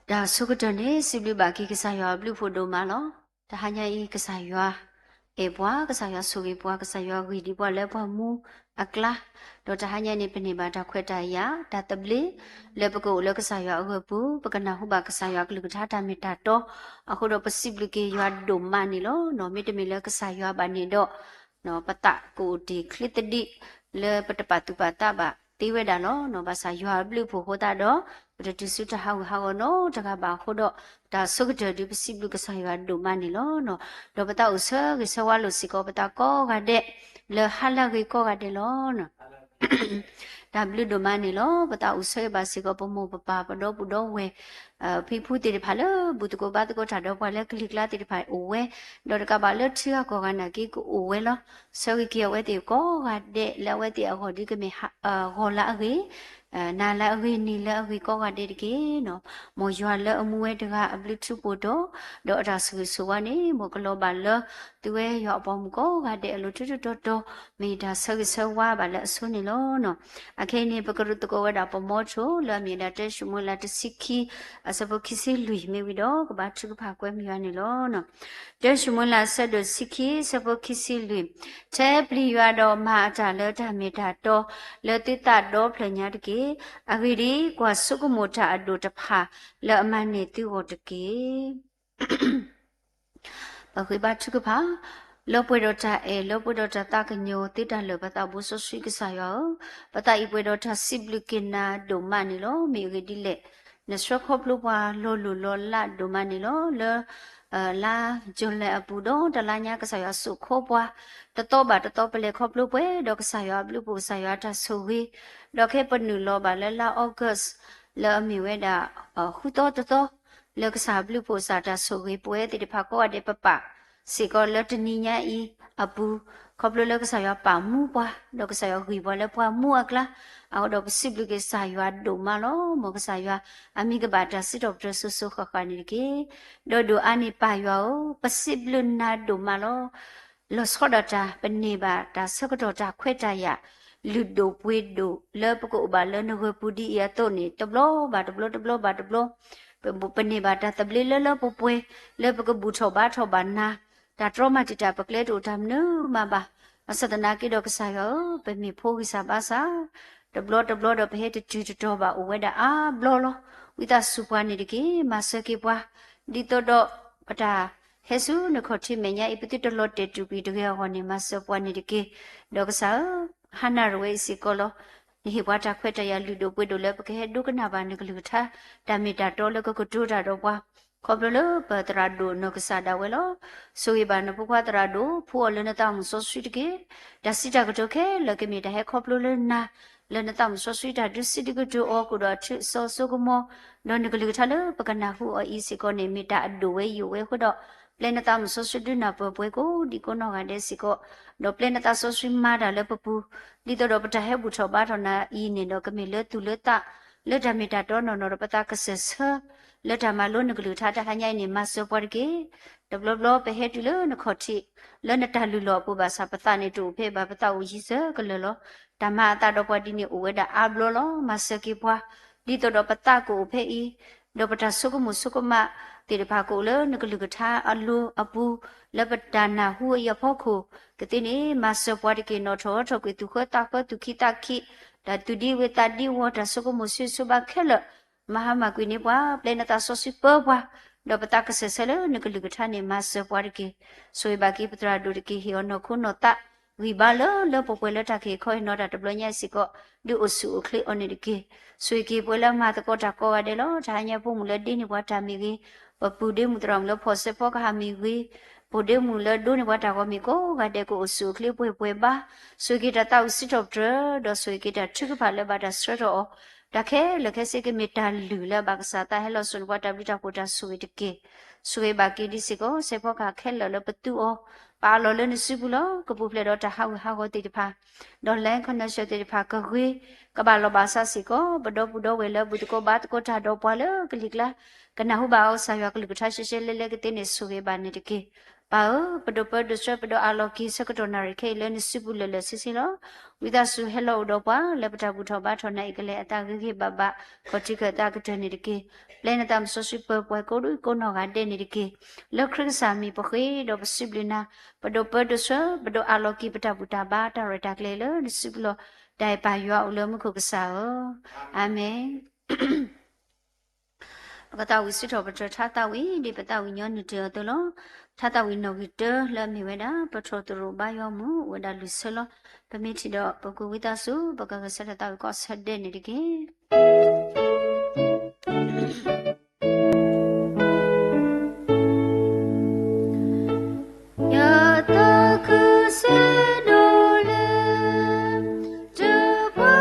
တၢ်ဆိကတၢၢ်န့ၣ် စံးဘျုးဘၣ်က့ၤကစၢ်ယွၤအဘျုးအဖှိၣ်ဒိၣ်မးလီၤ. တဟါညါအံၤ ကစၢ်ယွၤအဲၣ်ပှၤ, ကစၢ်ယွၤဆိၣ်ဂ့ၤပှၤ, ကစၢ်ယွၤဂ့ၢ်ဒံးပှၤလၢပှၤမူအကျါ, ဒီးတဟါညါန့ၣ် ပန့ၢ်ဘၣ်တၢ်ခွဲးတၢ်ယာ် တၢ်သဘျ့ လၢပကအိၣ်လၢကစၢ်ယွၤအဂၢၢ်ပူၤ, ပကနၢ်ဟူဘၣ်ကစၢ်ယွၤအကလုၢ်ကထါတၢ်မ့ၢ်တၢ်တီ, အဃိဒီးပစံးဘျုးက့ၤယွၤဒိၣ်မးန့ၣ်လီၤ. မ့တမ့ၢ်လၢကစၢ်ယွၤဘၣ်န့ၣ်ဒီး ပသးကအိၣ်တ့ၢ်ချ့သဒံး လၢပတပာ်သူၣ်ပာ်သးဘၣ်သ့ဝဲဒၣ်လီၤ. ဘၣ်ဆၣ်ယွၤအဘျုးအဖှိၣ်အဃိသတးဒီး ပတတုၤဆူတၢ်ဟးဂူာ်ဟးဂီၤနီတဂၤဘၣ်အဃိဒီး တၢ်ဆိကတၢၢ်ဒုးပစံးဘျုးကစၢ်ယွၤဒိၣ်မးန့ၣ်လီၤ. ဒီးပသးအိၣ်ဆၢဂ့ၤဆၢဝါလိာ်စ့ၢ်ကီးပသးကိးဂၤဒဲး လၢဟါလၢအဂ့ၤကိးဂၤဒဲးလီၤ. တၢ်ဘျုးဒိၣ်မးန့ၣ်လီၤ. ပသးအိၣ်ဆၢဂ့ၤဘၣ်စ့ၢ်ကီးပမိၢ်ပပၢ်ပဒီပုၢ်ဒီဝဲၢ် ဖံဖုသ့ၣ်တဖၣ်လၢဘူၣ်သကိးဘါသကိးတၢ်ဒီးပှၤလၢကလံၤကျါသ့ၣ်တဖၣ်အိၣ်ဝဲ, ဒီးတကးဘၣ်လၢထံဂၤကီၢ်ဂၤနာ်က့ကအိၣ်ဝဲလီၤ. ဆၢဂ့ၤက့ၤအဝဲသ့ၣ်ကိးဂၤဒဲးလၢအဝဲသ့ၣ်အဂီၢ်ဒုးကမ့ၢ် ဂီၤလၢအဂ့ၤ နၤလၢအဂ့ၤ နံၤလၢအဂ့ၤကိးဂၤဒဲးတက့ၢ်နီၤ. မ်ယွၤလၢအမူဝဲတဂၤအဘျုးထူးဖှိၣ်တီၤ ဒီးအတၢ်ဆိၣ်ဂ့ၤဆိၣ်ဝါန့ၣ် မ်ကလီၤဘၣ်လၢ သုဝဲယွၤအပှၤမုၣ်ကိးဂၤဒဲးအလိၤထူထူတီတီ မ့ၢ်တၢ်ဆၢဂ့ၤဆၢဝါဘၣ်လၢအဆိန့ၣ်လီၤ. အခဲအံၤန့ၣ် ပကရူၢ်သကိးဝဲဒၣ်ပမီထိ လၢအမ့ၢ်ဝဲဒၣ်တၢၡမူၤအ့လးတဆံခံ အဆၢဖိခံဆံလွံၢ်မ့ၢ်ဝံၤဒီး ကဘါထုကဖၣ်ကွဲမုာ်ယွၤန့ၣ်လီၤ. တၢၡမူၤအ့လးအဆၢဒိၣ်တဆံခံ အဆၢဖိခံဆံလွံၢ်, ထဲပျံၤယွၤဒီးမၤအတၢ်လၢတၢ်မ့ၢ်တၢ်တီ လၢသုသးဒီဖျၢၣ်ညါတက့ၢ်. အဂ့ၢ်ဒ်အံၤ, ကွၢ်ဆိကမိၣ်တၢ်အဒိၣ်တဖၣ် လၢအမၤန့ၢ်သုဂီၢ်တက့ၢ်. ပဃ့ဘါထုကဖၣ်, လၢပှဲၤဒီးတၢ်အဲၣ် လၢပှဲၤဒီးတၢ်သးကညီၤသ့တၢ်လၢာ် ပသးဘိစီဆှံကစၢ်ယွၤဧၢ, ပသးအံၤပှဲၤဒီးတၢ်စံးဘျုးက့ၤနၤဒိၣ်မးန့ၣ်လီၤ. မ့ၢ်အဂ့ၢ်ဒ်လဲၣ်, နဆှၢခီဖျိပှၤလီၤလိၢ်လီၤလးဒိၣ်မးန့ၣ်လီၤ. လၢ လါယူၤလံအပူၤ ဒီးတလါညါကစၢ်ယွၤစိာ်ခီပှၤ တသီဘၣ်တသီ ပလဲၤခီဖျိပှဲၤဒီးကစၢ်ယွၤအဘျုးအဖှိၣ် ကစၢ်ယွၤအတၢ်ဆိၣ်ဂ့ၤ, ဒီးခဲပနုာ်လီၤဘၣ်လၢလါအီကူး လၢအမ့ၢ်ဝဲဒၣ် ဃုသီတသီ လၢကစၢ်အဘျုးအဖှိၣ် ကစၢ်တၢ်ဆိၣ်ဂ့ၤပဝဲသ့ၣ်တဖၣ်ကိးဂၤဒဲး ပပာ်စ့ၢ်ကီးလၢတနံၤညါအံၤအပူၤ, ခီဖျိလၢကစၢ်ယွၤပာ်မူပှၤ ဒီးကစၢ်ယွၤဂံၢ်ပှၤလၢပှၤမူအကျါ, အဃိဒီးပစံးဘျုးက့ၤကစၢ်ယွၤဒိၣ်မးလီၤ. မ်ကစၢ်ယွၤအမံၤကဘၣ်တၢ်စံးထီၣ်ပတြၢၤစိၤစိၤဃၣ်ဃၣ်န့ၣ်တက့ၢ်. ဒီးဒိၣ်အါန့ၢ်ပၢ်ယွၤဧၢ, ပစံးဘျုးနၤဒိၣ်မးလီၤ. လီၤဆီဒၣ်တၢ် ပန့ၢ်ဘၣ်တၢ်ဆၢကတီၢ်တၢ်ခွဲးတၢ်ယာ် လုၢ်ဒိၣ်ပှ့ၤဒိၣ် လၢပကအိၣ်ဘၣ်လၢနဂၢၢ်ပူၤဒ်အံၤအသိးန့ၣ် တဘျီဘၣ်တဘျီ တဘျီဘၣ်တဘျီ ပ ပန့ၢ်ဘၣ်တၢ်သဘျ့လၢလၢပှဲၤပှဲၤ လၢပကဘူၣ်ထီၣ်ဘါထီၣ်ဘၣ်နၤ, တၢ်တြီမၤတံာ်တာ်ပကျဲတအိၣ်တၢ်မနုၤမးဘၣ်. ဘၣ်ဆၣ်သနာ်က့ဒီးကစၢ်ယွၤဧၢ, ပမ့ၢ်ဖိဂံၢ်စၢ်ဘါစၢ် တဘျီတဘျီဒီးပဟဲတတုၤတတီၤဘၣ်အိၣ်ဝဲဒၣ်အါဘျီလီၤ. ဝံသးစူၤပှၤန့ၣ်တက့ၢ်, မၤစၢၤက့ၤပှၤ, ဒ်သိးဒီးပတၢ်ဟဲဆူနခီၣ်ထံးမဲာ်ညါအံၤ ပသုတလီၤတဲာ်တူာ်ကွံာ်တဂ့ၤအဂီၢ်န့ၣ် မၤစၢၤပှၤန့ၣ်တက့ၢ်. ဒီးကစၢ်ဧၢ, ဟါနၣ်ရဝဲအံၤစ့ၢ်ကီးလီၤ. နဟ့ၣ်ပှၤတၢ်ခွဲးတၢ်ယာ်လုၢ်ဒိၣ်ပှ့ၤဒိၣ်လၢပကဟဲဒိကနၣ်ဘၣ်နကလုၢ်ကထါ တၢ်မ့ၢ်တၢ်တီလၢကကတိၤတၢ်ဒီးပှၤ ခီဖျိလၢပသရၣ်ဒိၣ်နီၢ်ကစၢ်ဒၣ်ဝဲလီၤ. ဆိၣ်ဂ့ၤဘၣ်နဖိခွါသရၣ်ဒိၣ် ဖှူအီၤလၢနသးမုၣ်စီဆှံတက့ၢ်. တၢ်စံးတၢ်ကတိၤခဲလၢာ်ကမ့ၢ်တၢ်ဟဲခီဖျိလၢနၤ, လၢနသးမုၣ်စီဆှံတၢ်ဒုးစံးဒုးကတိၤအီၤကဒီးအထူးအစီအစိကမီၤ, ဒီးနကလုၢ်ကထါလၢပကနၢ်ဟူအီၤအံၤစ့ၢ်ကီးန့ၣ် မ့ၢ်တၢ်အဒိၣ်ဝဲယိာ်ဝဲအဃိဒီး ပျဲနသးမုၣ်စီဆှံဒုးနၢ်ပၢၢ်ပှၤကိးဒံးကိးနီၢ်ဂၤဒဲးစ့ၢ်ကီး, ဒီးပျဲနသးစီဆှံမၤတၢ်လၢပပူၤ, ဒ်သိးဒီးပတၢ်ဟဲဘူၣ်ထီၣ်ဘါထီၣ်နၤအံၤန့ၣ်ဒီး ကမ့ၢ်လၢသူၣ်လၢသး လၢတၢ်မ့ၢ်တၢ်တီနီၢ်နီၢ်ဒီး ပသးကစၢၢ်ဆၢ လၢတၢ်မၤလိနကလုၢ်ကထါတဟါညါအံၤန့ၣ် မၤစၢၤပှၤတက့ၢ်. တဘျီဘျီပဟဲတုၤလၢနခီၣ်ထံး လၢနတၢ်လုၢ်လီၢ်အပူၤဘၣ်ဆၣ် ပသးန့ၣ်တအိၣ်ဖဲဘၣ် ပသးအိၣ်ယံၤစၢၤကလၢာ်လီၤ. တၢ်မၤအသးဒီးပှၤဒ်န့ၣ်အိၣ်ဝဲဒၣ်အါဘျီလီၤ. မၤစၢၤက့ၤပှၤ ဒ်သိးဒီးပသးကအိၣ်ဖဲအံၤ ဒီးပတၢ်ဆိကမိၣ်ဆိကမးသ့ၣ်တဖၣ်ကအိၣ်လၢနကလုၢ်ကထါအလိၤအပူၤ, လၢပတၢ်နၢ်ဟူအံၤအဖီခိၣ်ကသ့န့ၣ် မၤစၢၤပှၤတက့ၢ်. နီၣ်ထီၣ်ထီၣ်ကွံာ်သူၣ်ဃၢသးဃၢ သူၣ်ခံသးခံ, တၢ်သူၣ်ဒံဝုၤသးဒံဝီၤ တၢ်ဆိကမိၣ်ဆၢဆိဘၣ်ခဲလၢာ် မၤဟါမၢ်ကွံာ်န့ၢ်ပှၤ, ပျဲနသးစီဆှံပၢပှၤ, ဒီးပသးကစၢၢ်ဆၢလၢနကလုၢ်ကထါန့ၣ် မၤစၢၤပှၤတက့ၢ်. ဆိၣ်ဂ့ၤဘၣ်က့ၤပသရၣ်ဒိၣ်တက့ၢ်. ဟ့ၣ်အီၤနီၢ်ခိနီၢ်သး ဂံၢ်ဘါလၢလၢပှဲၤပှဲၤ လၢတၢ်ကဟ့ၣ်ခီဟ့ၣ်နီၤတၢ်တဘျီညါအံၤစ့ၢ်ကီး ဒုးအိၣ်ဆူၣ်အိၣ်ချ့အီၤန့ၣ်တက့ၢ်. ဆိၣ်ဂ့ၤက့ၤပဝဲလၢအမၤသကိးတၢ်ကိးဂၤဒဲးလီၤ. တဟါညါဖိမုၣ်လၢဒ့န့ၢ်ပှၤတၢ်မ့ၢ်ဂ့ၤ, ပပုၢ်ဒ့မုၣ်သရၣ်မုၣ်လၢဖီၣ်စဲးဖီကဟၣ်မ့ၢ်ဂ့ၤ, ဖိၣ်ဒ့မုၣ်လၢဒိးန့ၢ်ပှၤတၢ်ဂီၤမ့ၢ်ကိးဂၤဒဲး ကအိၣ်ဆူၣ်အိၣ်ချ့ပှဲၤပှဲၤဘၣ်. ဆိၣ်ဂ့ၤက့ၤတၢ်သးဝံၣ်စံးထီၣ်ပတြၢၤ, ဒီးဆိၣ်ဂ့ၤက့ၤတၢ်ထုကဖၣ်လၢဘၣ်တၢ်ဆှၢထီၣ်အီၤ, တၢ်ခဲလၢာ်ခဲဆ့ကမ့ၢ်တၢ်လုၢ်လၢအဘၣ်ကစၢ်သးဟဲလီၤစိာ်န့ၢ်ပှၤတၢ်ဘျုးတၢ်ဖှိၣ်တၢ်ဆိၣ်ဂ့ၤတက့ၢ်. ဆိၣ်ဂ့ၤဘၣ်က့ၤဒ်စ့ၢ်ကီး စဲးဖီကဟၣ်ခဲလၢာ်လၢပသူအီၤ, ပအးလီၤလၢနစုပူၤလီၤ. ကပူၤဖျဲးဒီးတၢ်ဟးဂူာ်ဟးဂီၤသ့ၣ်တဖၣ်, ဒီး land connection သ့ၣ်တဖၣ်ကဂ့ၤ, ကဘၣ်လီၤဘၣ်စးစ့ၢ်ကီး ပဒီပုၢ်ဒီဝဲၢ်လၢဘူၣ်သကိးဘါသကိးတၢ်ဒီးပှၤလၢကလံၤကျါ ကနၢ်ဟူဘၣ်အီၤ ကစၢ်ယွၤကလုၢ်ကထါရှဲရှဲလဲလဲကသ့န့ၣ် ဆိၣ်ဂ့ၤဘၣ်န့ၣ်တက့ၢ်. ပၢ်ဧၢ, ပဒိၣ်ပၢဒိၣ်ဆှၢပဒိၣ်အၣ်လီၤက့ၤဆၢကတီၢ်နၣ်ရံၣ်ခဲအံၤလၢနစုပူၤလၢာ်လၢာ်ဆ့ဆ့လီၤ. ဝံသးစူၤဟဲလီၤအိၣ်ဒီးပှၤလၢပတၢ်ဘူၣ်ထီၣ်ဘါထီၣ်နၤအံၤကလဲာ်အသးဂ့ၤဂ့ၤဘၣ်ဘၣ်, ခီၣ်ထံးခၢၣ်သးကတၢၢ်န့ၣ်တက့ၢ်. ပျဲနသးစီဆှံပၢၤပှၤကိးဒူကိးနီၢ်ဂၤဒဲးန့ၣ်တက့ၢ်. လၢခရံာ်ကစၢ်မံၤပဃ့ဒီးပစံးဘျုးနၤ, ပဒိၣ်ပၢဒိၣ်ဆှၢပဒိၣ်အၣ်လီၤက့ၤပတၢ်ဘူၣ်တၢ်ဘါတၢ်ရဲၣ်တၢ်ကျဲၤလၢနစုပူၤလီၤ. တၢ်အဲၣ်ပၢ်ယွၤအိၣ်လၢမူခိၣ်ကစၢ်ဧၢ, အၤမ့ၣ်. ပကသးဝံၣ်စံးထီၣ်ပတြၢၤထါသးဝံၣ် ဒ်ပသးဝံၣ်ညီနုၢ်တ့ၢ်အီၤအသိးလီၤ. ထါသးဝံၣ်နီၣ်ဂံၢ်တၢလၢအမ့ၢ်ဝဲဒၣ် ပထီၣ်သရိာ်ဘါယွၤမုၢ် အိၣ်ဝဲဒၣ်လွံၢ်ဆၢလီၤ. ပမ့ၢ်ထံၣ်ဒီးပကွၢ်ဝံသးစူၤ ပကဂဲၤဆၢထၢၣ်သးဝံၣ်ကိးဆၢဒဲးန့ၣ်တက့ၢ်. ယသးခုစံးဒိၣ်လၢ တပှၢ်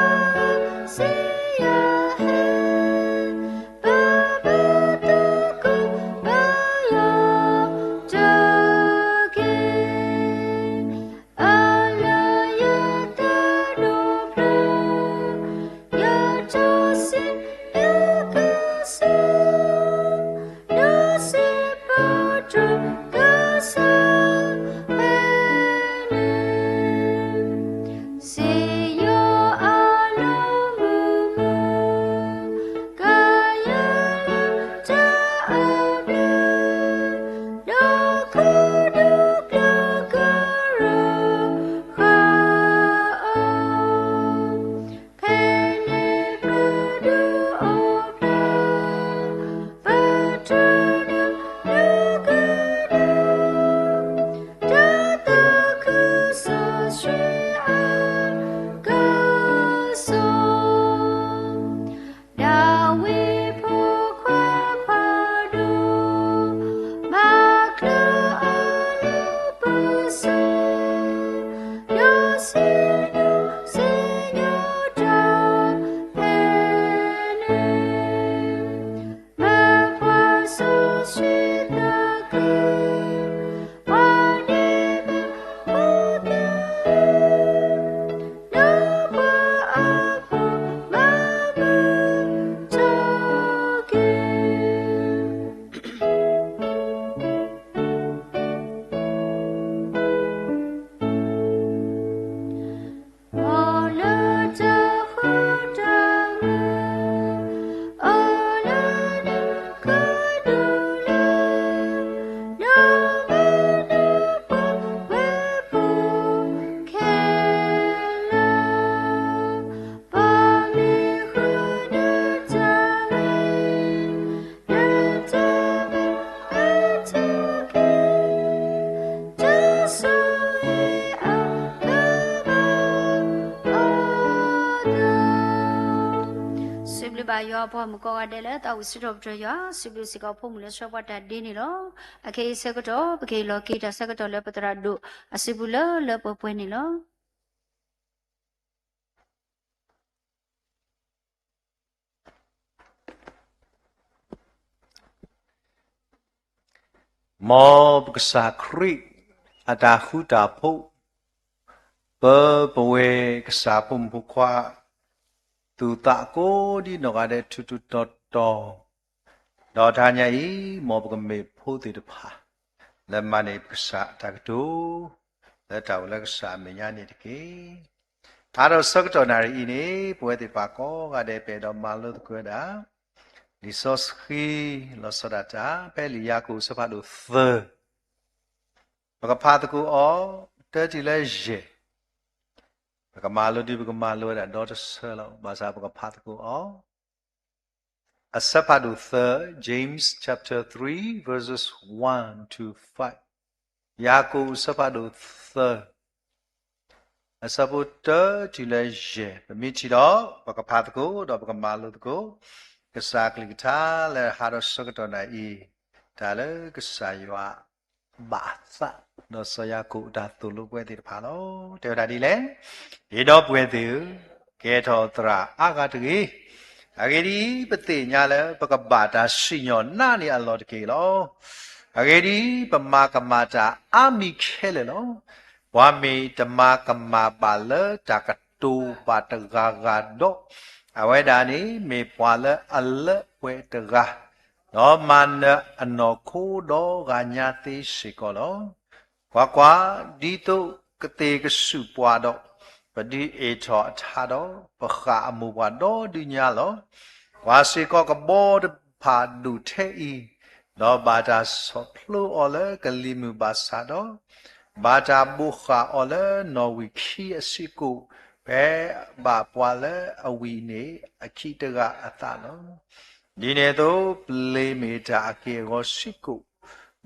စံယဟဲ ပဘၣ်သကိးဘါယွၤတက့ၢ်. အလၢယသးဒိးဖျါ ယထီၣ်စံးလၢကစၢ် ဒီးစံးပတြၢၤကစၢ်ဖဲန့ၣ်, စံးယွၤအလီၢ်မုာ်မုာ် ကယဲၢ်လၢတၢ်အဘျုး ဒီးခိၣ်ဒူကျၢၤကရၢဃာ်အီၤ ဖဲန့ၣ်ပဒုးအိၣ်ဖျါ ပတြၢၤနၤလၢကဒုး တၢ်သးခုစီဆှံအကစီၣ် ဒၤဝံးဖိခွါဖးဒိၣ် ဘၣ်ကျၢၤအီၤလၢပစၢၤ ဒီးစံးညီၣ်စံးညီၣ်တၢ်ဖဲန့ၣ် မ့ၢ်ပှၤစီဆှံသးခု ပှၤဒ့မုၣ်ဖိသၣ် ဒီးပှၤအဖိမၤဘူၣ်ထီၣ်က့ၤ မ်လၢတၢ်ဃူတၢ်မုာ် အိၣ်လၢနခီဒုၣ်လၢ ဒီးမ့ၢ်လၢပှၤဝဲၢ်ဖိခဲလၢာ် ပမ့ၢ်ဃုနတၢ်ဂ့ၤ နတၢ်ဘၣ်အတၢ်က့ၤ တၢ်ဆိၣ်ဂ့ၤအကဘၣ် အိၣ်သး စံးဘျုးဘၣ်ယွၤအပှၤမုၣ်ကိးဂၤဒဲးလၢသးဝံၣ်စံးထီၣ်ပတြၢၤယွၤ, စံးဘျုးစ့ၢ်ကီးဖိမုၣ်လၢဆှၢပှၤတၢ်ဒ့န့ၣ်လီၤ. အခဲအံၤဆၢကတီၢ် ပကဟ့ၣ်လီၤက့ၤတၢ်ဆၢကတီၢ်လၢပသရၣ်ဒိၣ်အစုပူၤလၢလၢပှဲၤပှဲၤန့ၣ်လီၤ. မ်ပကစၢ်ခရံာ်အတၢ်ဃူတၢ်ဖိး, ပပဝဲၢ်ကစၢ်ဖိမုၣ်ဖိခွါ, သူၣ်သးကိးဒံနီၢ်ဂၤဒဲးထူးထူးတီၤတီၤ, ဒီးတဟါညါအံၤ မ်ပကမ့ၢ်ဖိသ့ၣ်တဖၣ် လၢမၤန့ၢ်ပကစၢ်တၢ်ကတိၤ လၢတၢ်အိၣ်လၢကစၢ်အမဲာ်ညါန့ၣ်တက့ၢ်. အါထီၣ်ဆၢကတီၢ်နၣ်ရံၣ်အံၤန့ၣ် ပဝဲသ့ၣ်တဖၣ်ကိးဂၤဒဲး ပအဲၣ်ဒိးမၤလိသကိးဝဲဒၣ် လံာ်စီဆှံ လီၤဆီဒၣ်တၢ် ဖဲလံာ်ယၤကိာ်အဆၢဖးဒိၣ်သၢ, ပကဖးသကိးအီၤ တၢတုၤလၢယဲၢ်, ပကမၤလိဒ်ပကမၤလိဝဲဒၣ်ဒီတဆၢလီၤ. ဘၣ်ဆၣ်ပကဖးသကိးအီၤ အဆၢဖးဒိၣ်သၢ, James chapter three, verses one to five. ယၤကိာ်အဆၢဖးဒိၣ်သၢ, အဆၢဖိတၢတုၤလၢယဲၢ်, ပမ့ၢ်ထံၣ်ဒီး ပကဖးသကိး ဒီးပကမၤလိသကိး ကစၢ်ကလုၢ်ကထါလၢဟးထီၣ်ဆၢကတီၢ်နၣ်ရံၣ်အံၤ, တၢ်လၢကစၢ်ယွၤ ဘၣ်အသး ဒီးစီၤယၤကိာ်အတၢ်သိၣ်လိပဝဲသ့ၣ်တဖၣ်လီၤ. တဲဝဲဒၣ်ဒ်လဲၣ်, ယဒီပုၢ်ဝဲၢ်သ့ၣ်ဧၢ, ကဲထီၣ်သရၣ်အါဂၤတဂ့ၤ. အဂ့ၢ်ဒ်အံၤ, ပသ့ၣ်ညါလၢပကဘၣ်တၢ်စံၣ်ညီၣ်နးန့ၢ်အလီၢ်တက့ၢ်လီၤ. အဂ့ၢ်ဒ်အံၤ, ပမၤကမၣ်တၢ်အါမံၤခဲလၢာ်လီၤ. ပှၤမ့ၢ်တမၤကမၣ်ဘၣ်လၢတၢ်ကတိၤဘၣ်တဂၤဂၤဒီး, အဝဲဒၣ်န့ၣ်မ့ၢ်ပှၤလၢအလၢပှဲၤတဂၤ, ဒီးမၤနၢၤအနီၢ်ခိဒီဂၤညါသ့စ့ၢ်ကီးလီၤ. ကွၢ်ကွၢ်, ဒ်သိးကသ့ၣ်ကဆူးပှၤဒီး, ပဒုးအ့ၣ်ထီၣ်အထးဒီး, ပဃၣ်အမိၢ်ပှၢ်ဒီဒုညါလီၤ. ကွၢ်စ့ၢ်ကီးကဘီတဖၣ်ဒိၣ်ထဲအံၤ, ဒီးဘၣ်တၢ်ဆီၣ်ဖျိအီၤလၢကလံၤမုၢ်ဘၣ်ဆၣ်ဒီး, ဘၣ်တၢ်ဘိးဃၣ်အီၤလၢနီၣ်ဝံာ်ခံအစ့ၢ်ကီး, ဖဲဘၣ်ပှၤလၢအဝံၣ်န့ၣ်အခံတဂၤအသးလီၤ. ဒ်န့ၣ်အသိး ပျ့ၤမ့ၢ်တၢ်အက့ၢ်အဂီၤစ့ၢ်ကီး,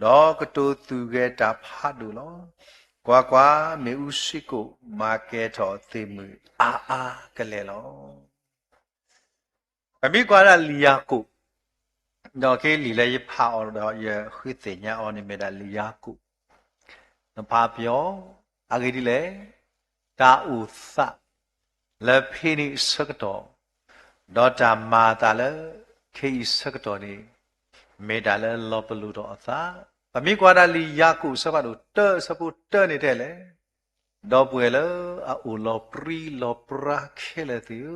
ဒီးကတိၤသူၣ်ဂဲၤတၢ်ဖးဒိၣ်လီၤ. ကွၢ်ကွၢ်, မ့ၣ်အူစ့ၢ်ကီး မၤကဲထီၣ်သ့ၣ်မုၢ်အါအါကလဲာ်လီၤ. ပမ့ၢ်ကွၢ်ဒၣ်လံာ်ယၤကိာ်, ဒီးက့လံာ်လၢယဖးအီၤဒီးယဃုသ့ၣ်ညါအီၤန့ၣ်မ့ၢ်ဒၣ်လံာ်ယၤကိာ်, နဖးပယီၤ, အဂ့ၢ်ဒ်လဲၣ်, တၢ်အိၣ်သးလၢဖဲန့ၣ်အဆၢကတီၢ်, ဒီးတၢ်မၤအသးလၢခဲအံၤဆၢကတီၢ်န့ၣ်, မ့ၢ်တၢ်လၢလီၤပလိာ်ထီၣ်အသး. ပမ့ၢ်ကွၢ်ဒၣ်လံာ်ယၤကိာ်အဆၢဖးဒိၣ်တၢ အဆၢဖိတၢန့ၣ်တဲလဲၣ်, ဒီပုၢ်ဝဲၢ်လၢအအိၣ်လီၤပြံလီၤပြါခဲလၢာ်သ့ၣ်ဧၢ,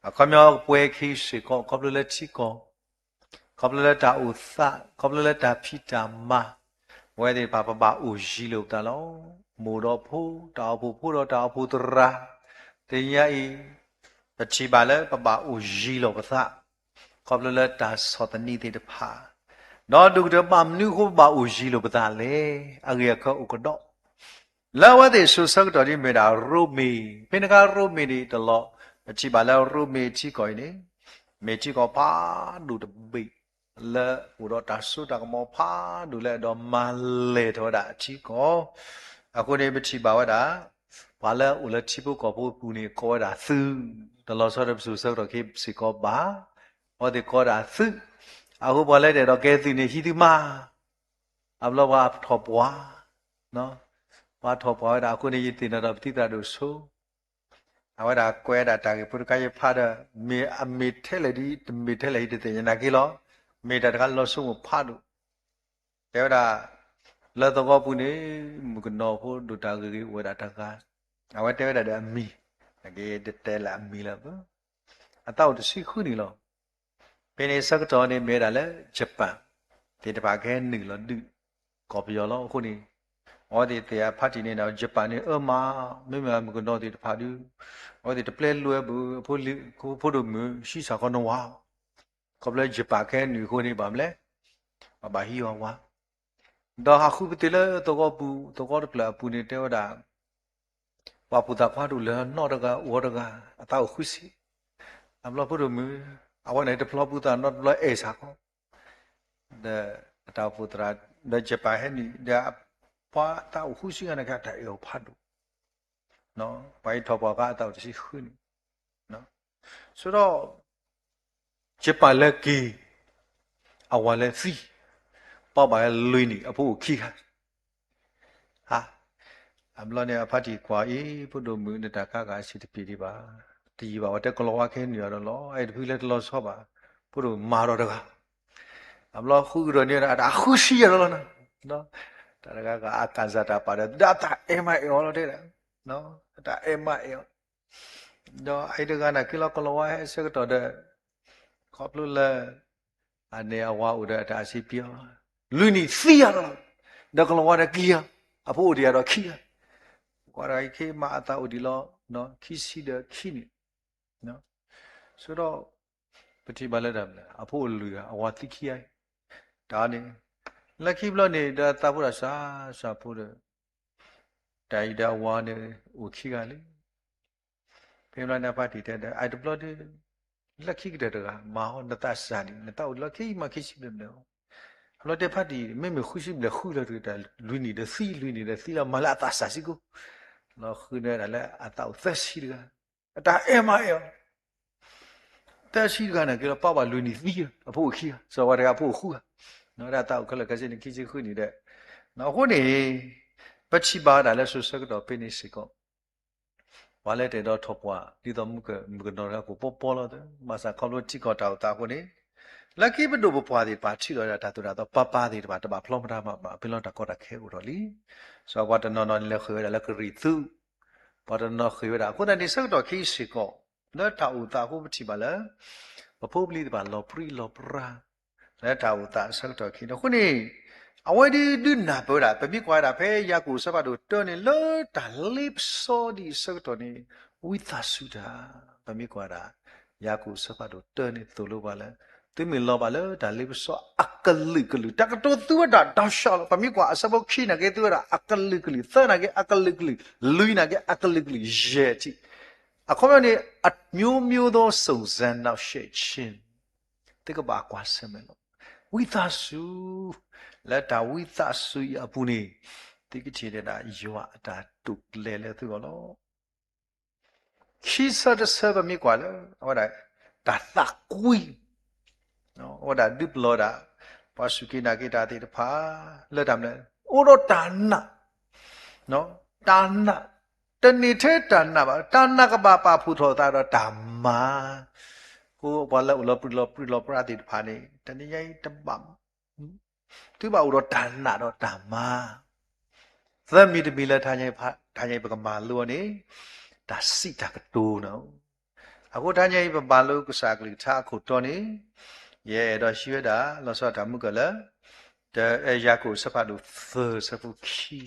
အခီပညီပဝဲခဲအံၤစ့ၢ်ကီး ခီဖျိလၢထံကီၢ်, ခီဖျိလၢတၢ်အိၣ်သး, ခီဖျိလၢတၢ်ဖံးတၢ်မၤ, ပဝဲသ့ၣ်တဖၣ်ပဘၣ်အိၣ်ယံၤလိာ်ပသးလီၤ. မိၢ်ဒီးဖိ, တၢ်အိၣ်ဖှိၣ်ဖိဒီးတၢ်အိၣ်ဖှိၣ်သရၣ်, တနံၤညါအံၤ, ပထံၣ်ဘၣ်လၢပဘၣ်အိၣ်ယံၤလိာ်ပသး, ခီဖျိလၢတၢ်ဆီၣ်သနံးသ့ၣ်တဖၣ်, ဒီးဒိၣ်ကတၢၢ်ဘၣ်မနုၤအဃိပဘၣ်အိၣ်ယံၤလိာ်ပသးလဲၣ်. အဂ့ၢ်အကျိၤအိၣ်ကဒီး လၢအဝဲသ့ၣ်စိၤဆၢကတီၢ်ဒ်မ့ၢ်ဒၣ်ရိမ့ၤ, ဖဲန့ၣ်အခါရိမ့ၤန့ၣ်တလီၤ, ပထံၣ်ဘၣ်လၢရိမ့ၤထံကီၢ်အံၤန့ၣ်, မ့ၢ်ထံကီၢ်ဖးဒိၣ်တဘ့ၣ်, လၢအိၣ်ဒီးတၢ်စိတၢ်ကမီၤဖးဒိၣ်လၢအဒိးမၤလဲၢ်ထီၣ်ဝဲဒၣ်အထံကီၢ်, အဃိန့ၣ်ပထံၣ်ဘၣ်ဝဲဒၣ်, ပှၤလၢအအိၣ်လၢထံဖိကီၢ်ဖိအပူၤန့ၣ် ကိးဝဲဒၣ်သုး, တလီၤဆီဒီးပစိၤဆၢကတီၢ်ခဲအံၤစ့ၢ်ကီးဘၣ်, အဝဲသ့ၣ်ကိးဒၣ်သုး, အဃိပှၤလၢတအဲၣ်ဒိးကဲသုးန့ၣ်ဟံးသုမး အဘျီပှၤထီၣ်ပှၤ, ပှၤထီၣ်ပှၤဝဲဒၣ်အဃိန့ၣ် ယသ့ၣ်နီၣ်ဒီးပသံသရၣ်ဒိၣ်စိ, အဝဲဒၣ်ကွဲးဒၣ်တၢ်ဂ့ၢ်ဖိတခါယဖးဒီး, မ့ၢ်အမ့ၢ်ထဲလဲၣ်ဒ်တမ့ၢ်ထဲလဲၣ်ယတသ့ၣ်ညါနာ်က့လီၤ, မ့ၢ်တၢ်တခါလီၤဆိကမိၣ်ဖးဒိၣ်, တဲဝဲဒၣ်, လၢသဝီပူၤန့ၣ်, မုၣ်ကနီၤဖိဒိၣ်တၢ်ဂ့ၤဂ့ၤအိၣ်ဝဲဒၣ်တဂၤ, အဝဲတဲဝဲဒၣ်ဒီးအမံၤ, နာ်က့တတဲလၢအမံၤလၢၤဘၣ်, အသးအိၣ်တဆံဃုနံၣ်လီၤ. ဖဲန့ၣ်ဆၢကတီၢ်န့ၣ်မ့ၢ်ဝဲဒၣ်လၢ ယပၣ် သ့ၣ်တဖၣ်ကဟဲနုာ်လီၤဒုး ကီၢ်ပယီၤလီၤ. အဃိန့ၣ် အဝဲသ့ၣ်သ့ၣ်အဖါတံၢ်န့ၣ်ဒီး ယပၣ်န့ၣ်အၢမး, မ့မ့ၢ်မုၣ်ကနီၤသ့ၣ်တဖၣ်ဒုး အဝဲသ့ၣ်တပျဲလွဲဘၣ် အဖိဒိၣ်မုၣ် ဆံဆၣ်ခီနဝၤ, ခီဖျိယပၣ်ကဟဲနုာ်အဃိန့ၣ် ဘၣ်မနုၤလဲၣ်, ပဘၣ်ဟံးအီၤဝၤ ဒီးဟးဃုပသ့ၣ်လၢသဝီပူၤ, သဝီတဖျၢၣ်အပူၤန့ၣ်တဲဝဲဒၣ်, ပှၤဖိသၣ်ခွါတအိၣ်လၢၤနီတဂၤ, အိၣ်တဂၤ, အသးအိၣ်ဃုဆံ, အဘျီဖိဒိၣ်မုၣ်, အဝဲန့ၣ်တဖျီပူၤသးနီတဘျီအဲၣ်ဆၣ်ခီ, ဒီးအတၢ်အိၣ်ဖှိၣ်သရၣ်, ဒီးယပၣ်ဟဲနုာ်, ဒီးပှၤအသးအိၣ်ဃုဆံဂၤန့ၣ် အတၢ်အဲၣ်အီၤဖးဒိၣ်, ပှၤအံၤထီၣ်ပှၤဃါအသးအိၣ်တဆံဃုန့ၣ်, ဆိဒီး ယပၣ်လၢက့ၤ, အဝၤလၢသံ, ပၢ်ဘၣ်လွံၢ်နံၣ် အဖိအိၣ်ခံဂၤ, အဘျီန့ၣ်အဖါတံၢ်ကွၢ်အံၤ ဖိဒိၣ်မုၣ်န့ၣ်တၢ်ခါဂၤအဆံးတပျံၤဒံးဘၣ်, တယံာ်ဘၣ် အဝဲတဲကလီၤဝါကဟဲနုာ်အီၤဒီးလီၤ, အဲၣ်တဖုလၢတလီၤဆီဘၣ်, ဖိဒိၣ်မၤဒီးတဂၤ, အဘျီဃုကဒီးန့ၣ် အတၢ်ဃုဆံယဲၢ်လီၤလီၤ, တၢ်တဂၤဂၤအကၣ်စၢ်တၢ်ပာ်ဒီး ဒီးအတၢ်အဲၣ်မးအဲၣ်အီၤလီၤတဲဒၣ်, အတၢ်အဲၣ်မးအဲၣ်အီၤ ဒီးအအံၤတဂၤန့ၣ်က့လီၤ ကလီၤဝါဟဲဆၢကတီၢ်ဒီး, ခီဖျိလၢ အန့ၣ်အဝၤအိၣ်ဒီးအတၢ်အဆံးပျံၤအီၤ, လွံၢ်နံၣ်သံယၤလီၤ, ဒီးကလီၤဝါဒီးက့ၤယၤ, အဖိအိၣ်ဒံးယၤဒီးခံဂၤ, ကွၢ်တဂၤအံၤခဲမးအသးအိၣ်ဒံးလီၤ, ခံဆံဒီးခံနံၣ်, ဆိဒီး ပထံၣ်ဘၣ်လၢတၢ်မနုၤလဲၣ် အဖိအိၣ်လွံၢ်ဂၤ အဝၤသံခံဂၤအံၤ, တၢ်န့ၣ်, လၢခံဘျီန့ၣ်ဒီးသးဖိဒၣ်စၢ်စၢ်ဖိဒီး တၢ်အံၤဒီးအဝၤန့ၣ်အိၣ်ခံဂၤလံ ဖဲဘျီန့ၣ်အဖါတံၢ်တဲဒီး အတဘျီဒီး လၢခံကတၢၢ်တဂၤ မၤဟီ နသးစၢ်န့ၣ် နသးအိၣ်လီၤခံမးခံဆံဘျဲၣ်ဘျဲၣ်, အဘျီတဲဖါတံၢ် မ့မ့ၢ်ဃုဆံဘျဲၣ်ဃုလၢၤတဂ့ၤ တၢ်လွံၢ်နံၣ်ဒီးသံ လွံၢ်နံၣ်ဒီးသံလီၤ မၤလၢအသးစၢ်စ့ၢ်ကီး, လီၤဃုန့ၢ်ဒၣ်လၢအသးအိၣ်သၢဆံတဂၤ, အတၢ်အဲၣ်မးအဲၣ်အီၤ သၢဆံတဂၤန့ၣ်က့လီၤ ပၢ်ဘၣ်လွံၢ်နံၣ်သံ အဖိအိၣ်ခံဂၤ စီၤဝါတဂၤအဖိအိၣ်ဃုဂၤ, ဒီးအသးအိၣ်ခဲလၢာ်ခဲဆ့န့ၣ် ခံဆံဃုနံၣ်ဒီး, အဃိန့ၣ် ပထံၣ်ဘၣ်ဝဲဒၣ်လၢစိၤဆၢကတီၢ်ဖဲန့ၣ်စ့ၢ်ကီး ပှၤလၢတအဲၣ်ဒိးထီၣ်ပှၢ် ဒ်သိးမုၣ်ကနီၤတဂၤကအိၣ်ပီပီလီၤသး ဘၣ်ဆၣ်ခီဖျိထံကီၢ်တၢ်အိၣ်သးအဃိန့ၣ်, လၢခံပဒိၣ်ပပှၢ်သ့ၣ်တဖၣ်ထံၣ်လီၤဒၣ်တၢ်သိၣ်တၢ်သီ ပၢ်ပၢ်သ့ၣ်တဖၣ် တဘၣ်ဖျီမတၤမးဘၣ် ဖဲလီၤတၢ်ကီတၢ်ခဲအိၣ်ထီၣ်လံ, စီၤပှၤတနီၤနီၤန့ၣ်လဲၤဃ့ၢ်ဝဲဒၣ်လၢကရံၣ်သူး, ပှၤတနီၤဃ့ၢ်ဝဲဒၣ် အဃိသတးန့ၣ်ဆၢကတီၢ်ခဲအံၤစ့ၢ်ကီး လၢတၢ်အိၣ်သးအဃိပထံၣ်ဘၣ်လၢ ပဖိပလံၤသ့ၣ်တဖၣ်လီၤပြံလီၤပြါ, လၢတၢ်အိၣ်သးအဆၢကတီၢ်ခံန့ၣ် အဃိန့ၣ် အဝဲဒၣ်ဒုးနၢ်ပၢၢ်ဝဲဒၣ် ပမ့ၢ်ကွၢ်ဝဲဒၣ်ဖဲယၤကိာ်အဆၢဖးဒိၣ်တၢန့ၣ် လၢတၢ်လ့ပစီဒံးအဆၢကတီၢ်န့ၣ် ဝံသးစူၤတၢ် ပမ့ၢ်ကွၢ်ဒၣ် ယၤကိာ်အဆၢဖးဒိၣ်တၢန့ၣ်သိၣ်လိပှၤလၢ သုမ့ၢ်လီၤဘၣ်လၢတၢ်လ့ပစီအကလုာ်ကလုာ် တၢ်ကတိၤသုဝဲဒၣ်ဒီးရှီလီၤ ပမ့ၢ်ကွၢ်အဆၢဖိခံနာ်က့ သုဝဲဒၣ်အကလုာ်ကလုာ် သၢနာ်က့အကလုာ်ကလုာ် လွံၢ်နာ်က့အကလုာ်ကလုာ် ယဲၢ်ထံၣ် အခီပညီန့ၣ် အမျိုးမျိုးသောစုံစမ်းနှောင့်ယှက်ခြင်း သုကဘၣ်ကွၢ်ဆၢၣ်မဲာ်လီၤ. ဝံသးစူၤ, လၢတၢ်ဝံသးစူၤအံၤအပူၤန့ၣ် သုကထံၣ်န့ၢ်ဒၣ်ယွၤအတၢ်တိာ်ကျဲၤလၢသုဂီၢ်လီၤ. ခံဆၢတဆၢပမ့ၢ်ကွၢ်လၢ အဝဲဒၣ် တၢ်သးကွံ အဝဲဒၣ်ဒုးပလီၢ်ဒၣ် ပှၤစူၢ်က့ၤနာ်က့ၤတၢ်သ့ၣ်တဖၣ် လၢတၢ်မနုၤလဲၣ် အိၣ်ဒီးတၢ်နာ် တၢ်နာ် တန့ၢ်ထဲတၢ်နာ်ဘၣ်, တၢ်နာ်ကဘၣ်ပာ်ဖှိၣ်ထီၣ်သးဒီးတၢ်မၤ, အဃိပှၤလၢအိၣ်လီၤပြံလီၤပြံလီၤပြါသ့ၣ်တဖၣ်န့ၣ် တနံၤညါအံၤတဘၣ် သုဘၣ်အိၣ်ဒီးတၢ်နာ်ဒီးတၢ်မၤ, သၢမံၤတမံၤလၢ တနံၤညါအံၤပကမၤလိအီၤန့ၣ် တၢ်စံးတၢ်ကတိၤန့ၣ်, အဃိတနံၤညါအံၤပဘၣ်လိကစၢ်အကလုၢ်ကထါအခိၣ်တီန့ၣ်, ယအဲၣ်ဒိးဟံးဝဲဒၣ် လီၤဆီဒၣ်တၢ်မုၢ်ကၢၢ်လၢ တ ယၤကိာ်အဆၢဖးဒိၣ်သၢဆၢဖိခံ,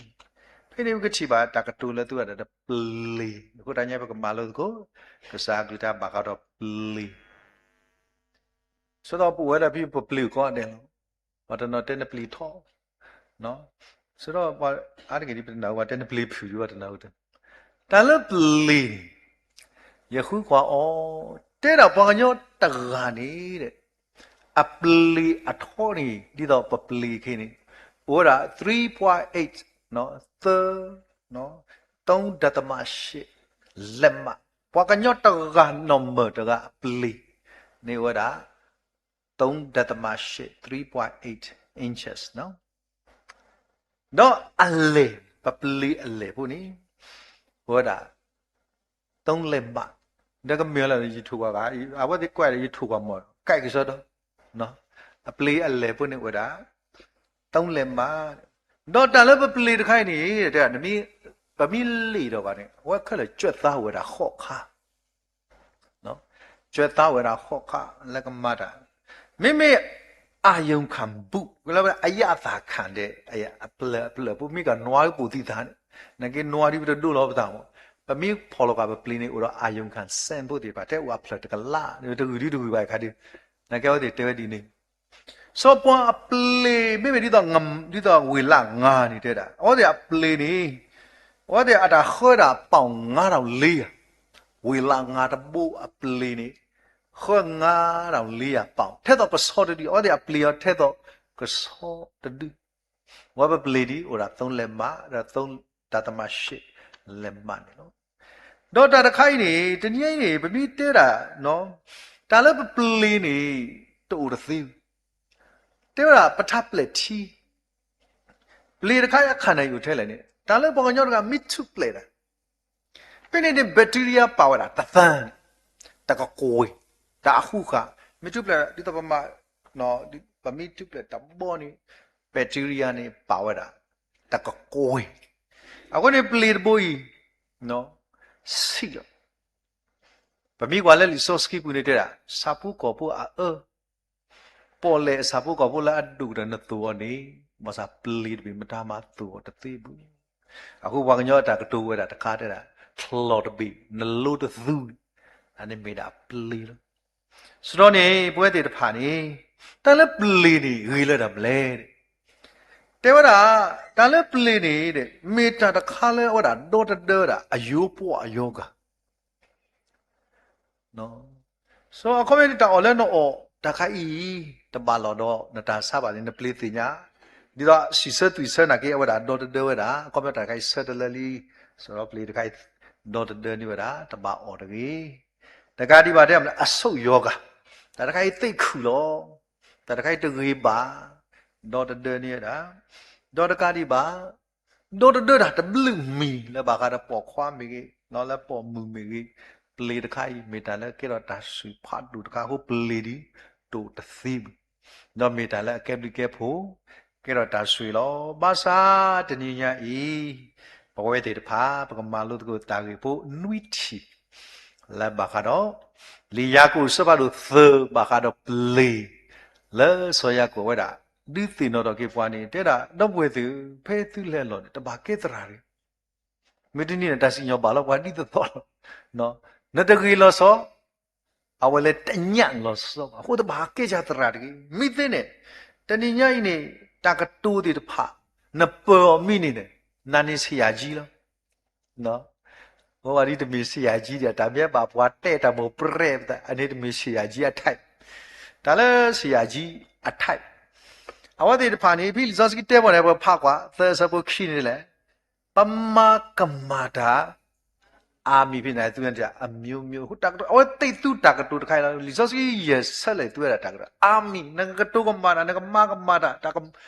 ဖဲန့ၣ်ပကထံၣ်ဘၣ်တၢ်ကတိၤလၢသုဝဲဒၣ်ဒီးပျ့ၤ, အဃိတနံၤညါပကမၤလိသကိး ကစၢ်အကလုၢ်ကထါဘၣ်ဃးဒီးပျ့ၤ ဆၢကတီၢ်ပအိၣ်ဝဲဒၣ်ဖဲပပျ့ၤကီးဒဲးလီၤ, ပှၤတနီၤတဲနပျ့ၤထီၣ်, ဆၢကတီၢ်ပှၤအါတက့ၢ်ဒ်ပတနၢ်ဟူဘၣ် တဲနပျ့ၤဖုၣ်ဒ်ပှၤတနၢ်ဟူ, တၢ်လၢပျ့ၤန့ၣ် ယဃုကွၢ်အီၤ, တဲဒၣ်ပှၤကညီတဂၤန့ၣ် အပျ့ၤအထီန့ၣ် ဒ်သိးပပျ့ၤခဲန့ၣ် အိၣ်ဝဲဒၣ် three point eight, သၢ, သုံးဒသမရှစ် လက်မ, ပှၤကညီတဂၤနီၢ်မၢၢ်တဂၤအပျ့ၤန့ၣ်အိၣ်ဝဲဒၣ် သုံးဒသမရှစ် three point eight inches ဒီးအလဲၢ်, ပပျ့ၤအလဲၢ်ဖိန့ၣ် အိၣ်ဝဲဒၣ် သုံးလက်မ, ဒီးကမ့ၢ်လၢယထိၣ်ကွၢ်ဂၤ, အဝဲသ့ၣ်ကွၢ်ဒီးယထိၣ်ကွၢ်မီၢ်, ကဲကစီဒီး အပျ့ၤအလဲၢ်ဖိန့ၣ်အိၣ်ဝဲဒၣ် သုံးလက်မ, ဒီးတၢ်လၢပပျ့ၤတခါအံၤန့ၣ် ပမ့ၢ်လ့ၣ်ဒီးဘၣ်န့ၣ် အဝဲခဲလၢာ်ကၢၢ်သါဝဲဒၣ်ဃိးခါ ကၢၢ်သါဝဲဒၣ်ဃိးခါလၢကမၤတၢ်, မ့မ့ၢ် အာရုံခံဘူး, လၢအယၣ်အသးခံဒီး အပျၢၢ်အပျၢၢ်ဖိမ့ၢ်ကနွါကပိာ်သံသးန့ၣ်, နာ်က့နွါဒ်ပတဒိၣ်လီၤပသးမး, ပမ့ၢ်ဖီၣ်လီၤဃာ်ပပျ့ၤန့ၣ် အိၣ်ဒီး အာရုံခံစဲးဖိသ့ၣ်တဖၣ် ထဲအိၣ်အဖျၢၣ်တကလး, တဂုာ်ဒ်တဂုာ်ဘၣ်အခါဒီး, နာ်က့အဝဲသ့ၣ်တဲဝဲဒ်န့ၣ်, စီၤပၤအပျ့ၤ မ့မ့ၢ်ဒ်သိး ဒ်သိးဝ့ၢ်လၢ်ငါန့ၣ်တဲဒၣ် အဝဲသ့ၣ်အပျ့ၤန့ၣ်, အဝဲသ့ၣ်အတၢ်ဃၢဒၣ်ပီၣ်ငါးထောင်လေးရာ, ဝ့ၢ်လၢ်ငါတဘိအပျ့ၤန့ၣ် ဃၢငါးထောင်လေးရာပီၣ်, ထဲသိးပဆီတဒု, အဝဲသ့ၣ်အပျ့ၤအီၤထဲသိးကဆီတဒု, အဝဲပပျ့ၤဒ်အိၣ်ဒၣ် သုံးလက်မ, ဒီး သုံးဒသမရှစ်လက်မ န့ၣ်လီၤ. ဒီးတၢ်တခါအံၤန့ၣ် တနံၤအံၤန့ၣ် ပမ့ၢ်တဲဒၣ် တၢ်လၢပပျ့ၤန့ၣ် တအိၣ်တသ့, တဲဝဲဒၣ်ပထးပျဲးထံ, ပျ့ၤတခါအံၤအခါန့ၣ်အိၣ်ထဲလဲၣ်န့ၣ် တၢ်လၢပှၤကညီတဂၤမ့ၢ်ထူၣ်ပျဲးတၢ် ဖဲန့ၣ်န့ၣ် bacteria ပာ်ဝဲဒၣ်တသၢန့ၣ်, တကကွဲၢ်, တၢ်အဃူဃာ်, မ့ၢ်ထူၣ်ပျဲးဒ်သိးပမၤ, ပမ့ၢ်ထူၣ်ပျဲးတၢ်ဘီန့ၣ် bacteria န့ၣ်ပာ်ဝဲဒၣ် တကကွဲၢ်, အဃိန့ၣ်ပျ့ၤတဘိအံၤ ဆံးလီၤ. ပမ့ၢ်ကွၢ်လၢလံာ်စီဆှံပူၤန့ၣ်တဲဒၣ် ဆၣ်ဖိကီၢ်ဖိအအၢ, ပီၣ်လဲၣ်အဆၣ်ဖိကီၢ်ဖိလၢအဒိၣ်ကတၢၢ်နသိၣ်အီၤန့ၣ်, ဘၣ်ဆၣ်ပျ့ၤတဘ့ၣ်မတၤမၤသိၣ်အီၤတသ့ဘၣ်. အဃိပှၤကညီအတၢ်ကတိၤဝဲဒၣ်တခါတဲဒၣ် ချီၣ်တဘ့ၣ် နလိတသူန့ၣ်, အန့ၣ်မ့ၢ်ဒၣ်ပျ့ၤလီၤ. စရီန့ၣ် ပဝဲသ့ၣ်တဖၣ်န့ၣ် တၢ်လၢပျ့ၤန့ၣ်ဂ့ၤလၢတၢ်မနုၤလဲၣ်, တဲဝဲဒၣ် တၢ်လၢပျ့ၤန့ၣ် မ့ၢ်တၢ်တခါလၢအဝဲဒၣ်ဒီတဒၢဝဲဒၣ် အယိပှီၢ်အယီၤဂၤ စီၤအခီပညီန့ၣ် တၢ်အီၣ်လၢနအီၣ်တၢ်ခါအံၤ တဘၣ်လိာ်ဒီးနတၢ်ဆါဘၣ်န့ၣ် နပျ့ၤသ့ၣ်ညါ, ဒ်သိးစံးဆၢသွံၣ်ဆၢနာ်က့ အဝဲဒၣ်ဒီတဒၢဝဲဒၣ်, အခီပညီတၢ်တခါအံၤဆၢတလၢလံ, စီၤပျ့ၤတခါအံၤ ဒီတဒၢန့ၢ်ဝဲဒၣ် တဘၣ်အီၣ်တဂ့ၤ. တကးဒံးဘၣ်တဲ အဆိပ်ရောဂါ, တၢ်တခါအံၤသ့ၣ်ခုၣ်လီၤ, တၢ်တခါအံၤတဂ့ၤဘၣ်, ဒီတဒၢန့ၢ်ဝဲဒၣ်, ဒီးတကးဒံးဘၣ် ဒီတဒၢတၢ်တဘျုးမံၤ လၢဘၣ်ဃးဒီးပိာ်ခွါမ့ၢ်ဂ့ၤ, လၢပိာ်မုၣ်မ့ၢ်ဂ့ၤ, ပျ့ၤတခါအံၤ မ့ၢ်တၢ်လၢကဲထီၣ်တၢ်ဆိၣ်ဖးဒိၣ်တခါအဃိ ပျ့ၤဒ် တအိၣ်တသ့ဘၣ်, ဒီးမ့ၢ်တၢ်လၢအကဲဘျုးကဲဖှိၣ် ကဲထီၣ်တၢ်ဆိၣ်လီၤ. ဘၣ်ဆၣ်တနံၤညါအံၤ ပဝဲသ့ၣ်တဖၣ် ပကမၤလိသကိးတၢ်ဂ့ၢ်ဖိနွံထံၣ် လၢဘၣ်ဃးဒီး လံာ်ယၤကိာ်အဆၢဖးဒိၣ်သၢ ဘၣ်ဃးဒီးပျ့ၤ လၢစီၤယၤကိာ်ဝဲဒၣ် ဒုးသ့ၣ်နီၣ်ထီၣ်က့ၤပှၤန့ၣ် တဲဒၣ် ဒီပုၢ်ဝဲၢ်သ့ၣ်ဧၢ, ဖဲသုလဲၤအလီၢ်န့ၣ် တဘၣ်ကဲသရၣ်တဂ့ၤ. မ့ၢ်တန့ၢ်န့ၣ် တၢ်စံၣ်ညီၣ်ဘၣ်လီၤပှၤဒ်သိးသိးလီၤ. နတဂ့ၤလီၤဆီ အဝဲလၢတညၣ်လီၤဆီဘၣ်. အဃိတဘၣ်ကဲယၤသရၣ်တဂ့ၤ. မ့ၢ်သ့န့ၣ် တနံၤညါအံၤန့ၣ် တၢ်ကတိၤသ့ၣ်တဖၣ် နပၢၤအီၤမ့ၢ်န့ၣ်န့ၣ် နၤန့ၣ်ဆရာကြီးလီၤ. အဝဲဒ်တမ့ၢ်ဆရာကြီးဒီး တၢ်မ့ၢ်ဘၣ်ပှၤတဲတၢ်မိၣ်ပြဲၣ်ပသး အန့ၣ်တမ့ၢ်ဆရာကြီးအ type. တၢ်လၢ ဆရာကြီးအ type အဝဲသ့ၣ်တဖၣ်န့ၣ် ဖဲလံာ်စီဆှံတဲဘၣ်န့ၣ် ပဖးကွၢ် သၢဆၢဖိခံန့ၣ်လဲၣ်, ပမၤကမၣ်တၢ် အါမံၤဖဲန့ၣ် သုဝဲဒၣ် အမျိုးမျိုး အဃိတၢ်ကတိၤ အဝဲသ့ၣ်သူတၢ်ကတိၤတခါအံၤလီၤ. လံာ်စီဆှံယဲၢ်ဆၢလဲၣ် သုဝဲဒၣ်တၢ်ကတိၤ အါမံၤ နကကတိၤကမၣ်တၢ် နကမၤကမၣ်တၢ် တၢ်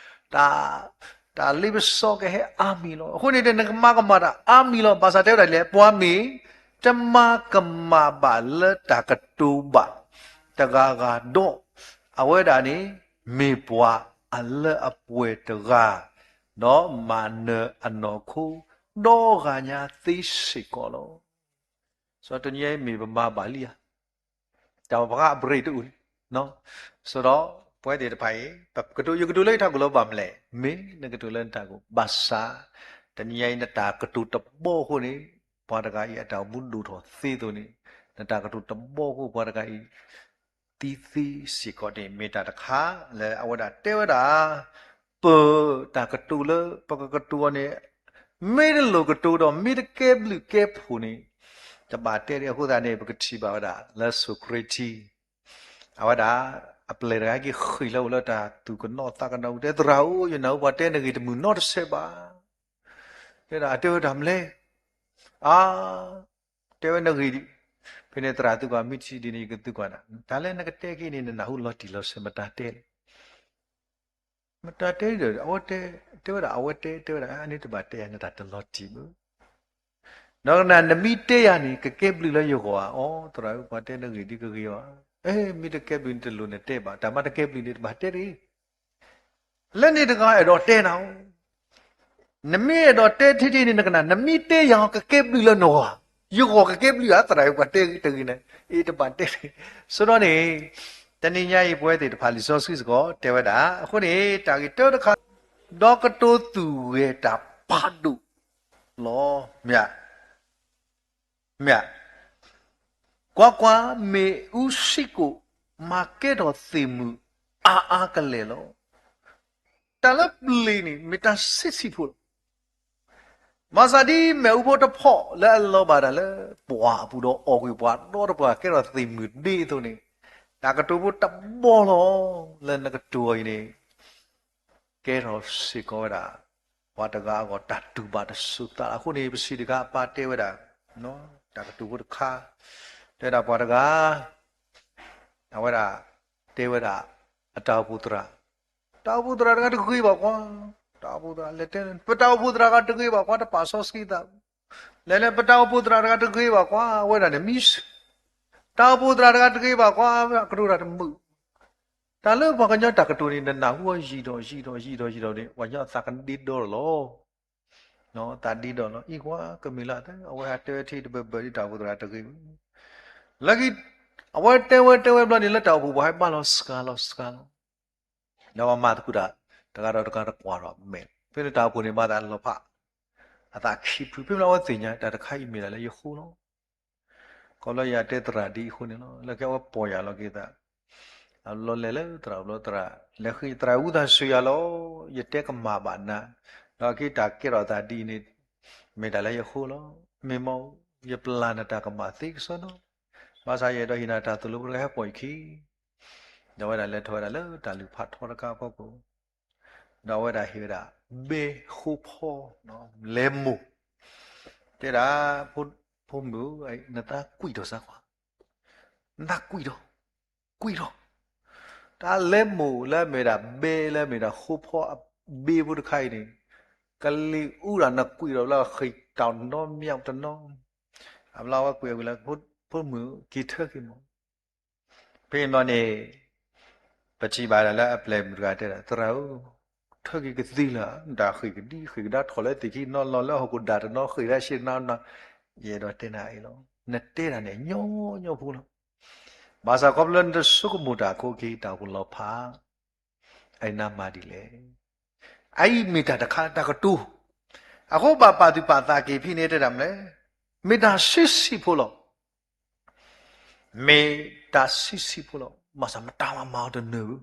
တၢ် တၢ်လ့ပစီကဟဲအါမံၤလီၤ. အဃိန့ၣ် နကမၤကမၣ်တၢ်အါမံၤလီၤ. ဘၣ်ဆၣ်တဲဝဲဒၣ်လဲၣ် ပှၤမ့ၢ်တမၤကမၣ်ဘၣ်လၢတၢ်ကတိၤဘၣ်တဂၤဂၤဒီး အဝဲဒၣ်န့ၣ် မ့ၢ်ပှၤအလၢအပှဲၤတဂၤ ဒီးမၤနၢၤအနီၢ်ခိ ဒီဂၤညါသ့စ့ၢ်ကီးလီၤ. စီၤတနံၤအံၤမ့ၢ်ပမၤဘၣ်လံဧါ, တၢ်ပှၤအ break တအိၣ်လံ. စီၤဒီး ပဝဲသ့ၣ်တဖၣ်အံၤ ပကတိၤ ယကတိၤလၢယထးခိၣ်လၢဘၣ်မနုၤလဲၣ်, မ့ၢ်နကတိၤလၢနထးခိၣ် ဘၣ်ဆၣ် တနံၤအံၤနတၢ်ကတိၤတဘီအဃိန့ၣ် ပှၤတဂၤအံၤအတၢ်အိၣ်မူဒိၣ်ထီၣ်သ့အသိးန့ၣ် နတၢ်ကတိၤတဘီအဃိ ပှၤတဂၤအံၤ သံသ့စ့ၢ်ကီးန့ၣ် မ့ၢ်တၢ်တခါလၢအဝဲဒၣ်တဲဝဲဒၣ် ပတၢ်ကတိၤလၢပကကတိၤအီၤန့ၣ် မ့ၢ်တလိၣ်ကတိၤဒီး မ့ၢ်တကဲဘျုးကဲဖှိၣ်န့ၣ် တဘၣ်တဲဒံး. အဃိသတးန့ၣ် ပကထံၣ်ဘၣ်ဝဲဒၣ်လၢ Socrates အဝဲဒၣ် အပျဲၢ်တဂၤဟဲက့ၤဃ့ၢ်လၢအိၣ်လၢတၢ်သူၣ်ကနီၤသးကနီၤ တဲသရၣ်ဧၢ, ယနၢ်ဟူပှၤတဲနဂ့ၢ်တမုာ်နီတစဲးဘၣ်. တဲဒၣ် အတဲဝဲတၢ်မနုၤလဲၣ်. အါ, တဲဝဲနဂ့ၢ်ဒံး. ဖဲန့ၣ်သရၣ်သံကွၢ် မ့ၢ်ထံၣ်ဒ်န့ၣ် ယကသံကွၢ်နၤ, တၢ်လၢနကတဲက့ၤန့ၣ် နနၢ်ဟူလီၤတံၢ်လီၤဆဲး မတၤတဲလဲၣ်. မတၤတဲဒီး အဝဲတဲ, တဲဝဲဒၣ် အဝဲတဲ, တဲဝဲဒၣ် အန့ၣ်တဘၣ်တဲယၤ နတၢ်တလီၤတံၢ်ဘၣ်. ဒီးကနၣ် နမ့ၢ်တဲယၤန့ၣ် ကကဲဘျုးလၢယဂီၢ်ဧါ. အိ သရၣ်ဧၢ, ပှၤတဲနဂ့ၢ်ဒ်ကဂ့ၤဘၣ်. အ့ မ့ၢ်တကဲဘျုးန့ၣ် တလိၣ်နတဲဘၣ်. တၢ်မ့ၢ်တကဲဘျုးန့ၣ် တဘၣ်တဲတဂ့ၤ. လၢန့ၣ်တဂၤအဲၣ်ဒိးတဲနၤဧိၤ, နမ့ၢ်အဲၣ်ဒိးတဲထံထံန့ၣ် နကနၣ် နမ့ၢ်တဲယၤ ကကဲဘျုးလၢနဂီၢ်, ယဂီၢ်ကကဲဘျုးဧါ သရၣ်ဧၢ, ပှၤတဲတဂ့ၤန့ၣ် အ့ တဘၣ်တဲတဂ့ၤ. ဆိဒီးန့ၣ် တနံၤညါအံၤ ပဝဲသ့ၣ်တဖၣ် လံာ်စီဆှံစ့ၢ်ကီး တဲဝဲဒၣ် အဃိန့ၣ် တၢ်ဂ့ၢ်တၢတခါ ဒီးကတိၤသူၣ်ဂဲၤတၢ်ဖးဒိၣ်လီၤ. မ့ၢ် မ့ၢ် ကွၢ်ကွၢ်, မ့ၣ်အူဆံးကိာ် မၤကဲထီၣ်သ့ၣ်မုၢ်အါအါကလဲာ်လီၤ. တၢ်လၢပျ့ၤန့ၣ် မ့ၢ်တၢ်ဆံးဆံးဖိလီၤ. ဘၣ်ဆၣ်ဒ်မ့ၣ်အူဖိတဖီၣ်လၢအလီၤဘၣ်တၢ်လၢပှၢ်အပူၤဒီး အီၣ်ကွံာ်ပှၤဒီတပှၢ် ကဲထီၣ်သ့ၣ်မုၢ်ဒ့အသိးန့ၣ်, တၢ်ကတိၤဖိတဘီလီၤ လၢနကတိၤအီၤအံၤန့ၣ် ကဲထီၣ်စ့ၢ်ကီးဝဲဒၣ် ပှၤတဂၤအဂီၢ် တၢ်တူၢ်ဘၣ်တစိၤသးလီၤ. အဃိန့ၣ် ပစံးတခါ အပၢ်တဲဝဲဒၣ် တၢ်ကတိၤဖိတခါ တဲဒၣ်ပှၤတဂၤ အဝဲဒၣ် တဲဝဲဒၣ် အတၢ်အိၣ်ဖှိၣ်သရၣ်, တၢ်အိၣ်ဖှိၣ်သရၣ်တဂၤတဂ့ၤဘၣ်ကွၢ်, တၢ်အိၣ်ဖှိၣ်သရၣ်လဲၤတဲ ပတၢ်အိၣ်ဖှိၣ်သရၣ်တဂၤတဂ့ၤဘၣ်ကွၢ်, တပာ်စီဆှံသး, လဲၤလဲၤ ပတၢ်အိၣ်ဖှိၣ်သရၣ်တဂၤတဂ့ၤဘၣ်ကွၢ်, အဝဲဒၣ်န့ၣ်မံ, တၢ်အိၣ်ဖှိၣ်သရၣ်တဂၤတဂ့ၤဘၣ်ကွၢ်, ကတိၤတၢ်တမုာ် တၢ်လၢပှၤကညီတၢ်ကတိၤန့ၣ် နနၢ်ဟူအီၤယံာ်ဒီးယံာ်ဒီးယံာ်ဒီးယံာ်ဒီးန့ၣ် ပှၤကညီအသးကဒ့ဒီလီၤ. သးဒ့ဒီလီၤ. အံၤကွၢ် ကမ့ၢ်လၢ အဝဲဟးတဲဝဲထံၣ်တဘၢဘၢဒ် တၢ်အိၣ်ဖှိၣ်သရၣ်တဂ့ၤဘၣ်. လၢခံ အဝဲတဲဝဲတဲဝဲဘျီန့ၣ် လၢတၢ်အိၣ်ဖှိၣ်ပှၤဟဲဘါလီၤစှၤလီၤစှၤလီၤ. ဒီးပှၤမၤသကိးတၢ် တဂၤဒီးတဂၤတကွၢ်ဒီးမဲာ်, ဖဲန့ၣ်တၢ်အိၣ်ဖှိၣ်န့ၣ်မၤသးလီၤဖး အသးခံဖု, ဖဲမ့ၢ်လၢအဝဲသ့ၣ်ညါ တၢ်တခါအံၤမ့ၢ်ဒၣ်လၢယဃိလီၤ. ခီဖျိလၢယတဲသရၣ်ဒ်အံၤအဃိန့ၣ်လီၤ. လၢခံအဝဲပီၢ်ယၢ်လီၤက့ၤသး, အဘျီလဲၤလၢသရၣ်ဘျီသရၣ်, လဲၤဃ့သရၣ်ဝံသးစူၤယၤလီၤ, ယတဲကမၣ်ဘၣ်နၤ, ဒီးအခံတၢ်ကဲထီၣ်သးဒ်အံၤန့ၣ် မ့ၢ်တၢ်လၢယဃိလီၤ. မ့ၢ်မ့ၢ် ယပျၢ်နတၢ်ကမၣ်သ့ကစီဒီ, ဘၣ်ဆၣ်ယအဲၣ်ဒိးဟ့ၣ်နၤတၢ်သိၣ်လိပတြၢၤဟဲပိာ်ယခံ ဒီးအဝဲဒၣ်လဲၤထီၣ်ဝဲဒၣ်လၢတၢ်လုၢ်ဖးထီတခါအဖီခိၣ်, ဒီးအဝဲဒၣ်ဟ့ၣ်ဝဲဒၣ် ဘဲဃိဖီ, လဲၤမိၢ်, တဲဒၣ် ဖိမုၣ်, နသးကွံာ်ထီၣ်စၢ်ကွၢ်, နသးကွံာ်ထီၣ်, ကွံာ်ထီၣ်, တၢ်လဲၤမိၢ်လၢအမ့ၢ်ဒၣ်ဘဲလၢအမ့ၢ်ဒၣ်ဃိဖီအဘဲဖိတခါအံၤန့ၣ်, ကလံၤအူဒၣ်နကွံာ်ထီၣ်လၢဃံးတနီၤမ့ၢ်တနီၤ, အဘျီဝဲကွံာ်ဝံၤလၢ ဖိမုၣ်က့ၤထၢက့ၤမး ဖဲန့ၣ်ဘျီန့ၣ် ပထံၣ်ဘၣ်ဒၣ်လၢအပျဲၢ်မုၣ်တဂၤတဲဒၣ် သရၣ်ဧၢ, ထၢက့ၤကသ့လၢၤဧါ, တၢ်ဃံးကဒံဃံးကဒါထီၣ်လၢသ့ၣ်ခံနီၤလီၤလၢဟီၣ်ခိၣ်ဒၣ်တနီၤဃံးဒၣ်ဆ့တနီၤနီၤ, ယအဲၣ်ဒိးတဲနၤအံၤလီၤ. နတဲဒၣ်န့ၣ်ညီညီဖိလီၤ. ဘၣ်ဆၣ်ခီဖျိလၢနတဆိကမိၣ်တၢ်အခိၣ်အခံ တၢ်အိၣ်ဖှိၣ်လီၤဖး အနၢ်မၤဒ်လဲၣ်. အအံၤမ့ၢ်တၢ်တခါတၢ်ကတိၤ, အဃိဘၣ်ပာ်သူၣ်ပာ်သးက့ၤဖဲန့ၣ်တဲဒၣ်မနုၤလဲၣ်, မ့ၢ်တၢ်ဆံးဆံးဖိလီၤ. မ့ၢ်တၢ်ဆံးဆံးဖိလီၤ. ဘၣ်ဆၣ်မတၤမၤမၤအီၤတနၢၤဘၣ်.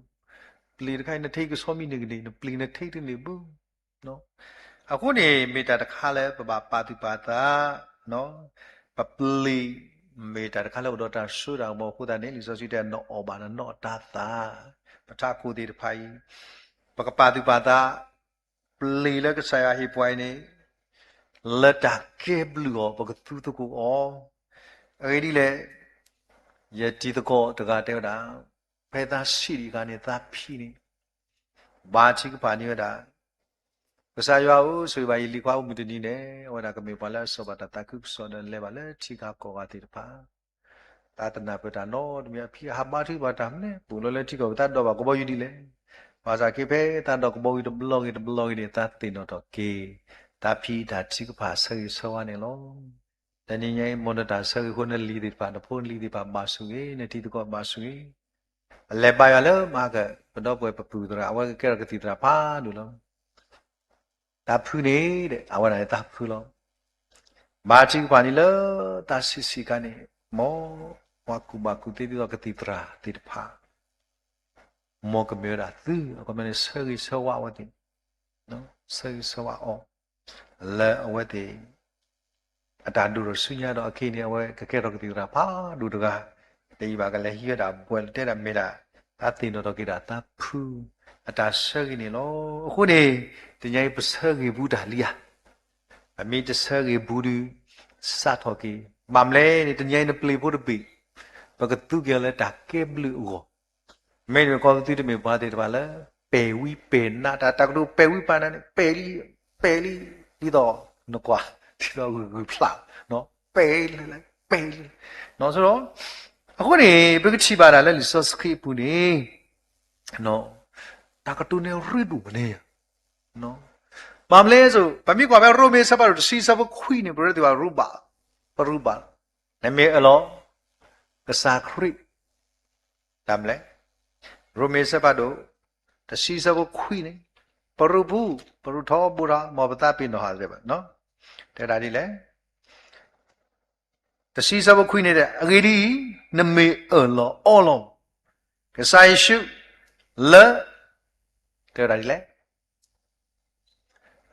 ပျ့ၤတခါအံၤ နထံကဆီမံန့ၣ်ကန့ၣ် နပျ့ၤနထံတန့ၢ်ဘၣ်. အဃိန့ၣ် မ့ၢ်တၢ်တခါလၢပဘၣ်ပာ်သူၣ်ပာ်သး, ပပျ့ၤ မ့ၢ်တၢ်တခါလၢအိၣ်ဒီးတၢ်စိတၢ်ကမီၤအဃိသတးန့ၣ် လံာ်စီဆှံတဲ နအီၣ်ဘၣ်နနီၢ်တၤသၣ်, ပထးခိၣ်သ့ၣ်တဖၣ်အံၤ, ပကပာ်သူၣ်ပာ်သး ပျ့ၤလၢကစၢ်ယွၤဟ့ၣ်ပှၤအံၤန့ၣ် လၢတၢ်ကဲဘျုးအီၤ ပကသူသကိးအီၤ. အဂ့ၢ်ဒ်လဲၣ်, ယတံၤသကိးတဂၤတဲဝဲဒၣ်, ဖဲသးဆံးဒံးအခါန့ၣ် သးဖံးန့ၣ် ဘါထုကဖၣ်န့ၢ်ဝဲဒၣ်, ကစၢ်ယွၤဧၢ, ဆိၣ်ဂ့ၤဘၣ်ယလံၤခွါအိၣ်မုၢ်တနံၤန့ၣ် အဝဲဒၣ်ကမ့ၢ်ပှၤလၢအစီၣ်ဘၣ်တၢ်သးခုကစီၣ်ဒီးလဲၤဘၣ်လၢထံဂၤကီၢ်ဂၤသ့ၣ်တဖၣ် သးတနၢ်ပၢၢ်တၢ်နီတမံၤ အဖံးအဟးဘါထုကဖၣ်တၢ်မနုၤလဲၣ်, ပူၤလီၤလၢထံကီၢ်ပူၤ သးဒိးဘၣ်ကဘီယူၤဒ်လဲၣ်. ဘၣ်ဆၣ်က့ၤဖဲသးဒိးကဘီယူၤတဘျီဂ့ၤတဘျီဂ့ၤန့ၣ် သးသ့ၣ်နီၣ်ထီၣ်က့ၤ သးဖံးတၢ်ထုကဖၣ်ဆၢဂ့ၤဆၢဝါန့ၣ်လီၤ. တနံၤညါအံၤ မ်နတၢ်ဆၢဂ့ၤအဃိ နလံၤသ့ၣ်တဖၣ် နဖိနလံၤသ့ၣ်တဖၣ်ဘၣ်ဆိၣ်ဂ့ၤ, နတံၤသကိးဘၣ်ဆိၣ်ဂ့ၤ, အလဲၤဘါယွၤလၢမၤက ပဒီပုၢ်ဝဲၢ်ပပုၢ်သရၣ် အဝဲကကဲထီၣ်ကသံၣ်သရၣ်ဖးဒိၣ်လီၤ. သးဖုန့ၣ်ဒီး အဝဲဒၣ်န့ၣ်သးဖုလီၤ. ဘါထုကဖၣ်န့ၣ်လၢသးဆံးဆံးခါန့ၣ် မ်ပှၤကူၣ်ဘၣ်ကူၣ်သ့ဒ်သိးကသံၣ်သရၣ်သ့ၣ်တဖၣ် မ်ကမ့ၢ်ဝဲဒၣ်သု အခီပညီန့ၣ် ဆၢဂ့ၤဆၢဝါအဝဲသ့ၣ်, ဆၢဂ့ၤဆၢဝါအီၤ လၢအဝဲသ့ၣ် အတၢ်ဒိၣ်ထီၣ်ဆူညါဒီးအခဲအံၤန့ၣ် အဝဲကကဲထီၣ်ကသံၣ်သရၣ်ဖးဒိၣ်တဂၤ, တယံာ်ဘၣ်ကလဲၤဟံးဝဲဒၣ်ဘှဲးလီၤ တဲဒၣ်မ့ၢ်ဒၣ် သးသ့ၣ်နီၣ်ထီၣ်က့ၤဒၣ်သးဖု အတၢ်ဆၢဂ့ၤန့ၣ်လီၤ. အဃိန့ၣ် တနံၤအံၤပဆၢဂ့ၤဘူးတၢ်လံဧါ, ပမ့ၢ်တဆၢဂ့ၤဘူးဒီး စးထီၣ်က့ၤ, ဘၣ်မနုၤလဲၣ်န့ၣ် တနံၤအံၤနပျ့ၤဖိတဘ့ၣ် ပကသူက့ၤအီၤလၢတၢ်ကဲဘျုးအဂီၢ်, မ့မ့ၢ်ကီၢ်ပသူတမ့ၢ်ပှၤသ့ၣ်တဖၣ်လၢ ပဲာ်ဝံပဲာ်နါတၢ်, တၢ်ကတိၤပဲာ်ဝံပဲာ်နါန့ၣ် ပဲာ်လံ, ပဲာ်လံ, ဒ်သိးနကွၢ် ဒ်သိးဂုာ်ဂုာ်ဖျး, ပဲာ်လံ, ပဲာ်လံ, အဃိန့ၣ် ပကထံၣ်ဘၣ်ဒၣ်လၢလံာ်စီဆှံအပူၤန့ၣ် တၢ်ကတိၤန့ၣ်ရ့ဒိၣ်မးန့ၣ်, ဘၣ်မနုၤလဲၣ်, ပမ့ၢ်ကွၢ်ဖဲရိမ့ၤအဆၢဖးဒိၣ်တဆံအဆၢဖိခွံန့ၣ် ပရၢသ့ၣ်ဘၣ်ရူဘၣ်, ပရူဘၣ်, နမ့ၢ်အၢၣ်လီၤ ကစၢ်ခရံာ် တၢ်မနုၤလဲၣ်, ရိမ့ၤအဆၢဖးဒိၣ် တဆံအဆၢဖိခွံန့ၣ်, ပရူပူၤ, ပရူထီဘိထီ မ်ပသးပ့ၤနီၣ်ဟးသ့ဘၣ်, တဲဒၣ်ဒ်လဲၣ်, တဆံအဆၢဖိခွံန့ၣ်, အဂ့ၢ်ဒ်အံၤ, နမ့ၢ်အၢၣ်လီၤအီလီၤ ကစၢ်ယ့ၣ်ၡူး လၢ, တဲဝဲဒၣ်ဒ်လဲၣ်,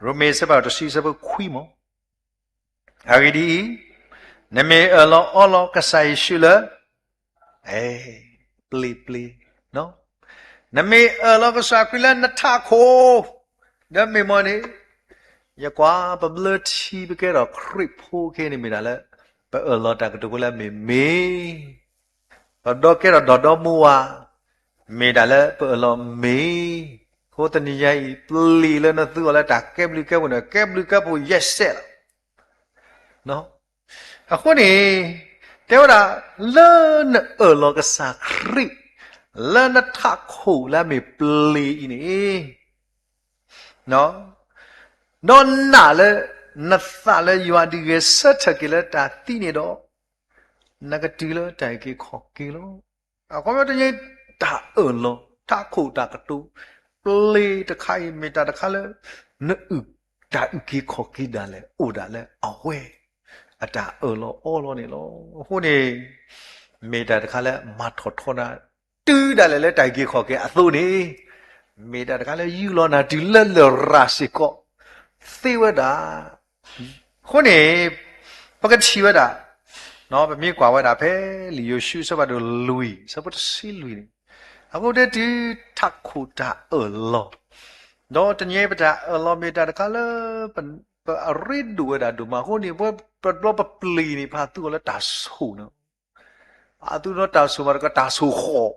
ရိမ့ၤအဆၢဖးဒိၣ်တဆံအဆၢဖိခွံ မ့ၢ်, အဂ့ၢ်ဒ်အံၤ, နမ့ၢ်အၢၣ်လီၤအီလီၤကစၢ်ယ့ၣ်ၡူးလၢ, ပျ့ၤပျ့ၤ, နမ့ၢ်အၢၣ်လီၤကစၢ်ခရံာ်လၢနထးခိၣ်, ဒီးမ့ၢ်မ့ၢ်န့ၣ်, ယကွၢ်ပဘျၢထံပကဲထီၣ်ခရံာ်ဖိခဲအံၤန့ၣ်မ့ၢ်ဒၣ်လၢ ပအၢၣ်လီၤတၢ်ကတိၤဖိလၢအမ့ၢ်မ့ၢ် ပဒီကဲထီၣ်ဒီးဒီမါဝၤ, မ့ၢ်ဒၣ်လၢပအၢၣ်လီၤမ့ၢ်, အဃိတနံၤညါအံၤ ပျ့ၤလၢနသူအီၤလၢတၢ်ကဲဘျုးကဲဖှိၣ်န့ၣ် ကဲဘျုးကဲဖှိၣ်ယဲၢ်စဲးလီၤ. အဃိန့ၣ်, တဲဝဲဒၣ်, လၢနအၢၣ်လီၤကစၢ်ခရံာ်, လၢနထးခိၣ်လၢအမ့ၢ်ပျ့ၤအံၤန့ၣ် ဒီးနာ်လၢ, နသးလၢယွၤဒုးဂဲၤဆၢထၢၣ်က့ၤလၢတၢ်သံန့ၣ်ဒီး, နကတုၤလၢတၢ်အုၣ်က့ၤခီၣ်က့ၤလီၤ. အခီပညီတနံၤအံၤ တၢ်အၢၣ်လီၤ, ထးခိၣ်တၢ်ကတိၤ, ပျ့ၤတခါအံၤမ့ၢ်တၢ်တခါလၢ, နအုၣ်, တၢ်အုၣ်က့ၤခီၣ်က့ၤဒၣ်လဲာ် အိၣ်ဒၣ်လၢအဝဲ, အတၢ်အၢၣ်လီၤအီလီၤန့ၣ်လီၤ. အဃိန့ၣ်, မ့ၢ်တၢ်တခါလၢမၤထီၣ်ထီနၤ, တုၤဒၣ်လဲာ်လၢတၢ်အုၣ်က့ၤခီၣ်က့ၤအသိးန့ၣ်, မ့ၢ်တၢ်တခါလၢယူၢ်လီၤနၤတုၤလၢလရာ်စ့ၢ်ကီး, သ့ဝဲဒၣ်. အဃိန့ၣ်, ပကထံၣ်ဝဲဒၣ်, ပမ့ၢ်ကွၢ်ဝဲဒၣ်ဖဲလံာ်ယိၤၡူအဆၢဖးဒိၣ်လွံၢ် အဆၢဖိတဆံလွံၢ်န့ၣ်, အဃိတဲတုၤထးခိၣ်တၢ်အၢၣ်လီၤ, ဒီးတနံၤအံၤပတၢ်အၢၣ်လီၤမ့ၢ်တၢ်တခါလၢ ပအရ့ဒိၣ်ဝဲဒၣ်ဒိၣ်မးအဃိန့ၣ် ပတဘျီပပျ့ၤန့ၣ် ပဟးသူအီၤလၢတၢ်ဆိၣ်န့ၣ်, ပဟးသူအီၤလၢတၢ်ဆိၣ်မးတကး တၢ်ဆိၣ်ဃီၣ်,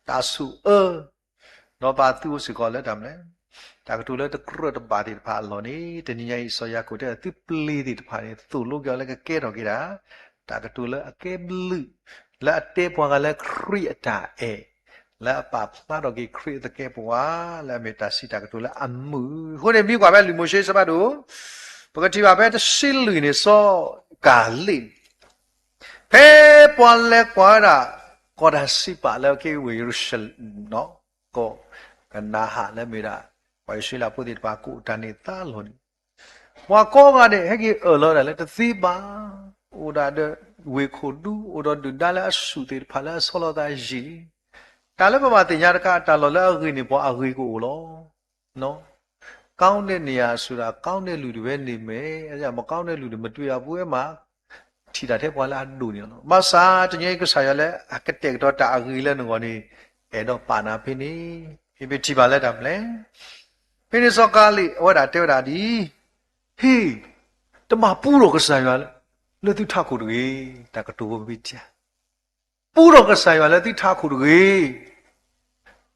တၢ်ဆိၣ်အၢ, ဒီးပဟးသူအီၤစ့ၢ်ကီးလၢတၢ်မနုၤလဲၣ်, တၢ်ကတိၤလၢတကြၢးတဘၣ်သ့ၣ်တဖၣ်အလီၢ်န့ၣ် တနံၤညါအံၤစီၤယၤကိာ်တဲ သုပျ့ၤသ့ၣ်တဖၣ်န့ၣ် သိၣ်လိက့ၤအီၤလၢကကဲထီၣ်က့ၤဒၣ် တၢ်ကတိၤလၢအကဲဘျုး, လၢအတဲပှၤဂၤလၢခရံာ်အတၢ်အဲၣ်, လၢအပာ်ဖျါထီၣ်က့ၤခရံာ်အသကဲာ်ပဝး, လၢအမ့ၢ်တၢ်စံးတၢ်ကတိၤလၢအမုာ်. အဃိန့ၣ်မ့ၢ်ကွၢ်ဖဲလံာ်မိၤၡ့အဆၢဖးဒိၣ်, ပကထံၣ်ဘၣ်ဖဲတဆံလွံၢ်န့ၣ် စီၤကၤလ့းန့ၣ် ဖဲပှၤလဲၤကွၢ်ဝဲဒၣ် ကီၢ်တၢ်စံးပာ်လၢအကဲဝ့ၢ်ယရူၤၡလ့ၣ်, ကီၢ်, ကနၤဧၣ်လၢမ့ၢ်ဒၣ် ပှၤအံၣ်စရ့လးဖိသ့ၣ်တဖၣ်ကအိၣ်တၢ်န့ၢ်သါလီၢ်န့ၣ် ပှၤကိးဂၤဒဲး ဟဲက့ၤအၢၣ်လီၤဒၣ်လၢတသ့ဘၣ်, အိၣ်ဒၣ်ဒီးဝ့ၢ်ခိၣ်ဒူ အိၣ်ဒီးဒုၣ်ဒါလၢအဆူၣ်သ့ၣ်တဖၣ်လၢအဆီလီၤသးယံာ်လံ. တၢ်လၢပဘၣ်သ့ၣ်ညါတခါ တၢ်လီၢ်လၢအဂ့ၤန့ၣ် ပှၤအဂ့ၤကအိၣ်လီၤ. ကောင်းတဲ့နေရာဆိုတာ ကောင်းတဲ့လူတွေပဲနေမယ်, မကောင်းတဲ့လူတွေ မတွေ့ရဘူး, အဲမှာ ထံၣ်တၢ်ထဲပှၤလၢအဒိၣ်န့ၣ်လီၤ. ဘၣ်ဆၣ်တနံၤအံၤကစၢ်ယွၤလၢအကတဲာ်ကတီၤတၢ်အဂ့ၤလၢနဂီၢ်န့ၣ် အဲၣ်ဒိးပာ်နၤဖဲန့ၣ်, ဖဲပထံၣ်ဘၣ်လၢတၢ်မနုၤလဲၣ်. ဖဲန့ၣ်စီၤကၤလ့းအဝဲဒၣ်တဲဝဲဒၣ်ဒ်အံၤ, ဟ့ၣ်, တမၤပူထီၣ်ကစၢ်ယွၤလၢသုထးခိၣ်တဂ့ၤ, တၢ်ကတိၤဖိမ့ၢ်တၢ် ပူထီၣ်ကစၢ်ယွၤလၢသုထးခိၣ်တဂ့ၤ.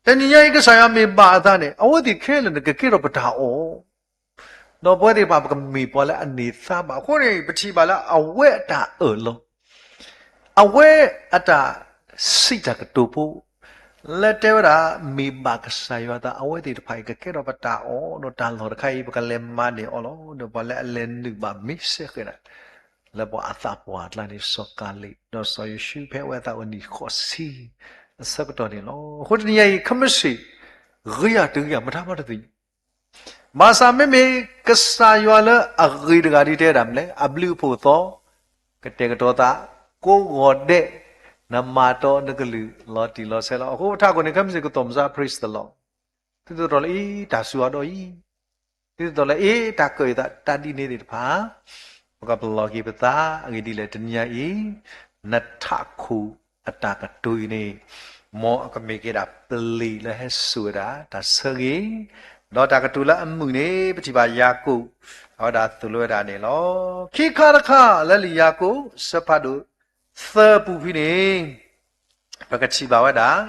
တနံၤညါအံၤကစၢ်ယွၤမ့ၢ်ဘၣ်အသးန့ၣ် အဝဲသ့ၣ်ခဲလၢာ်န့ၣ် ကကဲထီၣ်ပတၢ်အီၣ် ဒီးပဝဲသ့ၣ်တဖၣ် ပကမ့ၢ်ပှၤလၢအန့ၢ်သါဘၣ်အဃိန့ၣ် ပထံၣ်ဘၣ်လၢအဝဲအတၢ်အၢၣ်လီၤ, အဝဲအတၢ်စံးတၢ်ကတိၤဖိ လၢတဲဝဲဒၣ် မ့ၢ်ဘၣ်ကစၢ်ယွၤအသး အဝဲသ့ၣ်တဖၣ်အံၤ ကကဲထီၣ်ပတၢ်အီၣ် ဒီးတၢ်လီၢ်တခါအံၤ ပကလဲၤမၤန့ၢ်အီၤလီၤ. ဒီးပှၤလၢအလဲၤနုာ်ဘၣ်မ့ၢ်စ့ၢ်ကီးဒၣ် လၢပှၤအသးပှၢ်အကျါန့ၣ် စီၤကၤလ့း ဒီးစီၤယိၤၡူ ဖဲအဝဲအသးအိၣ်နံၣ်ဃိးဆံ အဆၢကတီၢ်န့ၣ်လီၤ. အဃိတနံၤညါအံၤ ခဲမုၢ်ဆ့ၣ် ဂ့ၤဧါတဂ့ၤဧါ မတၤမးတသ့ၣ်ညါ ဘၣ်ဆၣ်မ့မ့ၢ် ကစၢ်ယွၤလၢအဂ့ၤတဂၤဒ်တဲဝဲဒၣ်မနုၤလဲၣ် အဘျုးအဖှိၣ်သီ ကတဲာ်ကတီၤသး ကိးဂီၤဒဲး နမၤတီနကလုၢ်လီၤတံၢ်လီၤဆဲးလီၤ. အဃိပထးခိၣ်န့ၣ် ခဲမုၢ်ဆ့ၣ်ကသီၣ်မုၢ်ဆါ praise the Lord သုတသ့ၣ်နီၣ်လၢအံၤ တၢ်စူၤအါဒီးအံၤ သုတသ့ၣ်နီၣ်လၢအံၤ တၢ်ကၢၣ်အသး တၢ်ဒ်န့ၣ်သ့ၣ်တဖၣ် ပကပလီၢ်က့ၤပသး အဂ့ၢ်ဒ်လဲၣ် တနံၤညါအံၤ နထးခိၣ်အတၢ်ကတိၤအံၤန့ၣ် မ်အကမ့ၢ်က့ၤဒၣ်ပလံာ်လၢဟဲစိာ်ဝဲဒၣ် တၢ်ဆၢဂ့ၤ, ဒီးတၢ်ကတိၤလၢအမုာ်န့ၣ် ပထံၣ်ဘၣ်ယၤကိာ် အဝဲဒၣ်သိၣ်လိဝဲဒၣ်န့ၣ်လီၤ. ခံခါတခါ လၢလံာ်ယၤကိာ် ဆၢဖးဒိၣ် သၢပူၤဖဲန့ၣ် ပကထံၣ်ဘၣ်ဝဲဒၣ်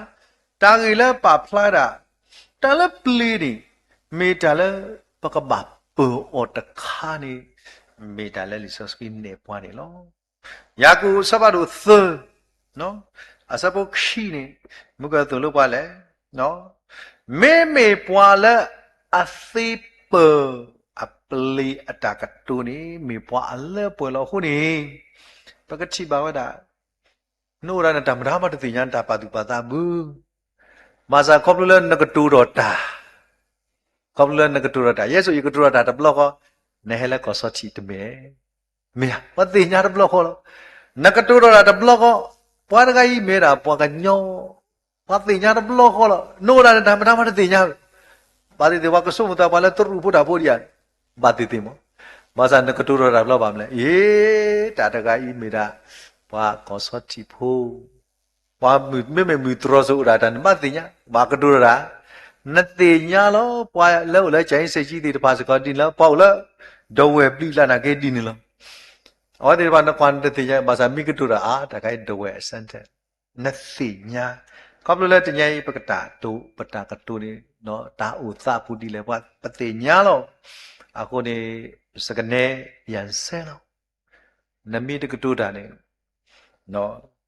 တၢ်ဂ့ၢ်လၢပာ်ဖျါဒၣ် တၢ်လၢပျ့ၤန့ၣ် မ့ၢ်တၢ်လၢပကဘၣ်ပၢၤအီၤတခါန့ၣ် မ့ၢ်တၢ်လၢလံာ်စီဆှံနဲၣ်ပှၤန့ၣ်လီၤ. ယၤကိာ်ဆၢဖးဒိၣ်သၢ အဆၢဖိခံန့ၣ် မုၢ်ကသိၣ်လိပှၤလဲၣ်, မ့မ့ၢ်ပှၤလၢအသ့ပၢၤအပျ့ၤအတၢ်ကတိၤန့ၣ် မ့ၢ်ပှၤအလၢပှဲၤလီၤအဃိန့ၣ် ပကထံၣ်ဘၣ်ဝဲဒၣ် နအိၣ်ဒၣ်နတၢ်မတၤမးတသ့ၣ်ညါ နတၢ်ပာ်သူၣ်ပာ်သးဘၣ် ဘၣ်ဆၣ်ခီဖျိလၢနကတိၤဒီးတၢ်, ခီဖျိလၢနကတိၤဒီးတၢ် ယဲစိာ်ယကတိၤဒီးတၢ်တဘျီဃီ, နဟဲလၢကီၢ်ဆီထံးတမ့ၢ်, မ့ၢ်ဧါ, ပှၤသ့ၣ်ညါတဘျီဃီလီၤ. နကတိၤဒီးတၢ်တဘျီဃီ, ပှၤတဂၤအံၤမ့ၢ်ဒၣ်ပှၤကညီ, ပှၤသ့ၣ်ညါတဘျီဃီလီၤ. နအိၣ်ဒၣ်နတၢ်မတၤမးတသ့ၣ်ညါ, ဘၣ်သ့ၣ်သ့ၣ် ပှၤကဆိကမိၣ်သးပှၤလၢတရူးဖိတၢ်ဖိဒံးဧါ, ဘၣ်သ့ၣ်သ့ၣ်မး, ဘၣ်ဆၣ်နကတိၤဒီးတၢ်တဘျီဘၣ်မနုၤလဲၣ်, အ့ တၢ်တဂၤအံၤမ့ၢ်ဒၣ် ပှၤကီၢ်ဆီထံးဖိ ပှၤမုၢ်မ့မ့ၢ်မုၢ်တြီၤစိၤအိၣ်ဒၣ်တၢ်န့ၣ် ဘၣ်သ့ၣ်ညါ, ဘၣ်ကတိၤဒီးတၢ်, နသ့ၣ်ညါလီၤ. ပှၤလၢအိၣ်လၢကၠၤအ့စ့ၣ်ကၠံသ့ၣ်တဖၣ်စ့ၢ်ကီးဒ်န့ၣ်လီၤ, ပှၤအိၣ်လၢ ဒဝဲၢ်ဘျံးလၢ်နာ်က့ဒ်န့ၣ်လီၤ. အဝဲသ့ၣ်တဖၣ်နကွၢ်နတသ့ၣ်ညါ, ဘၣ်ဆၣ်မ့ၢ်ကတိၤတၢ်အါ တၢ်ခါအံၤဒဝဲၢ်အစၢၣ်တဲ, နသ့ၣ်ညါ, ခီဖျိလၢတနံၤအံၤ ပကတၢ်တိာ် ပတၢ်ကတိၤန့ၣ် တၢ်အိၣ်သးပူၤဒ်လဲၣ် ပှၤပသ့ၣ်ညါလီၤ. အဃိန့ၣ် စကနဲယၤစဲလီၤ. နမ့ၢ်တကတိၤတၢ်န့ၣ်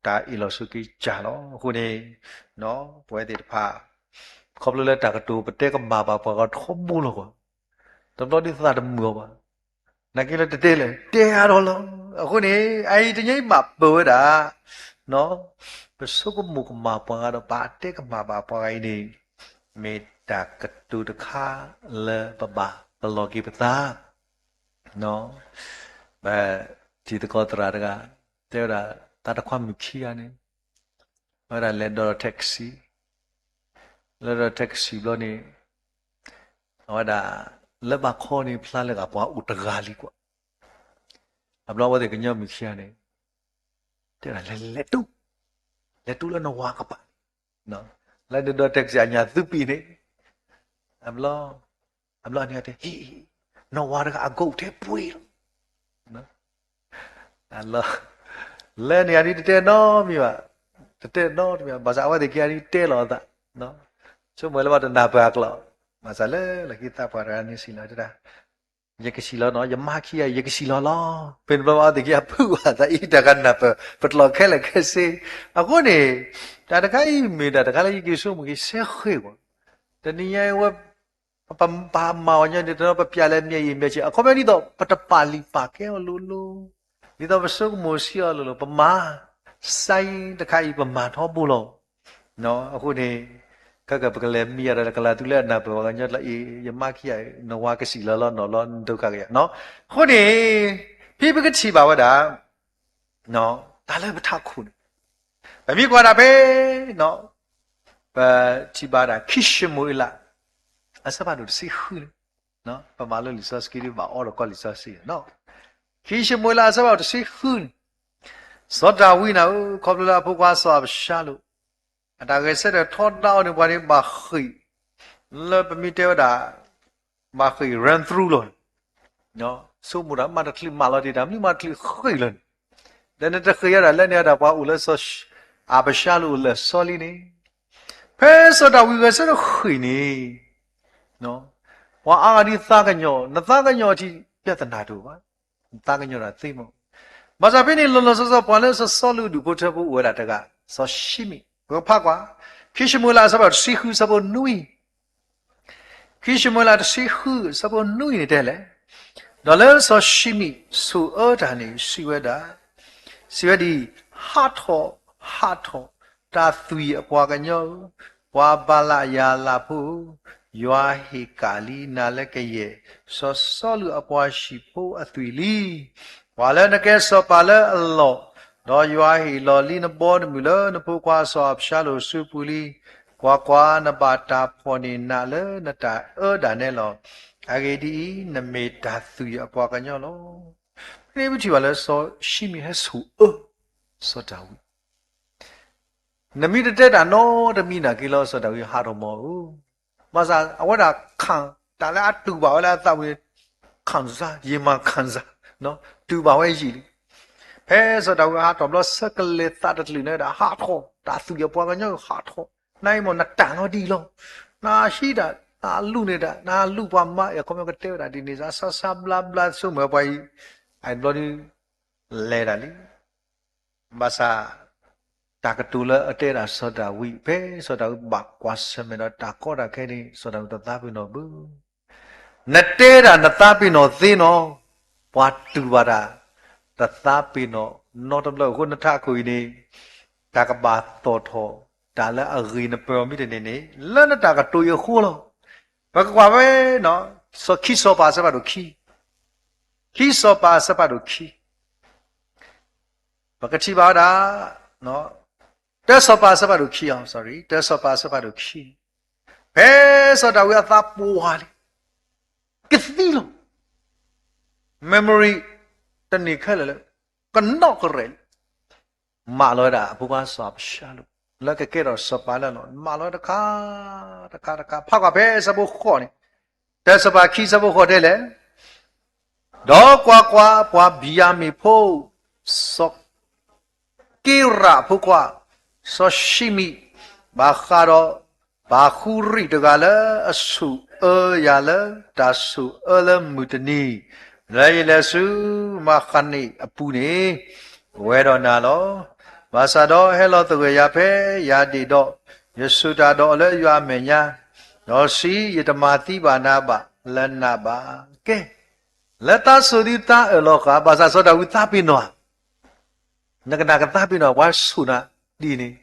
တၢ်အ့ၣ်လိာ်ဆိးက့ၤကၢ်လီၤ. အဃိန့ၣ် ပဝဲသ့ၣ်တဖၣ် ခီဖျိလၢတၢ်ကတိၤပတဲကမၣ်ဘၣ်ပှၤဂၤထီဘိလီၤကွၢ်, တဘျီဒ်သးတမုာ်အီၤဘၣ်. နာ်က့လၢတတဲလဲၣ် တဲအါထီၣ်လီၤ. အဃိန့ၣ် အအံၤတနံၤအံၤဘၣ်ပၢၤဝဲဒၣ် ပဆိကမိၣ်ကမၣ်ပှၤဂၤဒီး ပတဲကမၣ်ဘၣ်ပှၤဂၤအံၤန့ၣ် မ့ၢ်တၢ်ကတိၤတခါလၢပဘၣ်ပလီၢ်က့ၤပသး ပထံသကိးသရၣ်တဂၤ တဲဝဲဒၣ် သးတခွါမုၣ်ခံဂၤန့ၣ် အဝဲဒၣ်လဲၤဒိးထီၣ် taxi, လဲၤဒိးထီၣ် taxi ဘျီန့ၣ် အဝဲဒၣ် လၢဘၣ်ခီန့ၣ် ဖျါလၢဂၤပှၤအိၣ်တဂၤလံကွၢ်. အဘျီအဝဲသ့ၣ်ကညီမုၣ်ခံဂၤန့ၣ် တဲဒၣ်လဲၤ လဲၤတူၢ်, လဲၤတူၢ်လၢနဝၤကပၤန့ၣ်, လၢနဒိး taxi အညၣ်သုးပံၤန့ၣ်, အဘျီ အဘျီန့ၣ်တဲ ဟ့ၣ် နဝၤတဂၤအဂိၢ်ထဲပှ့ၤလီၤ. လၢန့ၣ်အဒ်တတဲနီတမံၤဘၣ်, တတဲနီတမံၤဘၣ်, ဘၣ်ဆၣ်အဝဲသ့ၣ်ခံဂၤဒ်တဲလီၤအသး, ဆိကမိၣ်လၢဘၣ်တနၢ်ပၢၢ်အကျိာ်, ဘၣ်ဆၣ်လၢလီၢ်ခံသးပှၢ်တဂၤန့ၣ်စံးလီၤတဲဒၣ် ယကစံးလီၤနီၤ, ယမါခံဂၤ ယကစံးလီၤလီၤ. ဖဲန့ၣ်ဘျီအဝဲသ့ၣ်ခံဂၤဖုးဘၣ်သးအံၤ တၢ်ကနၢ်ပၢၢ် ပတလီၢ်ခဲလၢာ်ခဲဆ့. အဃိန့ၣ် တၢ်တခါအံၤမ့ၢ်တၢ်တခါလၢယက့ၤဆိကမိၣ်က့ၤစဲဃဲၤကွၢ်, တနံၤညါအံၤဝဲ ပပာ်မၤအီၤညီန့ၣ် တနီၤပပျးလၢအမ့ၢ်အံၤမ့ၢ်ဆ့ အခီပညီဒ်သိးပတပာ်လုၢ်ပာ်ကဲအီၤလိၤလိၤ, ဒ်သိးပဆိကမိၣ်ဆံးအီၤလိၤလိၤ ပမၤ စါအံၤတခါအံၤပမၤထီဘိလီၤ. အဃိန့ၣ် ပကလဲၤမံယၤဒီးကလၤတုၤလၢအနၢ်ပၢၢ်ပှၤကညီလၢအံၤ ယမါခံဂၤ နဝၤကစံၣ်လီၤလီၤနီၢ်လီၤ နဒိခါကယၤနီၢ်. အဃိန့ၣ် ဖဲပကထံၣ်ဘၣ်ဝဲဒၣ် တၢ်လၢပထးခိၣ်န့ၣ် ပမ့ၢ်ကွၢ်ဒၣ်ဖဲ ပထံၣ်ဘၣ်ဒၣ် ခံၡမူၤအ့လး အဆၢဖးဒိၣ်တဆံဃုန့ၣ် ပမၤလၢလံာ်စီဆှံဒ်ဘၣ်အီဒီးကီၢ်လံာ်စီဆှံန့ၣ် ခံၡမူၤအ့လးအဆၢဖးဒိၣ်တဆံဃုန့ၣ် စီၤဒၤဝံးနၤဧၢ, ခီဖျိလၢအဖိခွါစီၤအၤဘၡါလိၣ် အတၢ်ဂဲၤဆၢထၢၣ်ထီဒါအီၤန့ၣ် ပှၤန့ၣ်ဘၣ်ဃ့ၢ် လၢပမ့ၢ်တဲဝဲဒၣ် ဘၣ်ဃ့ၢ် run through လီၤန့ၣ် ဆိကမိၣ်တၢ်မၤတချုးမၤလီၤတ့ၢ်တၢ် မနုၤမၤတချုးဃ့ၢ်လီၤန့ၣ် ဒီးနတဃ့ၢ်ယၤဒၣ်လဲၣ်န့ၣ် ဒၣ်ပှၤအိၣ်လၢစီၤ အၤဘၡါလိၣ်အိၣ်လၢစီလံန့ၣ် ဖဲစီၤဒၤဝံးဂဲၤဆၢထၢၣ်ဃ့ၢ်န့ၣ် ပှၤအါဂၤဒ်သးကညီၤ, နသးကညီၤထံး ပြဿနာတအိၣ်ဘၣ်, နသးကညီၤတၢ်သ့မး. ဘၣ်ဆၣ်ဖဲန့ၣ် လီၤလီၤဆီဆီ ပှၤလၢစီၤစီလူးအဒူၣ်ဖိထၢဖိအိၣ်ဝဲဒၣ်တဂၤ, စီၤၡံမံၣ်, ပကဖးကွၢ်, ခံၡမူၤအ့လးအဆၢဖးဒိၣ်တဆံဃုအဆၢဖိနွံ ခံၡမူၤအ့လးတဆံဃုအဆၢဖိနွံန့ၣ်တဲလဲၣ်, ဒီးလၢစီၤၡံမံၣ်ဆိၣ်အၢတၢ်န့ၣ် စံးဝဲဒၣ်, စံးဝဲဒ်အံၤ, ဟးထီၣ်, ဟးထီၣ်, တၢ်သွံၣ်အပှၤကညီဧၢ, ပှၤဘၤလယၤလးဖိဧၢ, ယွၤဟ့ၣ်ကၣ်လံနၤလၢကယဲၢ် စီၤစီလူးအပှၤဟံၣ်ဖိအသွံၣ်လံ. ပှၤလၢနကဲစီၤပၤလၢအလီၢ်, ဒီးယွၤဟ့ၣ်လီၤလံနဘီတမုၢ်လၢနဖိခွါစီၤအၤဘၡါလိၣ်အစုပူၤလံ. ကွၢ်ကွၢ်, နဘၣ်တၢ်ဖှီၣ်န့ၢ်နးလၢနတၢ်အၢဒၣ်နဲလီၤ. အဂ့ၢ်ဒ်အံၤ, နမ့ၢ်တၢ်သွံၣ်အပှၤကညီလီၤ. ဖဲန့ၣ်ပထံၣ်ဘၣ်လၢစီၤၡံမံၣ်ဟဲဆိၣ်အၢ စီၤဒၤဝံး နမ့ၢ်တတဲတၢ်နီတမံၤနာ်က့လီၤ စီၤဒၤဝံးဟးထီၣ်မီၤဧၢ, ဘၣ်ဆၣ်အဝဲဒၣ်ခၣ် တၢ်လၢအတူၢ်ဘၣ်ဝဲလၢအသးဝံၤ ခံစား, ယမၤခံစား, တူၢ်ဘၣ်ဝဲယံာ်လံ. ဖဲစီၤဒၤဝံးဟးထီၣ်ဘျီ ဆၢကလဲၤသးတချုးန့ၣ်ဒၣ် ဟးထီၣ်, တၢ်သွံၣ်အပှၤကညီဟးထီၣ်, နအံၤမ့ၢ် နတၢ်နီဒ်အံၤလီၤ, နဟံးတၢ်, နလူၤန့ၢ်တၢ်, နလူၤပှၤမါ, အခီပညီကတဲဝဲဒၣ်ဒ်န့ၣ် စါစါဘျါဘျါ ဆိကမိၣ်ပှၤအံၤ, အဘျီဒုး လဲၤဒၣ်လံ. ဘၣ်ဆၣ် တၢ်ကတိၤလၢအတဲဒၣ်စီၤဒၤဝံး ဖဲစီၤဒၤဝံးဘၣ်ကွၢ်ဆၢၣ်မဲာ်ဒီးတၢ်ကီတၢ်ခဲန့ၣ် စီၤဒၤဝံးတသးပ့ၤနီၣ်ဘၣ်. နတဲဒၣ်နသးပ့ၤနီၣ်သ့နီၤ, ပှၤတူၢ်ဘၣ်တၢ် တသးပ့ၤနီၣ်နီတဘျီ. အဃိနထးခိၣ်အံၤန့ၣ် တၢ်ကဘၣ်သီၣ်ထီၣ် တၢ်လၢအဂ့ၤနပၢၤအီၤမ့ၢ်တန့ၢ်န့ၣ် လၢနတၢ်ကတိၤအံၤအဃိလီၤ. ပကကွၢ်ဖဲ ခံစီၤပၤအဆၢဖးဒိၣ်ခံ, ခံစီၤပၤအဆၢဖးဒိၣ်ခံ ပကထံၣ်ဘၣ်ဝဲဒၣ် တၢစီၤပၤအဆၢဖးဒိၣ်ခံ, တၢစီၤပၤအဆၢဖးဒိၣ်ခံ, ဖဲစီၤဒၤဝံးအသးပှၢ်လံ, ကသံလီၤ, memory တန့ၢ်ခဲလၢာ်လၢ ကနီၣ်ကရဲၣ်လံ, မၢလီၤဝဲဒၣ်အဖိခွါစီၤအၤဘၡါလိၣ် လၢကကဲထီၣ်စီၤပၤလၢအလီၢ်, မၢလီၤဝဲတခါ တခါ တခါ, ဖးကွၢ်ဖဲအဆၢဖိဃိးန့ၣ်, တၢစီၤပၤခံအဆၢဖိဃိးတဲလဲၣ်, ဒီးကွၢ်ကွၢ်, ပှၤဘံၣ်ယၤမံၣ်ဖိ စီၤ က့ရးအဖိခွါ စီၤၡံမံၣ် ဘၣ်ဃးဒီး ဘၤဃူရံၣ်တဂၤလၢအဆိၣ်အၢယၤလၢ တၢ်ဆိၣ်အၢလၢမုၢ်တနံၤ လၢယလဲၤဆူမၤဃနံၣ်အပူၤန့ၣ် ဝဲဒီးနၤလီၤ. ဘၣ်ဆၣ်ဒီးဟဲလီၤသဂၢၢ်ယၤဖဲယၤဒ့ၣ်ဒီး ယဆိၣ်တၢ်ဒီးအီၤလၢယွၤအမဲာ်ညါ, ဒီးစံး, ယတမၤသံဘၣ်နၤဘၣ်လၢနးဘၣ်. ကဲ, လၢသးဆိၣ်ဒုးသးအၢၣ်လီၤဃာ် ဘၣ်ဆၣ်စီၤဒၤဝံးသးပ့ၤနီၣ်ဧါ, နကနၣ်ကသးပ့ၤနီၣ် ပှၤဆိၣ်နၤဒ်န့ၣ်,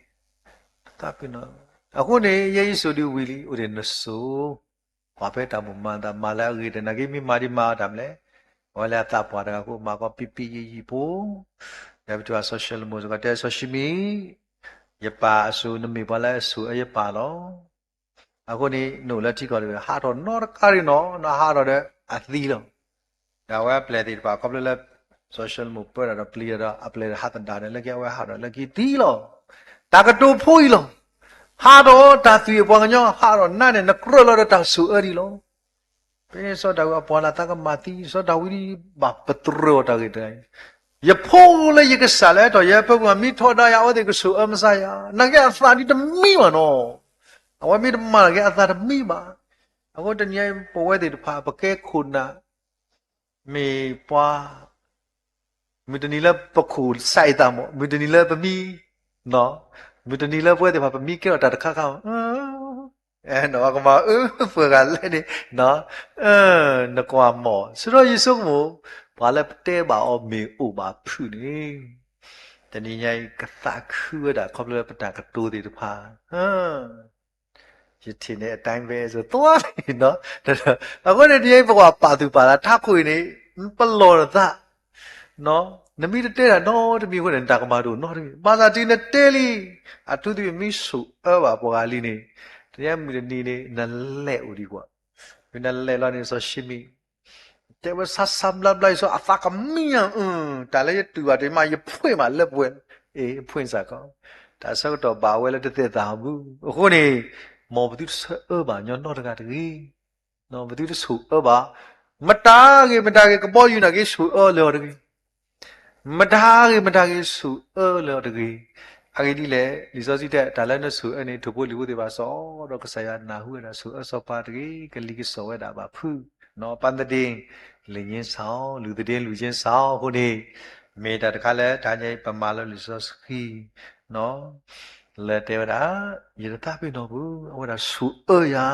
သးပ့ၤနီၣ်, အဃိန့ၣ် ယဲယဆိၣ်ဒုးဝံၤလံ အိၣ်ဒံးနဆိၣ်, ကွၢ်ဖဲတၢ်မိၣ်မၤသးမၤလၢအဂ့ၤတနာ်က့ မ့ၢ်မၤဒံးမၤအီၤတၢ်မလဲၣ်, အဝဲလၢအသးပှၢ်တဂၤအဃိ မၤကီပံပံယံာ်ယံာ်ဖိ, ဒီးပထံၣ်ဘၣ်စီၤၡလိၤမိၣ်စ့ၢ်ကီးတဲ စီၤၡံမံၣ်, ယပၢ်အစိၤ နမ့ၢ်ပှၤလၢအဆိၣ်အၢယပၢ်လီၤ. အဃိန့ၣ် နအိၣ်လၢထံကီၢ်တဘ့ၣ် ဟးထီၣ်နီတခါရံၣ်နီၤ နဟးထီၣ်ဒီးအသံလီၤ. ဒီးအဝဲအပျဲၢ်သ့ၣ်တဖၣ် ခီဖျိလၢ စီၤၡလိၤမိၣ်ပၢတၢ်ဒီးပျံၤတၢ်ဒီး အပျဲၢ်ဟးသဒၣ်ဒီး လၢခံအဝဲဟးထီၣ်လၢခံသံလီၤ. တၢ်ကတိၤဖိအံၤလီၤ. ဟးထီၣ်တၢ်သွံၣ်အပှၤကညီ ဟးထီၣ်နါန့ၣ် နကြၢးလီၤဒီးတၢ်ဆိၣ်အၢဒံးလီၤ. ဖဲန့ၣ်စီၤဒၤဝံးအပှၤလၢသးကမၤသံ စီၤဒၤဝံးဒ်ဘၣ်ပတြၢၤအီၤတၢ်ဂ့ၢ်တဂၤအံၤ, ယဖိလၢယကစၢ်လၢအဲၣ်တီၢ်ယဲၢ်ပၢပူၤ မ့ၢ်ထီဒါယၤ အဝဲသ့ၣ်ကဆိၣ်အၢမဆါယၤ, နာ်က့အသးဒ်တမံဘၣ်နီၤ. အဝဲမ့ၢ်တမၤနာ်က့အသးတမံဘၣ်. အဃိတနံၤအံၤ ပဝဲသ့ၣ်တဖၣ် ပကဲခိၣ်နၢ် မ့ၢ်ပှၤ မုၢ်တနံၤလၢပခိၣ်စးအသးမး မုၢ်တနံၤလၢပမံ, မုၢ်တနံၤလၢပဝဲသ့ၣ်တဖၣ် ပမံကဲထီၣ်တၢ်တခါခါမး, နကမၤအၢပှဲၤဂၤလဲၣ်န့ၣ်, နကွၢ်မး ဆၢထီၣ်ယဆိကမိၣ် ပှၤလၢပတဲဘၣ်အီၤမ့ၢ်အိၣ်ဘၣ်ဖုးန့ၣ်, တနံၤညါအံၤ ကသးခုဝဲဒၣ်ခီဖျိလၢပတၢ်ကတိၤသ့ၣ်တဖၣ် ယထံၣ်န့ၣ် အတိုင်းပဲ သိးလံနီၤ. အဃိန့ၣ် တယဲပကွၢ်ပာ်သူၣ်ပာ်သး ထးခိၣ်အံၤန့ၣ် ပလီၢ်နသး, နမ့ၢ်တတဲတၢ်နီတမံၤအဃိန့ၣ် နတၢ်ကမၣ်တအိၣ်နီတမံၤ. ဘၣ်ဆၣ်တုၤနတဲလံ, အထူးသဖြင့်မ့ၢ်ဆိၣ်အၢဘၣ်ပှၤဂၤလံန့ၣ်, တနံၤမုၢ်တနံၤန့ၣ် နလဲၤအိၣ်ဒံးကွၢ်. နလဲၤလီၤန့ၣ် စီၤၡံမံၣ် တဲဝဲဆါဆါဘျါဘျါအံၤ စီၤအသးကမံဧါ, တၢ်လၢယတူၢ်ဘၣ်တမံၤ ယဖှ့ၣ်မးလၢပှဲၤ, အ့ၣ် ဖှ့ၣ်စ့ၢ်ကီး, တၢ်ဆၢကတီၢ်ဘၣ်ဝဲလၢတသ့ၣ်သၣ်အပူၤ. အဃိန့ၣ် မ်ပသုတဆၢအၢဘၣ်ညီနီတဂၤတဂ့ၤ, ပသုတဆိၣ်အၢဘၣ်, မတၤဂ့ၤမတၤဂ့ၤ ကဘီယူၤနာ်က့ ဆိၣ်အၢလၢအီၤတဂ့ၤ. မတၤဂ့ၤမတၤဂ့ၤ ဆိၣ်အၢလၢအီၤတဂ့ၤ. အဂ့ၢ်ဒ်လဲၣ်, လံာ်စီဆှံတဲ တၢ်လၢနဆိၣ်အၢန့ၣ် ထိၣ်ဖိလံၣ်ဖိသ့ၣ်တဖၣ် စီဒီးကစၢ်ယွၤနၢ်ဟူဝဲဒၣ် ဆိၣ်အၢစီၤပၤတဂ့ၤ, ကလံၤကစီၣ်ဝဲဒၣ်ဘၣ်ဖုး, ပၢ်သဒ့ လံာ်ညင်းဆောင်း, လူသဒ့ လူချင်းဆောင် အဃိန့ၣ်, မ့ၢ်တၢ်တခါလၢတဟါညါအံၤ ပမၤလၢလံာ်စီဆှံ လၢတဲဝဲဒၣ် ယတသးပ့ၤနီၣ်ပူၤ အဝဲဒၣ်ဆိၣ်အၢယၤ,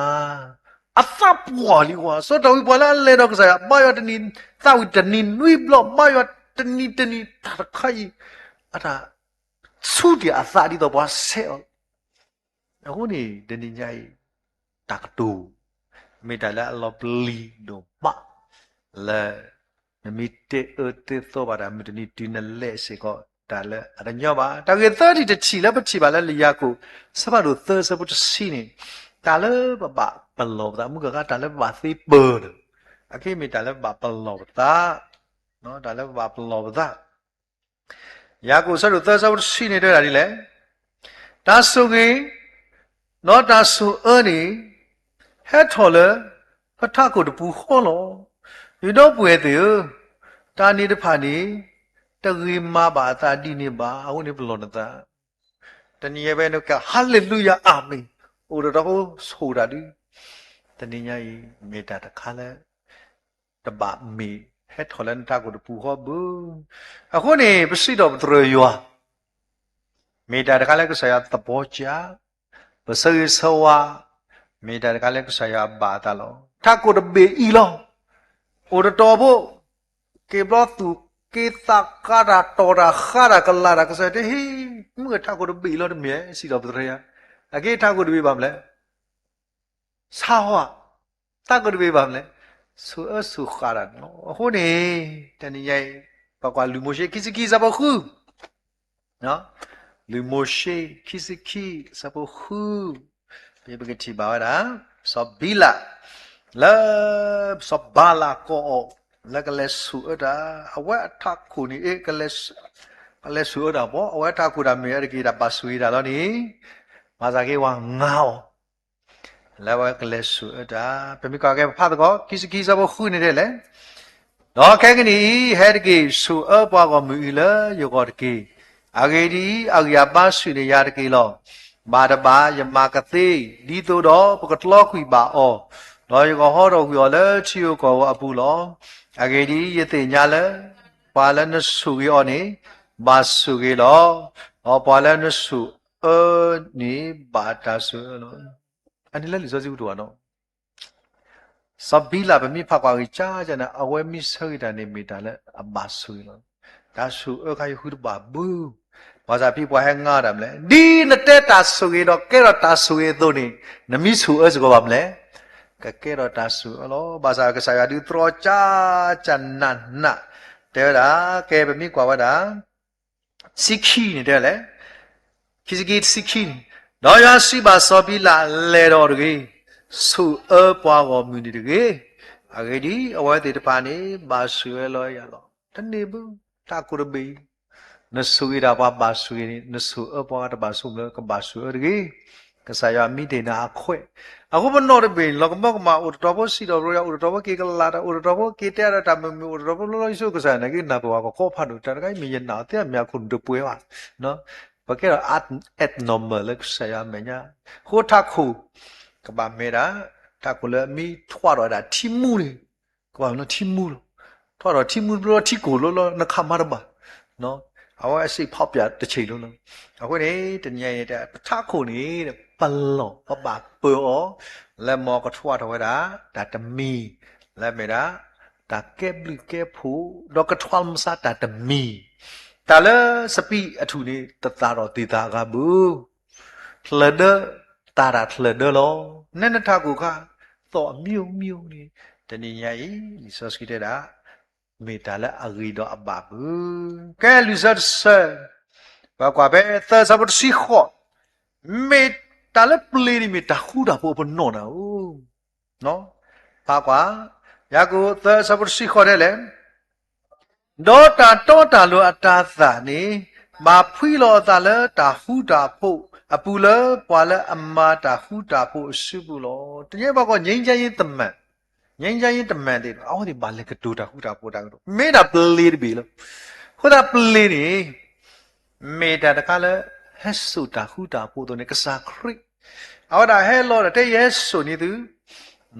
အသးပှၢ်လံကွၢ်. စီၤဒၤဝံးပှၤလၢအလဲၤဒီးကစၢ်ယွၤ ဘါယွၤတနံၤ, သးဝံၣ်တနံၤနွံဘျီ, ဘါယွၤတနံၤတနံၤ တၢ်တခါအံၤ အတၢ်ဆူးတ့ၢ်အသးဒ်သိးပှၤဆဲးအီၤ အဃိန့ၣ် တနံၤညါအံၤ တၢ်ကတိၤ မ့ၢ်တၢ်လၢအလီၤပျံၤဒိၣ်မး လၢ နမ့ၢ်တဲအၢတဲသီဘၣ်တၢ်မုၢ်တနံၤတုၤနလဲၤစ့ၢ်ကီး တၢ်လၢအတညီဘၣ်. တၢ်ဂ့ၢ်သၢထံၣ်တထံၣ်လၢပထံၣ်ဘၣ်လၢလံာ်ယၤကိာ် အဆၢဖးဒိၣ်သၢ အဆၢဖိတဆံန့ၣ်, တၢ်လၢပဘၣ်ပလီၢ်ပသး မုၢ်ကဂၤ တၢ်လၢပဘၣ်သ့ပၢၢ်န့ၣ်, အခဲအံၤမ့ၢ်တၢ်လၢပဘၣ်ပလီၢ်ပသး, တၢ်လၢပဘၣ်ပလီၢ်ပသး ယၤကိာ်အဆၢဒိၣ်သၢ အဆၢဖိတဆံန့ၣ်တဲဝဲဒၣ်ဒ်လဲၣ်, တၢ်ဆိၣ်ဂ့ၤ ဒီးတၢ်ဆိၣ်အၢန့ၣ် ဟဲထီၣ်လၢ ပထးခိၣ်တပူၤဃီလီၤ. ယဒီပုၢ်ဝဲၢ်သ့ၣ်ဧၢ, တၢ်န့ၣ်တဖၣ်န့ၣ် တဂ့ၤမၤဘၣ်အသးဒ်န့ၣ်ဘၣ်. အဃိန့ၣ်ပလီၢ်နသး, တနံၤညါဖဲန့ၣ်က ဟါလ့လူယၤ အၤမ့ၣ်, အိၣ်ဒီးတၢ်ဖိဆိၣ်တၢ်ဒုး, တနံၤညါအံၤ မ့ၢ်တၢ်တခါလၢ တဘၣ်မ့ၢ်ဟဲထီၣ်လၢနထးခိၣ်တပူၤဃီဘၣ်. အဃိန့ၣ် ပစံးထီၣ်ပတြၢၤယွၤ, မ့ၢ်တၢ်တခါလၢကစၢ်ယွၤသဘီကၢ, ပဆၢဂ့ၤဆၢဝါ, မ့ၢ်တၢ်တခါလၢကစၢ်ယွၤဘၣ်အသးလီၤ. ထးခိၣ်တဘ့ၣ်အံၤလီၤ. အိၣ်တတီၤဖိ, က့ၤဘျီသူၣ်က့သးကါတၢ် တီၢ်တၢ်ဃါတၢ် ကလၤတၢ် ကစၢ်ယွၤတဲဟ့ၣ်, မုၢ်ထးခိၣ်တဘ့ၣ်အံၤလီၤ တမ့ၢ်ဧါ, စံးထီၣ်ပတြၢၤယွၤ, အက့ထးခိၣ်တဘ့ၣ်ဘၣ်မနုၤလဲၣ် ဆါဟီ, ထးခိၣ်တဘ့ၣ်ဘၣ်မနုၤလဲၣ်, ဆိၣ်အၢဆိၣ်ဃာ်တၢ်န့ၣ်လီၤ. အဃိန့ၣ် တနံၤညါအံၤ ပကွၢ်လုၢ်မိၤၡ့ ခံဆံခံ အဆၢဖိဃု, လုၢ်မိၤၡ့ ခံဆံခံ အဆၢဖိဃု, ဖဲပကထံၣ်ဘၣ်ဝဲဒၣ် စီၤဘံလး လၢ စီၤဘၤလးကိးအီၤ လၢကလဲၤဆိၣ်အၢတၢ်, အဝဲအထးခိၣ်န့ၣ် ကလဲၤဆိၣ်အၢတၢ်ဘၣ်, အဝဲထးခိၣ်တၢ်မ့ၢ်ဝဲတက့ၢ် တၢ်ဘၣ်ဆိၣ်ဂ့ၤတၢ်လီၤန့ၣ်, မၤသးက့ၤဝဲငါအီၤ လၢအဝဲကလဲၤဆိၣ်အၢတၢ်, ပမ့ၢ်ကွၢ်က့ၤပဖးသကိး ခံဆံခံ အဆၢဖိဃုန့ၣ်တဲလဲၣ်, ဒီးခဲကနံၣ်အံၤ ဟဲတက့ၢ် ဆိၣ်အၢပှၤဂီၢ်မုၢ်အံၤလၢယဂီၢ်တက့ၢ်. အဂ့ၢ်ဒ်အံၤ, အဂံၢ်အဘါဆူၣ်န့ၢ်ယၤတက့ၢ်လီၤ. ဘၣ်တဘၣ် ယမၤကသ့ ဒ်သိးဒီးပကကျီကွံာ်ဘၣ်အီၤ, ဒီးယကဟီထီၣ်ကွံာ်အီၤလၢထံဧိၤကီၢ်ဧိၤအပူၤလီၤ. အဂ့ၢ်ဒ်အံၤ, ယသ့ၣ်ညါလၢ ပှၤလၢနဆိၣ်ဂ့ၤအီၤန့ၣ် ဘၣ်ဆိၣ်ဂ့ၤလီၤ. ဒီးပှၤလၢနဆိၣ်အၢန့ၣ် ဘၣ်တၢ်ဆိၣ်အၢလီၤ. အန့ၣ်လၢလံာ်စီဆှံကတိၤဘၣ်နီၤ စီၤဘံလး ပမ့ၢ်ဖးကွၢ်ဂ့ၤကၢကၢန့ၣ် အဝဲမ့ၢ်ဆၢဂ့ၤတၢ်န့ၣ် မ့ၢ်တၢ်လၢအဘၣ်ဆိၣ်ဂ့ၤလီၤ. တၢ်ဆိၣ်အၢခါယဃုတဘၣ်ဘု, ဘၣ်ဆၣ်ဖဲပှၤဟဲငါတၢ်မနုၤလဲၣ်, ဒ်နတဲတၢ်ဆိၣ်ဂ့ၤဒီးကဲထီၣ်တၢ်ဆိၣ်ဂ့ၤအသိးန့ၣ် နမ့ၢ်ဆိၣ်အၢစ့ၢ်ကီးဘၣ်မနုၤလဲၣ်, ကကဲထီၣ်တၢ်ဆိၣ်အၢလီၤ. ဘၣ်ဆၣ်ကစၢ်ယွၤဒုးတြီကၢကၢနးနး တဲဝဲဒၣ်, ကဲပမ့ၢ်ကွၢ်ဝဲဒၣ် ဆံခံန့ၣ်တဲလဲၣ်, ခံဆံခံ တဆံခံန့ၣ်, ဒီးယွၤစံးဘၣ်စီၤဘံလး, လဲၤဒီးတဂ့ၤ, ဆိၣ်အၢပှၤဂီၢ်မုၢ်န့ၣ်တဂ့ၤ. အဂ့ၢ်ဒ်အံၤ, အဝဲသ့ၣ်တဖၣ်န့ၣ် ဘၣ်ဆိၣ်ဂ့ၤလီၤယၤလီၤ. တန့ၢ်ဘၣ် ထးခိၣ်တဘ့ၣ်အံၤ, နဆိၣ်ဂ့ၤဒၣ်ပှၤဘၣ်ဆိၣ်ဂ့ၤန့ၣ် နဆိၣ်အၢပှၤတဘၣ်ဆိၣ်မနုၤ ကဘၣ်ဆိၣ်အၢတဂ့ၤ. ကစၢ်ယွၤမံတ့ၢ်နၤအခွဲး, အဃိပနီၣ်တဘ့ၣ်န့ၣ် လီၤကမၢကမၣ် အိၣ်တတီၤဖိစံးထီၣ်ပတြၢၤယွၤ, အိၣ်တတီၤဖိက့ၤကလၤတၢ်, အိၣ်တတီၤဖိက့ၤတဲအါဒီးတၢ်မုာ်မုာ်, အိၣ်တတီၤဖိလီၤလီၤဆီဆီ ကစၢ်ယွၤန့ၣ်က့ၤနၢ်ပၢၢ်ဝဲကီကီဖးဒိၣ်, တၢ်တခါအံၤမ့ၢ်ယနာ်သ့မ့ၢ်အခိၣ်နူာ်တပှဲၤဘၣ်, ပကဲထီၣ် abnormal လၢကစၢ်ယွၤအမဲာ်ညါ, အဃိထးခိၣ် ကဘၣ်မ့ၢ်ဒၣ် ထးခိၣ်လၢအမ့ၢ်ထွးထီၣ်ဝဲဒၣ်ထံမူန့ၣ် ကဘၣ်မ့ၢ်လၢထံမူလီၤ. ထွးထီၣ်ထံမူတဘျီလီၤ ထံကိၢ်လီၤလီၤ နခးမၤတဘၣ်, အဝဲအစ့ၢ်ဖီၣ်ပၠးတဆံးလီၤလီၤ. အဃိန့ၣ် တနံၤအံၤန့ၣ် ပထးခိၣ်န့ၣ် ပလီၢ် ပဘၣ်ပၢၤအီၤ လၢမ်ကထွးထီၣ်ဝဲဒၣ် တၢ်တမံၤ လၢမ့ၢ်ဒၣ် တၢ်ကဲဘျုးကဲဖှိၣ် ဒီးကထွးမဆါတၢ်တမံၤ, တၢ်လၢစပံးအထူၣ်န့ၣ် တသၣ်ထီၣ်သ့ၣ်သၣ်အဂၤဘၣ်, ကျၢၢ်ဒၢ သးတၢ်ချၢၣ်ဒၢလီၤ. နဲနထးခိၣ်ခါ သီၣ်အမံၤမံၤန့ၣ် တနံၤညါအံၤ လံာ်စီဆှံတဲဒၣ် မ့ၢ်တၢ်လၢအဂ့ၤဒီးအဘၣ်ဘု. ကဲ လွံၢ်ဆၢတဆၢ, ပကွၢ်ဖဲသၢဆၢဖိတဆံဃိး, မ့ၢ်တၢ်လၢပျ့ၤန့ၣ်မ့ၢ်တၢ်ဃူတၢ်ဖိးအပနီၣ်နၤဧိၤ. ပကွၢ်, ယၤကိာ်သၢဆၢဖိတဆံဃိးဒ်လဲၣ် ဒီးတၢ်တီတၢ်လိၤအတၤသၣ်န့ၣ် ဘၣ်ဖှံလီၤအသးလၢတၢ်ဃူတၢ်ဖိးအပူၤ လၢပှၤလၢအမၤတၢ်ဃူတၢ်ဖိးအစုပူၤလီၤ. တနံၤအံၤပှၤကိး ငြိမ်းချမ်းရေးတမန်, ငြိမ်းချမ်းရေးတမန်သ့ၣ်တဖၣ် အဝဲသ့ၣ်ဘၣ်လဲၤကတိၤတၢ်ဃူတၢ်ဖိးတၢ်ကတိၤ မ့ၢ်ဒၣ်ပျ့ၤတဘ့ၣ်လီၤ. အဃိသတးပျ့ၤန့ၣ် မ့ၢ်တၢ်တခါလၢ ဟဲစိာ်တၢ်ဃူတၢ်ဖိးအသိးန့ၣ် ကစၢ်ခရံာ် အဝဲဒၣ်ဟဲလီၤဒီးတဲ ယဟဲစိာ်န့ၢ်သု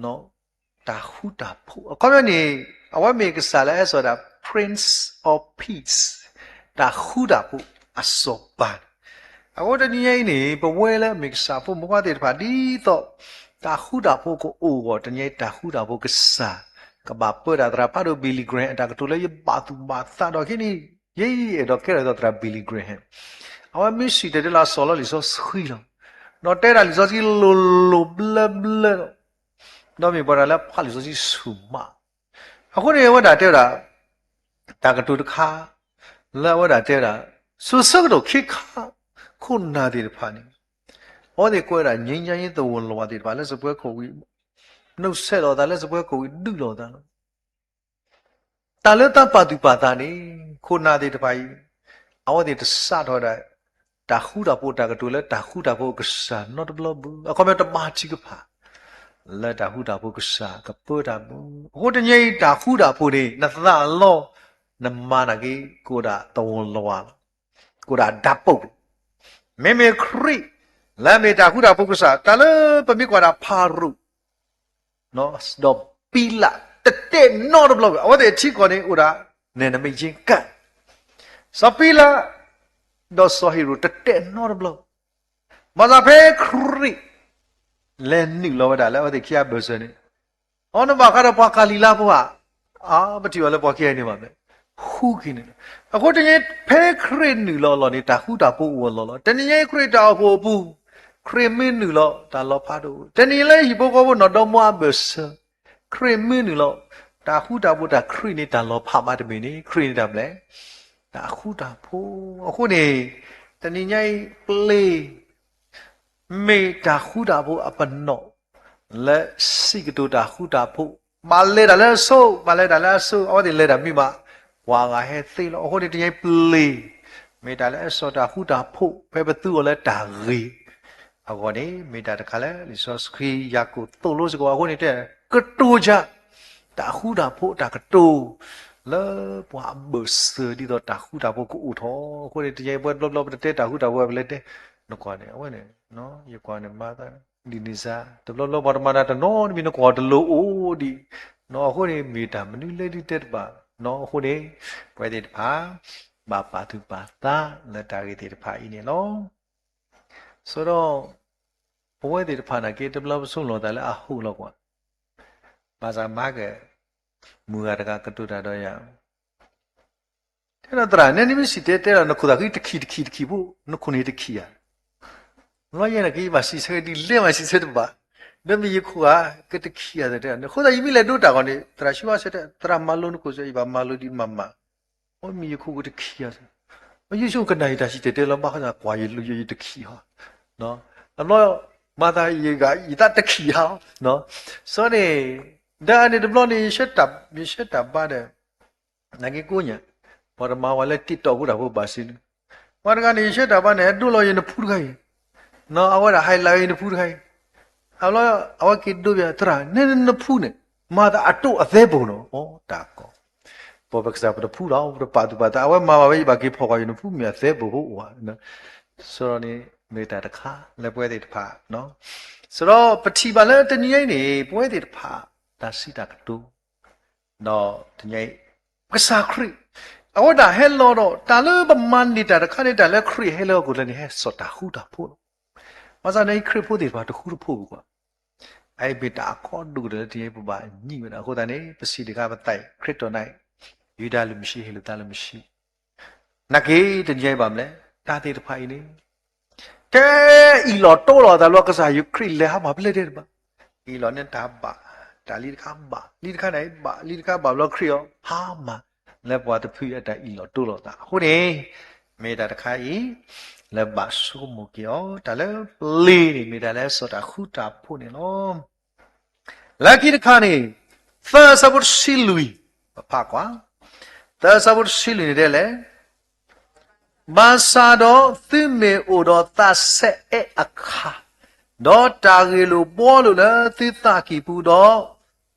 တၢ်ဃူတၢ်ဖိး. အခီပညီန့ၣ် အဝဲမ့ၢ်ကစၢ်လၢဟဲစိာ်ဒၣ် Prince of Peace, တၢ်ဃူတၢ်ဖိးအစီၤပၤန့ၣ်. အဃိတနံၤညါအံၤန့ၣ် ပဝဲလၢမ့ၢ်ကစၢ်ဖိမုၣ်ဖိသ့ၣ်တဖၣ် ဒ်သိးတၢ်ဃူတၢ်ဖိးကအိၣ်အဂီၢ် တနံၤညါအံၤတၢ်ဃူတၢ်ဖိးကစၢ် ကဘၣ်ပၢတၢ်သရၣ်ဖးဒိၣ် Billy Graham အတၢ်ကတိၤလၢယဘၣ်သူၣ်ဘၣ်သးဒီးခဲန့ၣ် ယဲယအဲၣ်ဒိးကဲထီၣ်သရၣ် Billy Graham အဝဲမ့ၢ်စံၣ်တဲၤတဲလီၤအစီၤလီၤလံာ်စီဆှံလီၤ. ဒီးတဲဒၣ်လံာ်စီဆှံလိၤလိၤဘျၢဘျၢလီၤ. ဒီးမ့ၢ်ပှၤတၢ်လၢဖးလံာ်စီဆှံဆူၣ်မး. အဃိန့ၣ် အဝဲဒၣ်တဲဝဲဒၣ် တၢ်ကတိၤတခါ လၢအဝဲဒၣ်တဲဝဲဒၣ် စိၤဆၢကတီၢ်ခ့ခါ ခိၣ်နၢ်သ့ၣ်တဖၣ်န့ၣ် အဝဲသ့ၣ်ကွဲးဝဲဒၣ် ငြိမ်းချမ်းရေးသဝီလီၤဝဲသ့ၣ်တဖၣ်လၢစပွဲခိၣ်ဝံၤ နုတ်ဆက်လီၤသးလၢစပွဲခိၣ်ဝံၤ ဒုးလီၤသးလီၤ. တၢ်လၢတၢ်ပာ်သူၣ်ပာ်သးန့ၣ် ခိၣ်နၢ်သ့ၣ်တဖၣ်အံၤ အဝဲသ့ၣ်တစးထီၣ်ဝဲဒၣ် တၢ်ဃူတၢ်ဖိးတၢ်ကတိၤလၢတၢ်ဃူတၢ်ဖိးကစၢ်နီတဘျီဘၣ်. အခီပညီတဘါထုကဖၣ် လၢတၢ်ဃူတၢ်ဖိးကစၢ်ကပၢတၢ်ဘၣ်. အဃိတနံၤအံၤတၢ်ဃူတၢ်ဖိးန့ၣ် နသးလီ နမၤနာ်က့ ကအိၣ်ဒၣ်သဝီလီၤဝဲလီၤ. ကအိၣ်ဒၣ်ဓာတ်ပုံ မ့မ့ၢ်ခရံာ် လၢအမ့ၢ်တၢ်ဃူတၢ်ဖိးကစၢ် တၢ်လၢပမ့ၢ်ကွၢ်ဒၣ်ဖၤရိၤ ဒီးပံလး တတဲနီတဘျီဘၣ်. အဝဲသ့ၣ်ထံကီၢ်န့ၣ်အိၣ်ဒၣ် နဲနမ့ၢ်ယ့ကၣ် စီၤပံလး ဒီးစီၤဟ့ၤရိာ် တတဲနီတဘျီ. ဘၣ်ဆၣ်ဖဲခရံာ် လဲၤနုာ်လီၤဝဲဒၣ်လၢအဝဲသ့ၣ်ခံဂၤအဘၢၣ်စၢၤန့ၣ် အီၤနဘၣ်ဃးဒီးပှၤကၤလံၤလါဖိဧါ, အါ ပထံၣ်ဘၣ်လၢပှၤခံဂၤအံၤန့ၣ်ဘၣ်မ့ၢ် ဃုက့ၤန့ၣ်လီၤ. အဃိတနံၤ ဖဲခရံာ်နုာ်လီၤအလီၢ်န့ၣ် တၢ်ဃူတၢ်ဖိးအိၣ်အလီၢ်လီၤ. တနံၤညါအံၤခရံာ်တၢ်အိၣ်ဖှိၣ်အပူၤ ခရံာ်မ့ၢ်နုာ်လီၤ တၢ်လီၤဖးတအိၣ်. တနံၤညါလၢဟံၣ်ဖိဃီဖိနီၢ်ဒီမါအဘၢၣ်စၢၤ ခရံာ်မ့ၢ်နုာ်လီၤ တၢ်ဃူတၢ်ဖိးတၢ်ခရံာ်န့ၣ် တၢ်လီၤဖးမးတမ့ၢ်န့ၣ် ခရံာ်န့ၣ်တၢ်ဘျဲၣ် တၢ်ဃူတၢ်ဖိး. အဃိန့ၣ် တနံၤညါအံၤပျ့ၤ မ့ၢ်တၢ်ဃူတၢ်ဖိးအပနီၣ် လၢစံးကတိၤတၢ်ဃူတၢ်ဖိး, ဘၣ်လဲၤတၢ်လၢအဆိ, ဘၣ်လဲၤတၢ်လၢအဆိ, အဝဲသ့ၣ်လဲၤတၢ်မ့ၢ်ဘၣ်, ပှၤဂၤဟဲသ့လီၤ. အဃိန့ၣ် တနံၤညါအံၤပျ့ၤ မ့ၢ်တၢ်လၢအစိာ်တၢ်ဃူတၢ်ဖိး ဖဲပသူအီၤလၢတၢ်ဂ့ၤ အဂီၢ်န့ၣ် မ့ၢ်တၢ်တခါလၢ လံာ်စီဆှံယၤကိာ်သိၣ်လိစ့ၢ်ကီး. အဃိန့ၣ်တဲ ကတိၤယၤ တၢ်ဃူတၢ်ဖိးတၢ်ကတိၤ လၢပှၤအဘၢၣ်စၢၤ ဒ်သိးတၢ်ဃူတၢ်ဖိးကအိၣ်ထီၣ်. အဃိန့ၣ် တနံၤညါအံၤပှၤတဘျီဘျီပတတဲတၢ်ဃူတၢ်ဖိး ပလဲၤတဲ နကွၢ်န့ၣ် အဝဲန့ၣ် ယကွၢ်န့ၣ် မၤသး ဒ်န့ၣ်စါ တဘျီဘျီပှၤတမၤတၢ်တနီတမံၤ နကွၢ်တလိၤအိၣ်ဒံး, အဃိန့ၣ် မ့ၢ်တၢ်မနုၤလဲၣ်ဒ်တဲတဘၣ်. အဃိန့ၣ် ပဝဲသ့ၣ်တဖၣ် ဘၣ်ပာ်သူၣ်ပာ်သးလၢတၢ်ဂ့ၢ်သ့ၣ်တဖၣ်အံၤန့ၣ်လီၤ. ဆိုတော့ ပဝဲသ့ၣ်တဖၣ်နာ်က့ တဘျီပဆိကမိၣ်လီၤသးလၢအဟိၣ်လီၤကွၢ်, ဘၣ်ဆၣ်မၤက မုၢ်ဂၤတဂၤကတိၤတၢ်ဒီးယၤ တဲဒီးသရၣ် နဲနမ့ၢ်စံၣ်တဲၤတဲလီၤ နခိၣ်သးဃံတခံးတခံးတခံးဖိ နခိၣ်န့ၣ်တခံးဧါ. လီၤယဲနာ်က့ ယဘၣ်စံးဆၢဒ်လဲၣ် မၤစံးဆၢတဘၣ်, ဒီးမ့ၢ်ယခိၣ်ဧါ ကတခံးဧါတဲ, အဃိသတးယမ့ၢ်လဲၤဒိတၢ်ဂီၤန့ၣ် သရၣ်ဆူအဆၢတဲ သရၣ်မၤလိနခိၣ်စ့ၢ် ယဘၣ်မၤလိဒ်မၤမၤ, အမ့ၢ်ယခိၣ်ကတခံးဧါ. ယဆိကမိၣ်ကနၣ်ယတၢ်စံၣ်တဲၤတဲလီၤ ဘၣ်ဃးကွၢ်ယလိၤယတခံးဧါ. အဘျီ မၤသးယဂၤ ယသးတခံးဧါ. စီၤန့ၣ် ဒီးန့ၣ်တဘျီန့ၣ် ယဆၢတၢ်ဘါဒီး နာ်က့ကိးညါ ပှၤတမၤဝဲလၢ TikTok ဖိတၢ်ဖိဘၣ်စံးန့ၣ်, ပှၤတဂၤန့ၣ် ယဆၢတၢ်ဘါန့ၣ် ဟဲဒိလီၤယနဖူတခါအံၤ, အဝဲဒၣ်ဟဲလၢယနဖူတခါအံၤ, အဘျီ အဝဲက့ၤဒိပျး သရၣ် နဲနနဖူန့ၣ် မၤသးအတိၢ်အသဲဘိနီၤ, အိ တၢ်ကီ, ပဝဲပကစၢ်ပတဖူလီၤ ပတပာ်သူၣ်ပာ်သး အဝဲမၤဘၣ်ဝဲ ယဘၣ်က့ၤဖီၣ်ကွၢ်ယနဖူမ့ၢ်အသဲဘိဖိအိၣ်ဧါ. စီၤန့ၣ် မ့ၢ်တၢ်တခါလၢပဝဲသ့ၣ်တဖၣ် စီၤဒီးပထံၣ်ဘၣ်လၢတနံၤအံၤန့ၣ် ပဝဲသ့ၣ်တဖၣ် တၢ်စံးတၢ်ကတိၤ ဒီးတနံၤအံၤ ကစၢ်ခရံာ် အဝဲဒၣ်ဟဲလီၤဒီး တၢ်လၢပမၤန့ၢ်တၢ်တခါန့ၣ် တၢ်လၢခရံာ်ဟဲလၢဟီၣ်ခိၣ်ချၢန့ၣ် ဟဲစိာ်တၢ်ဃူတၢ်ဖိးလီၤ. ဘၣ်ဆၣ်န့ၣ် ခရံာ်ဖိသ့ၣ်တဖၣ်တဃူတဖိးဘၣ်ကွၢ်, အအံၤမ့ၢ်တၢ်အကီဒိၣ်ကတၢၢ်လၢတနံၤအံၤပဘၣ်ညံးဝဲဒၣ်. အဃိသတးန့ၣ် ပစံးတခါပသးအံၤ ခရံာ်တီၢ်နၢ်အံၤ ယူဒၤလၢမုၢ်ဆံး ဟ့းလိာ်သးလၢမုၢ်ဆံး နာ်က့တနံၤအံၤဘၣ်မနုၤလဲၣ် တၢ်သ့ၣ်တဖၣ်အံၤန့ၣ် တဲအံၣ်လီၤတိၢ်လီၤသးလၢကစၢ်ယွၤခရံာ်လဲၤဟါမၢ်ဖဲလဲၣ်ဒဲးတဘၣ်. အံၣ်လီၤန့ၣ်တၢ်ဘၣ်, တၢ်လံတခါဘၣ်, လံတခါန့ၣ်ဘၣ်, လံတခါဘၣ်ဘျီခရံာ်အီၤဟါမၢ်, လၢပှၤတဖုအတၢ်အံၣ်လီၤတိၢ်လီၤသးအဃိန့ၣ်, မ့ၢ်တၢ်တခါအံၤ လၢဘၣ်ဆိကမိၣ်က့ၤအီၤ, တၢ်လၢပျ့ၤန့ၣ် မ့ၢ်တၢ်လၢစီၤတၢ်ဃူတၢ်ဖိးန့ၣ်လီၤ. လၢခံတခါန့ၣ်, သၢဆၢဖိတဆံလွံၢ်, ပဖးကွၢ်, သၢဆၢဖိတဆံလွံၢ်န့ၣ်တဲလဲၣ်, ဘၣ်ဆၣ်ဒီးသုမ့ၢ်အိၣ်ဒီးသးစဲအဲၣ်အခါ, ဒီးတၢ်ဂ့ၢ်လိာ်ဘှီလိာ်လၢသုသးကံၢ်ပူၤဒီး,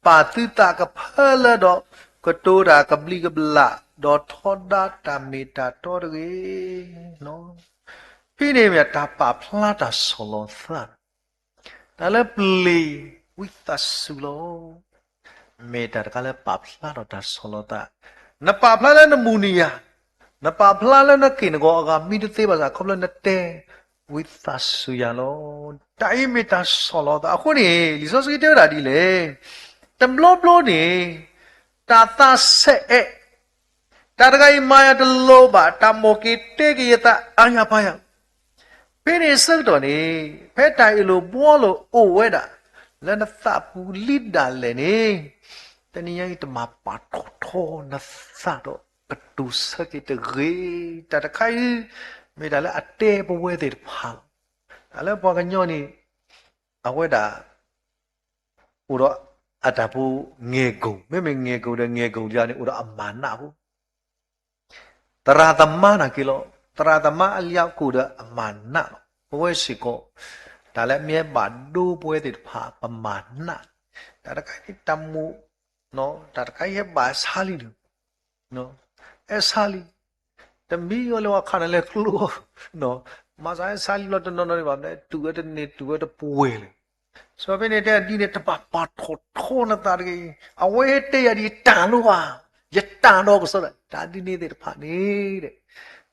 ပာ်သုသးကဖၢလၢဒီး, ကတိၤတၢ်ကဘျံးကဘျၣ်, ဒီးထီဒါတၢ်မ့ၢ်တၢ်တီတဂ့ၤ. ဖဲန့ၣ်မ့ၢ်တၢ်ပာ်ဖျါတၢ်ဆီၣ်လီၤသး တၢ်လၢပျ့ၤဝံသးစူၤလီၤ. မ့ၢ်တၢ်တခါလၢပာ်ဖျါထီၣ်တၢ်ဆီၣ်လီၤသး, နပာ်ဖျါလၢနမုၢ်နံၤယၤ, နပာ်ဖျါလၢနက့ၢ်နဂီၤအဂၤမ့ၢ်တသ့ဘၣ်ဆၣ် ခီဖျိလၢနတဲဝံသးစူၤယၤလီၤ. တၢ်အံၤမ့ၢ်တၢ်ဆီၣ်လီၤသးအဃိန့ၣ် လံာ်စီဆှံတဲဝဲဒၣ်ဒ်လဲၣ်, တဘျီဘျီန့ၣ်, တၢ်သးစဲအဲၣ် တၢ်တဂၤအံၤမၤယၤတလိၤဘၣ်, တၢ်မိၣ်က့ၤတဲက့ၤယသးအါယၤပၢ်ယၤ, ဖဲန့ၣ်ဆၢကတီၢ်န့ၣ်, ဖဲတၢ်အ့ၣ်လိာ်ဘှီလိာ်အိၣ်ဝဲဒၣ်, လၢနသးပူၤလံဒၣ်လဲာ်န့ၣ်, တနံၤညါအံၤတမၤပာ်ထီၣ်ထီနသးဒီးကတိၤဆၢက့ၤတဂ့ၤ. တၢ်တခါအံၤ, မ့ၢ်တၢ်လၢအတဲပဝဲသ့ၣ်တဖၣ်လီၤ. တၢ်လၢပှၤကညီန့ၣ်, အဝဲဒၣ် အိၣ်ဒီးအတၢ်ဖိငဲၤကိာ်, မ့မ့ၢ်ငဲၤကိာ်ဒီးငဲၤကိာ်လံန့ၣ် အိၣ်ဒီးအမၤနးဖိ, သရၣ်သမါနာ်က့လီၤ. သရၣ်သမါအလံအကိာ်ဒီးအမၤနးလီၤ. ပဝဲစ့ၢ်ကီး, တၢ်လၢမ့ၢ်ဟဲဘၣ်ဒိပဝဲသ့ၣ်တဖၣ် ပမၤနး, တၢ်တခါအံၤတၢ်မိၣ်, တၢ်တခါအံၤဟဲဘၣ်ဆါလံဒီး အဲၣ်ဆါလံ, တမံၤအီၤလၢပှၤခးနၤလၢကျိ, မၤစၢၤဟဲဆါလံလီၤတနီၤနီၤန့ၣ်ဘၣ်, တူၢ်ဝဲတန့ၢ်တူၢ်ဝဲတပှဲၤလၢၤ. စီၤဖဲန့ၣ်တဲဒ်န့ၣ် တဘၣ်ပာ်ထီၣ်ထီနသးတဂ့ၤ. အဝဲဟဲတဲယၤဒ်ယတၢ်လိၤဘၣ်, ယတၢ်ဒီးကစီဒီ, တၢ်ဒ်န့ၣ်သ့ၣ်တဖၣ်န့ၣ်,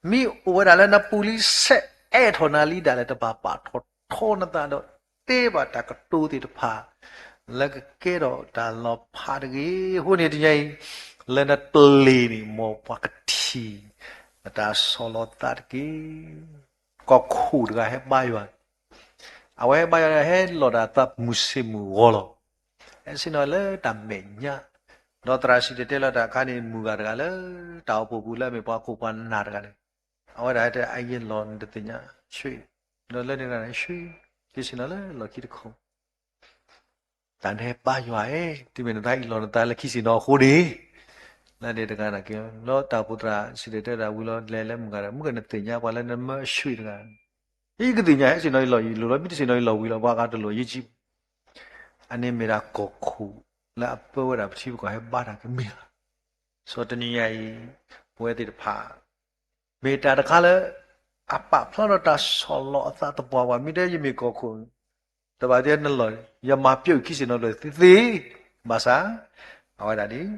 မ့ၢ်အိၣ်ဝဲဒၣ်လၢနပူၤလံစဲအဲၣ်ထီၣ်နၤလံဒၣ်လဲာ် တဘၣ်ပာ်ထီၣ်ထီနသးဒီး တဲဘၣ်တၢ်ကတိၤသ့ၣ်တဖၣ် လၢကကဲထီၣ်တၢ်လီၤဖးတဂ့ၤ. အဃိန့ၣ်တနံၤအံၤ, လၢနပျ့ၤန့ၣ် မ်ပှၤကထံၣ် နတၢ်ဆီၣ်လီၤသးတက့ၢ်. ကီၢ်ခိၣ်တဂၤဟဲဘါယွၤ, အဝဲဟဲဘါယွၤ ဟဲလီၤတၢ်သးမုၢ်ဆ့ၣ်မုၢ်ဂီၤလီၤ. ဟဲဆ့ၣ်နီၤလၢတၢ်မဲာ်ညါ, ဒီးသရၣ်စံၣ်တဲၤတဲလီၤတၢ်အခါန့ၣ် မုၢ်ဂၤတဂၤလၢ တၢ်အိၣ်ဖှိၣ်ပူၤလၢအမ့ၢ်ပှၤခိၣ်ပှၤနၢ်တဂၤန့ၣ်, အဝဲဒၣ်ဟဲတဲအယဲၢ်လီၤနတသ့ၣ်ညါ, ဆ့ၣ်, ဒီးလၢန့ၣ်တဂၤန့ၣ် ဆ့ၣ်, က့ၤဆ့ၣ်နီၤလၢလီၢ်ခံတခိၣ် တၢ်နဟဲဘါယွၤဧၢ, တုၤမ့ၢ်နသးအံၤလီၤနသးလၢခံဆ့ၣ်နီၤအဃိန့ၣ်, လၢန့ၣ်တဂၤန့ၣ်က့ၤ, လီၤတၢ်အိၣ်ဖှိၣ်သရၣ်စံၣ်တဲၤတဲတၢ်ဝံၤလီၤ လဲၤလၢမုၢ်ဂၤဒီး မုၢ်ဂၤနသ့ၣ်ညါပှၤလၢနမၢအဆ့ၣ်တဂၤ, ယကသ့ၣ်ညါဟဲဆ့ၣ်နီၤအံၤလီၢ်အံၤလီၤလီၤ မ့ၢ်တဆ့ၣ်နီၤအံၤလီၢ်ဝံၤလီၤ ပှၤဂၤတလိၣ်ယ့ၢ်ကံ အန့ၣ်မ့ၢ်ဒၣ်ကီၢ်ခိၣ် လၢအပၢဝဲဒၣ်ပထံပကီၢ်ဟဲဘါတၢ်ကမ့ၢ်ဧါ. စီၤတနံၤညါအံၤ, ပဝဲသ့ၣ်တဖၣ် မ့ၢ်တၢ်တခါလၢ အပာ်ဖျါထီၣ်တၢ်ဆီၣ်လီၤအသးသပှၢ်ပှၢ် မ့ၢ်တဲယမ့ၢ်ကီၢ်ခိၣ်, တဘၣ်သ့ၣ်နလီၢ်, ယမၤပျီခံဆ့ၣ်နီၤလၢသ့သ့, ဘၣ်ဆၣ်, အဝဲဒၣ်န့ၣ်,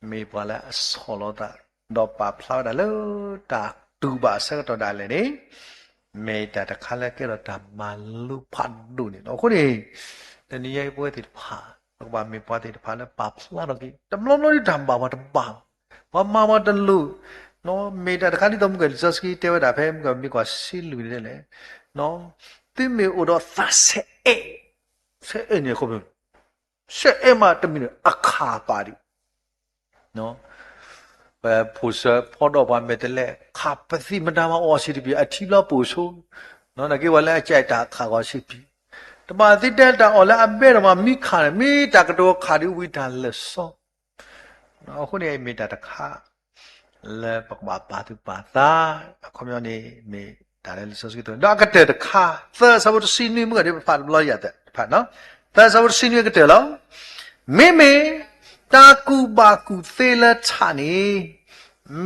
မ့ၢ်ပှၤလၢအဆီၣ်လီၤသး, ဒီးပာ်ဖျါဝဲဒၣ်လၢတၢ်တူၢ်ဘၣ်အဆၢကတီၢ်ဒၣ်လဲာ်န့ၣ်, မ့ၢ်တၢ်တခါလၢကဲထီၣ်တၢ်မၤလိဖးဒိၣ်န့ၣ်လီၤ. အဃိန့ၣ်, တနံၤညါအံၤပဝဲသ့ၣ်တဖၣ်, ပကဘၣ်မ့ၢ်ပှၤသ့ၣ်တဖၣ်လၢပာ်ဖျါထီၣ်က့ၤ, တဘျီဘျီဒ်တၢ်ဘၣ်ပှၤတဘၣ်, ပှၤမၤပှၤတလိၣ်, မ့ၢ်တၢ်တခါဒ်သိးမုၢ်ကလံာ်စီဆှံတဲဝဲဒၣ်ဖဲမုၢ်ကမ့ၢ်ကွၢ်ဆံလွံၢ်န့ၣ်လဲၣ်, သုမ့ၢ်အိၣ်ဒီးသးစဲအဲၣ်, စဲအဲၣ်န့ၣ်အဃိ စဲအဲၣ်မးတမံၤန့ၣ် အခးပာ်ဒံး, ပဖိၣ်စၢဖီဒီးပှၤမဲာ်တဲးလဲး ခးပသံမတၤမၤအီၣ်ဆံးတပံၤ အထံဘျီပိာ်ဆိ, နာ်က့ဝဲလၢအကဲတၢ်ခးဂီၤဆံးပံၤ, တဘၣ်သ့တဲတၢ်အီၣ်လၢအဘဲဒီးမၤမံခးန့ၣ် မ့ၢ်တၢ်ကတိၤခးဒံးဝံၤတၢ်လၢာ်စီ အဃိန့ၣ်မ့ၢ်တၢ်တခါ လၢပကဘၣ်ပာ်သူၣ်ပာ်သး, အခီပညီန့ၣ် မ့ၢ်တၢ်လၢလံာ်စီဆှံကတိၤ, ဒီးအကတၢၢ်တခါ, သၢဆၢဖိတဆံနွံ မုၢ်ဂၤဒ်ပဖးတဘျီယၤတဖး, သၢဆၢဖိတဆံနွံအကတၢၢ်လီၤ. မ့မ့ၢ်တၢ်ကူၣ်ဘၣ်ကူၣ်သ့လၢထးန့ၣ်,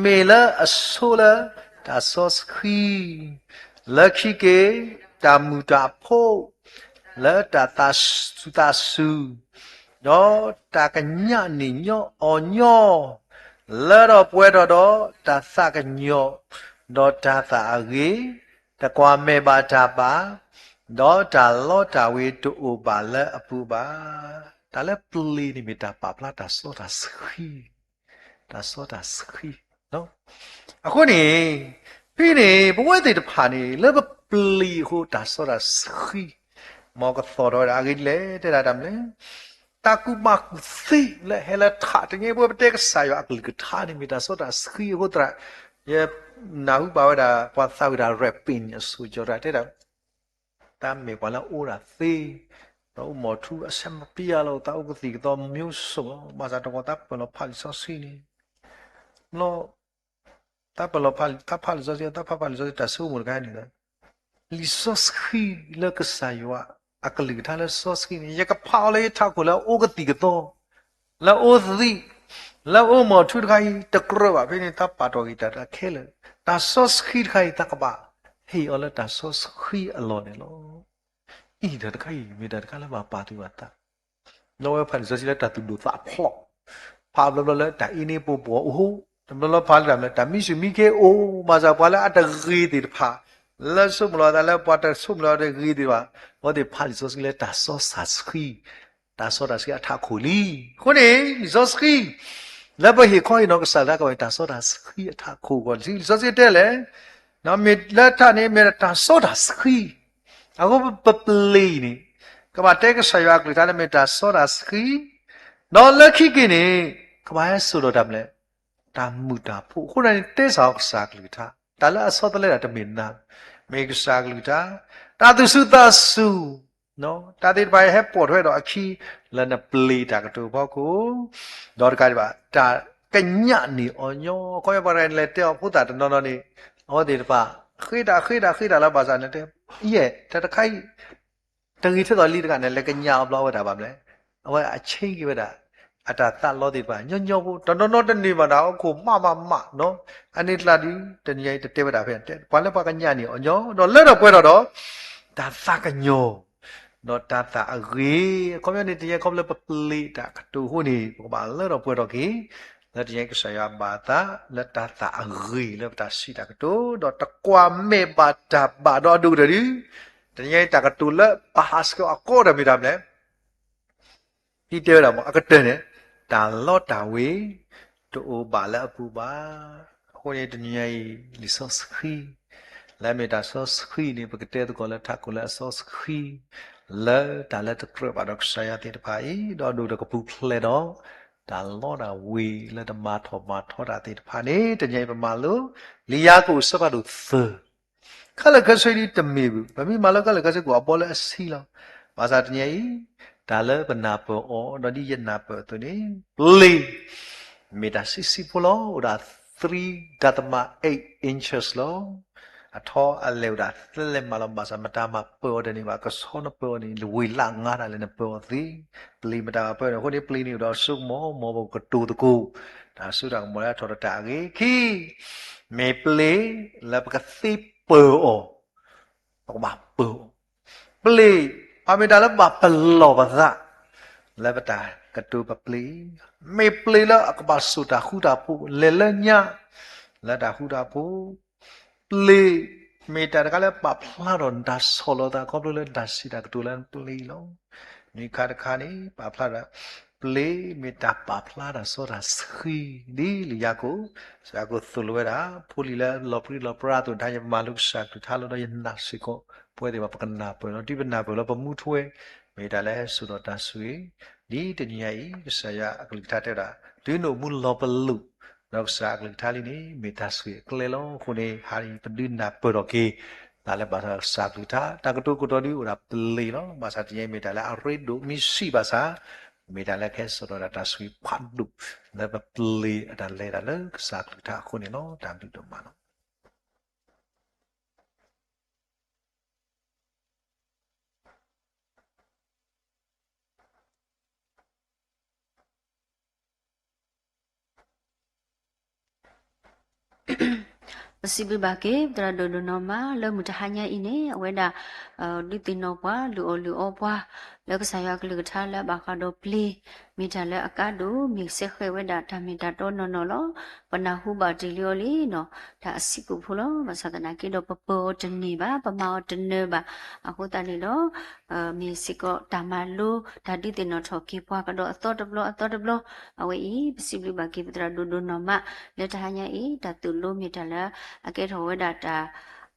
မ့ၢ်လၢအဆိလၢတၢ်စီဆှံ, လၢခံက့ၤ တၢ်မုာ်တၢ်ဖိး, လၢတၢ်သးစူၤ, ဒီးတၢ်ကညးန့ၢ်ညီအီၤညီ, လၢဒီးပှဲၤထီၣ်ဒီးတၢ်သးကညီၤ, ဒီးတၢ်သးအဂ့ၤ, တကွၢ်မဲာ်ဘၣ်တၢ်ဘၣ်, ဒီးတၢ်လီတၢ်ဝ့ၤတအိၣ်ဘၣ်လၢအပူၤဘၣ်. တၢ်လၢပျ့ၤန့ၣ်မ့ၢ်တၢ်ပာ်ဖျါတၢ်စီတၢ်ဆှံ, တၢ်စီတၢ်ဆှံ. အဃိန့ၣ်, ဖဲန့ၣ် ပဝဲသ့ၣ်တဖၣ်န့ၣ် လၢပ ပျ့ၤအဃိ တၢ်စီတၢ်ဆှံ မ်ကသီၣ်ထီၣ်ဝဲဒၣ်အဂ့ၢ်ဒ်လဲၣ် တဲဒၣ်တၢ်မနုၤလဲၣ်. တၢ်ကူၣ်ဘၣ်ကူၣ်သ့လၢဟဲလၢထး တနံၤအံၤ ပဝဲပတဲကစၢ်ယွၤအကလုၢ်ကထါန့ၣ် မ့ၢ်တၢ်စီတၢ်ဆှံအဃိသတး ယနၢ်ဟူဘၣ်ဝဲဒၣ် ပှၤသးဝံၣ်တၢ် ရပ့ၤန့ၣ် အစိၤကၠီၤတၢ်တဲဒၣ် တၢ်မ့ၢ်ပှၤလၢအအိၣ်ဒၣ်သ့ ဒီးအိၣ်မီၤထူ အဆၢမပျံၤလီၤ တၢ်အိၣ်ကသံၣ်ကသီ မျိုးစုံလီၤ. ဘၣ်ဆၣ်တဂီၤ တၢ်ပၢၢ်လီၤဖးလံာ်စီဆှံန့ၣ် ဘျီ တၢ်ပၢၢ်လီၤဖး တၢ်ဖးလံာ်စီဆှံ တၢ်ဖးဖးလံာ်စီဆှံ တၢ်ဆိကမိၣ်တခါန့ၣ် လံာ်စီဆှံလၢကစၢ်ယွၤအကလုၢ်ကထါလၢစီဆှံန့ၣ် ယကဖးအီၤလၢယထးခိၣ်လၢအအိၣ်ကသံၣ်ကသီ လၢအအိၣ်သံး လၢအအိၣ်မီၤထူတခါအံၤ တကြၢးဘၣ်ဖဲန့ၣ် တၢ်ပာ်တ့ၢ်ဂ့ၤတၢ်တၢ်ခဲလၢာ် တၢ်စီဆှံတခါအံၤ တၢ်ကဘၣ်ဟ့ၣ်အီၤလၢတၢ်စီဆှံအလီၢ်န့ၣ်လီၤ. အံၤတၢ်တခါအံၤ မ့ၢ်တၢ်တခါလၢဘၣ်ပာ်သူၣ်ပာ်သး လၢဝဲဖးလံာ်စီဆှံလၢတၢ်သူၣ်ဒိၣ်သးဖျိး, ဖးဘျီဘျီလၢတၢ်အ့န့ပှိၢ်ပှီၢ်အိၣ်, တဘျီဘျီဖးလၢတၢ်မနုၤလဲၣ် တၢ်မံဆူၣ်မံခ့အိၣ်, ဘၣ်ဆၣ်ပှၤလၢအတဂ့ၤသ့ၣ်တဖၣ်, လၢဆိကမိၣ်လီၤသးလၢပှၤတဆိကမိၣ်လီၤတဂ့ၤသ့ၣ်တဖၣ်, အဝဲသ့ၣ်ဖးလံာ်စီဆှံလၢတၢ်စီတၢ်ဆှံ, တၢ်စီတၢ်ဆှံအထးခိၣ်လံ. အဃိန့ၣ် လံာ်စီဆှံ လၢပဟ့ၣ်ခီဟ့ၣ်နီၤကစၢ်လၢကဝဲတၢ်စီတၢ်ဆှံအထးခိၣ်အဂီၢ်, လံာ်စီဆှံတဲလဲၣ် မ့ၢ်လၢထးန့ၣ် မ့ၢ်တၢ်စီတၢ်ဆှံ, အဃိပပျ့ၤအံၤန့ၣ် ကဘၣ်တဲကစၢ်ယွၤအကလုၢ်ကထါလၢမ့ၢ်တၢ်စီတၢ်ဆှံ, ဒီးလၢခံက့ၤန့ၣ် ကဘၣ်ဟဲစိာ်ဒီးတၢ်မနုၤလဲၣ်, တၢ်မုာ်တၢ်ဖိး, အဃိန့ၣ် တဲစ့ၢ်ကီးကစၢ်အကလုၢ်ကထါ, တၢ်လၢအဆီတလဲတၢ်တမ့ၢ်နၤ, မ့ၢ်ကစၢ်အကလုၢ်ကထါ, တၢ်သူၣ်စူၤသးစူၤ တၢ်သ့ၣ်တဖၣ်အံၤဟဲပိာ်ထွဲဒီးအခံ လၢနပျ့ၤတၢ်ကတိၤအဖီခိၣ်, ဒီးတကးဒံးဘၣ် တၢ်ကညးန့ၢ်အီၤညီ, အခီပညီပှၤတဂၤလဲၤတဲအီၤဖိသၣ်တနီၤနီၤန့ၣ်, အဝဲသ့ၣ်တဖၣ် ဃ့တၢ်ဃ့တၢ်ဃ့တၢ်လၢဘၣ်ဆၣ်န့ၣ်တဲ, ယဲၢ် တၢ်တခါအံၤ တဂ့ၤထဲသိးလံတဂၤန့ၣ် လဲၤကညးအီၤဘျီဝဲဒၣ်ဘၣ်မနုၤလဲၣ်, အဝဲအဆ့က့ၤဝဲဒၣ် အတၢ်သးလီသ့ၣ်တဖၣ် ညီညီဖိ တနီၤနီၤတန့ၢ်ဘၣ်ဒၣ်အခိၣ်မးမးမး, အန့ၣ်တကျါဒီး တနံၤအံၤတတဲဝဲဒၣ်ဖဲ ပှၤလၢပှၤကညးန့ၢ်အီၤညီ ဒီးလၢထီၣ်ပှဲၤထီၣ်ဒီး တၢ်သးကညီၤ ဒီးတၢ်သးအဂ့ၤ, အခီပညီန့ၣ် တနံၤအံၤခီဖျိလၢပပျ့ၤတၢ်ကတိၤအဃိန့ၣ် ပကဘၣ်လၢထီၣ်ပှဲၤထီၣ်က့ၤ လၢတနံၤအံၤကစၢ်ယွၤဘၣ်အသး လၢတၢ်သးအဂ့ၤလၢပတၢ်စံးတၢ်ကတိၤ ဒီးတကွၢ်မဲာ်ဘၣ်တၢ်ဘၣ်ဒီးအဒိၣ်ကတၢၢ်ဒီး တနံၤအံၤတၢ်ကတိၤလၢပဟးဆှဲးအီၤအကိးတၢ်မ့ၢ်တၢ်မနုၤလဲၣ် ဒ်တဲဝဲဒၣ်မ့ၢ် အကတၢၢ်န့ၣ် တၢ်လီတၢ်ဝ့ၤ တအိၣ်ဘၣ်လၢအပူၤဘၣ်. အဃိန့ၣ်တနံၤအံၤ လံာ်စီဆှံ လၢအမ့ၢ်တၢ်စီဆှံန့ၣ် ပကတဲသကိးလၢထးခိၣ်လၢအစီဆှံ လၢတၢ်လၢတကြၢးဘၣ်ဒီးကစၢ်ယွၤသ့ၣ်တဖၣ်အံၤ ဒီးဒိၣ်ဒီးကပူၤဖျဲးဒီး တၢ်လီတၢ်ဝ့ၤလၢတမၤထီၣ်မၤထီတၢ်သ့ၣ်တဖၣ်န့ၣ် တနံၤအံၤပမၤလိ လံာ်ယၤကိာ်အဆၢဖးဒိၣ်သၢ ခဲလၢာ်ခဲဆ့ဒ်တမ့ၢ်ဘၣ် ပမ့ၢ်မၤလၢခဲလၢာ်ခဲဆ့ကအိၣ်အဘီလၢအဆံးလီၤ. ဘၣ်ဆၣ်တနံၤအံၤ တၢ်လၢပနၢ်ပၢၢ်အီၤ ဒီးဒ်ယနၢ်ပၢၢ်အသိးန့ၣ် ပျ့ၤ မ့ၢ်တၢ်ဆံးဆံးဖိလီၤ. အိၣ်ဒၣ် three dot eight inches လီၤ. အထီအလဲၢ်အိၣ်ဒၣ်သၢလဲၢ်မးလီၤ. ဘၣ်ဆၣ်မတၤမၤပၢၤအီၤတန့ၢ်ဘၣ်. ကဆီနပၢၤအီၤန့ၣ် ဝ့ၤလၢ်ငါတၢ်လၢနပၢၤအီၤသ့ ပျ့ၤမတၤပၢၤန့ၣ်. အဃိန့ၣ် ပျ့ၤန့ၣ်အိၣ်ဒီးစိကမီၤ မ်ပကတိၤသကိး တၢ်စိတၢ်ကမီၤလၢအထီၣ်ဒီးတၢ်အဂ့ၤ ခံ မ့ၢ်ပျ့ၤလၢပကသ့ပၢၤအီၤ ပကဘၣ်ပၢၤအီၤ. ပျ့ၤ ပမ့ၢ်တၢ်လၢဘၣ်ပလီၢ်ပသး လၢပတၢ်ကတိၤပပျ့ၤ မ့ၢ်ပျ့ၤလၢအကဘၣ်စိာ်တၢ်ဃူတၢ်ဖိး လဲၤလၢညါ လၢတၢ်ဃူတၢ်ဖိး ပျ့ၤ မ့ၢ်တၢ်တခါလၢပာ်ဖျါထီၣ်နတၢ်ဆီၣ်လီၤသး ခီဖျိလၢနတၢ်စံးတၢ်ကတိၤလၢပျ့ၤလီၤ. မ့ၢ်ခါတခါန့ၣ် ပာ်ဖျါထီၣ် ပျ့ၤမ့ၢ်တၢ်ပာ်ဖျါတၢ်စီတၢ်ဆှံ ဒ်လံာ်ယၤကိာ် ယၤကိာ်သိၣ်လိဝဲဒၣ် ဖိလံၤလၢလီၤပြံလီၤပြါအသိး တဟါယမၤလိကစၢ်ကလုၢ်ကထါလီၤ ဒီးယနာ်စ့ၢ်ကီး ပဝဲသ့ၣ်တဖၣ် ပကနၢ်ပၢၢ်လီၤ ဒ်ပနၢ်ပၢၢ်လီၤ ပမူထူဝဲ မ့ၢ်တၢ်လၢဟဲစိာ်ဒီးတၢ်ဆိၣ်ဂ့ၤ ဒ်တနံၤညါအံၤ ကစၢ်ယွၤအကလုၢ်ကထါတဲဝဲဒၣ် တုၤနအိၣ်မူလီၤပလိာ် ဒီးကစၢ်အကလုၢ်ကထါလံန့ၣ် မ့ၢ်တၢ်ဆိၣ်ဂ့ၤအကျဲလီၤ. အဃိန့ၣ် ဟါအံၤပဒုးနၢ်ပၢၢ်ထီၣ်က့ၤ တၢ်လၢဘၣ်ဆၣ်ကစၢ်အကလုၢ်ကထါ တၢ်ကတိၤကတီၤဒုးအိၣ်ဒၣ်ပျ့ၤလီၤ. ဘၣ်ဆၣ်တနံၤညါအံၤမ့ၢ်တၢ်လၢအရ့ဒိၣ်မ့ၢ်ဆံးဘၣ်ဆၣ် မ့ၢ်တၢ်လၢကဟဲစိာ်ထီၣ်ဒၣ်တၢ်ဆိၣ်ဂ့ၤဖးဒိၣ် လၢပပျ့ၤအတၢ်လဲၤတၢ်လၢကစၢ်အကလုၢ်ကထါအဃိန့ၣ်လီၤ. တၢ်ဘျုးဒိၣ်မးလီၤ. ပစံးဘျုးဘၣ်က့ၤ ပသရၣ်ဒိၣ်ဒိၣ်နီၢ်မး လၢမုၢ်တဟါညါအံၤန့ၣ် အဝဲဒၣ် ဒုးသ့ၣ်နီၣ်ပှၤ လုၢ်အီၣ်လုၢ်အီပှၤ လၢကစၢ်ယွၤအကလုၢ်ကထါလၢအဘၣ်ဃးဒီးပျ့ၤ မ့ၢ်တၢ်လၢအကါဒိၣ် မ့ၢ်စဲဃဲးဝဲဒၣ်တၢ်မ့ၢ်တၢ်တီနီၢ်နီၢ်လီၤ. ပနၢ်ဟူဘၣ်တ့ၢ်လံအီၤလံနီၤ တၢ်အဆံးကိာ်ဖိလီၤ. ဘၣ်ဆၣ်သနာ်က့ဒီး ပပၢၤအီၤတန့ၢ်ဘၣ် ပမၤအီၤတနၢၤဘၣ်. အဃိသတးန့ၣ်ဒီး မ့ၢ်စ့ၢ်ကီးတၢ်မၤလိ တၢ်ဒုးသ့ၣ်နီၣ်ထီၣ်က့ၤပှၤကဒီးအသီတဘျီအသီတဘျီ အဝဲအံၤ ပစံးဘျုးဘၣ်က့ၤ ပသရၣ်ဒိၣ်ဒိၣ်နီၢ်မး လၢတဟါညါအံၤ တၢ်သိၣ်လိမ့ၢ်တၢ်လၢ အကဲထီၣ်ဝဲဒၣ်တၢ်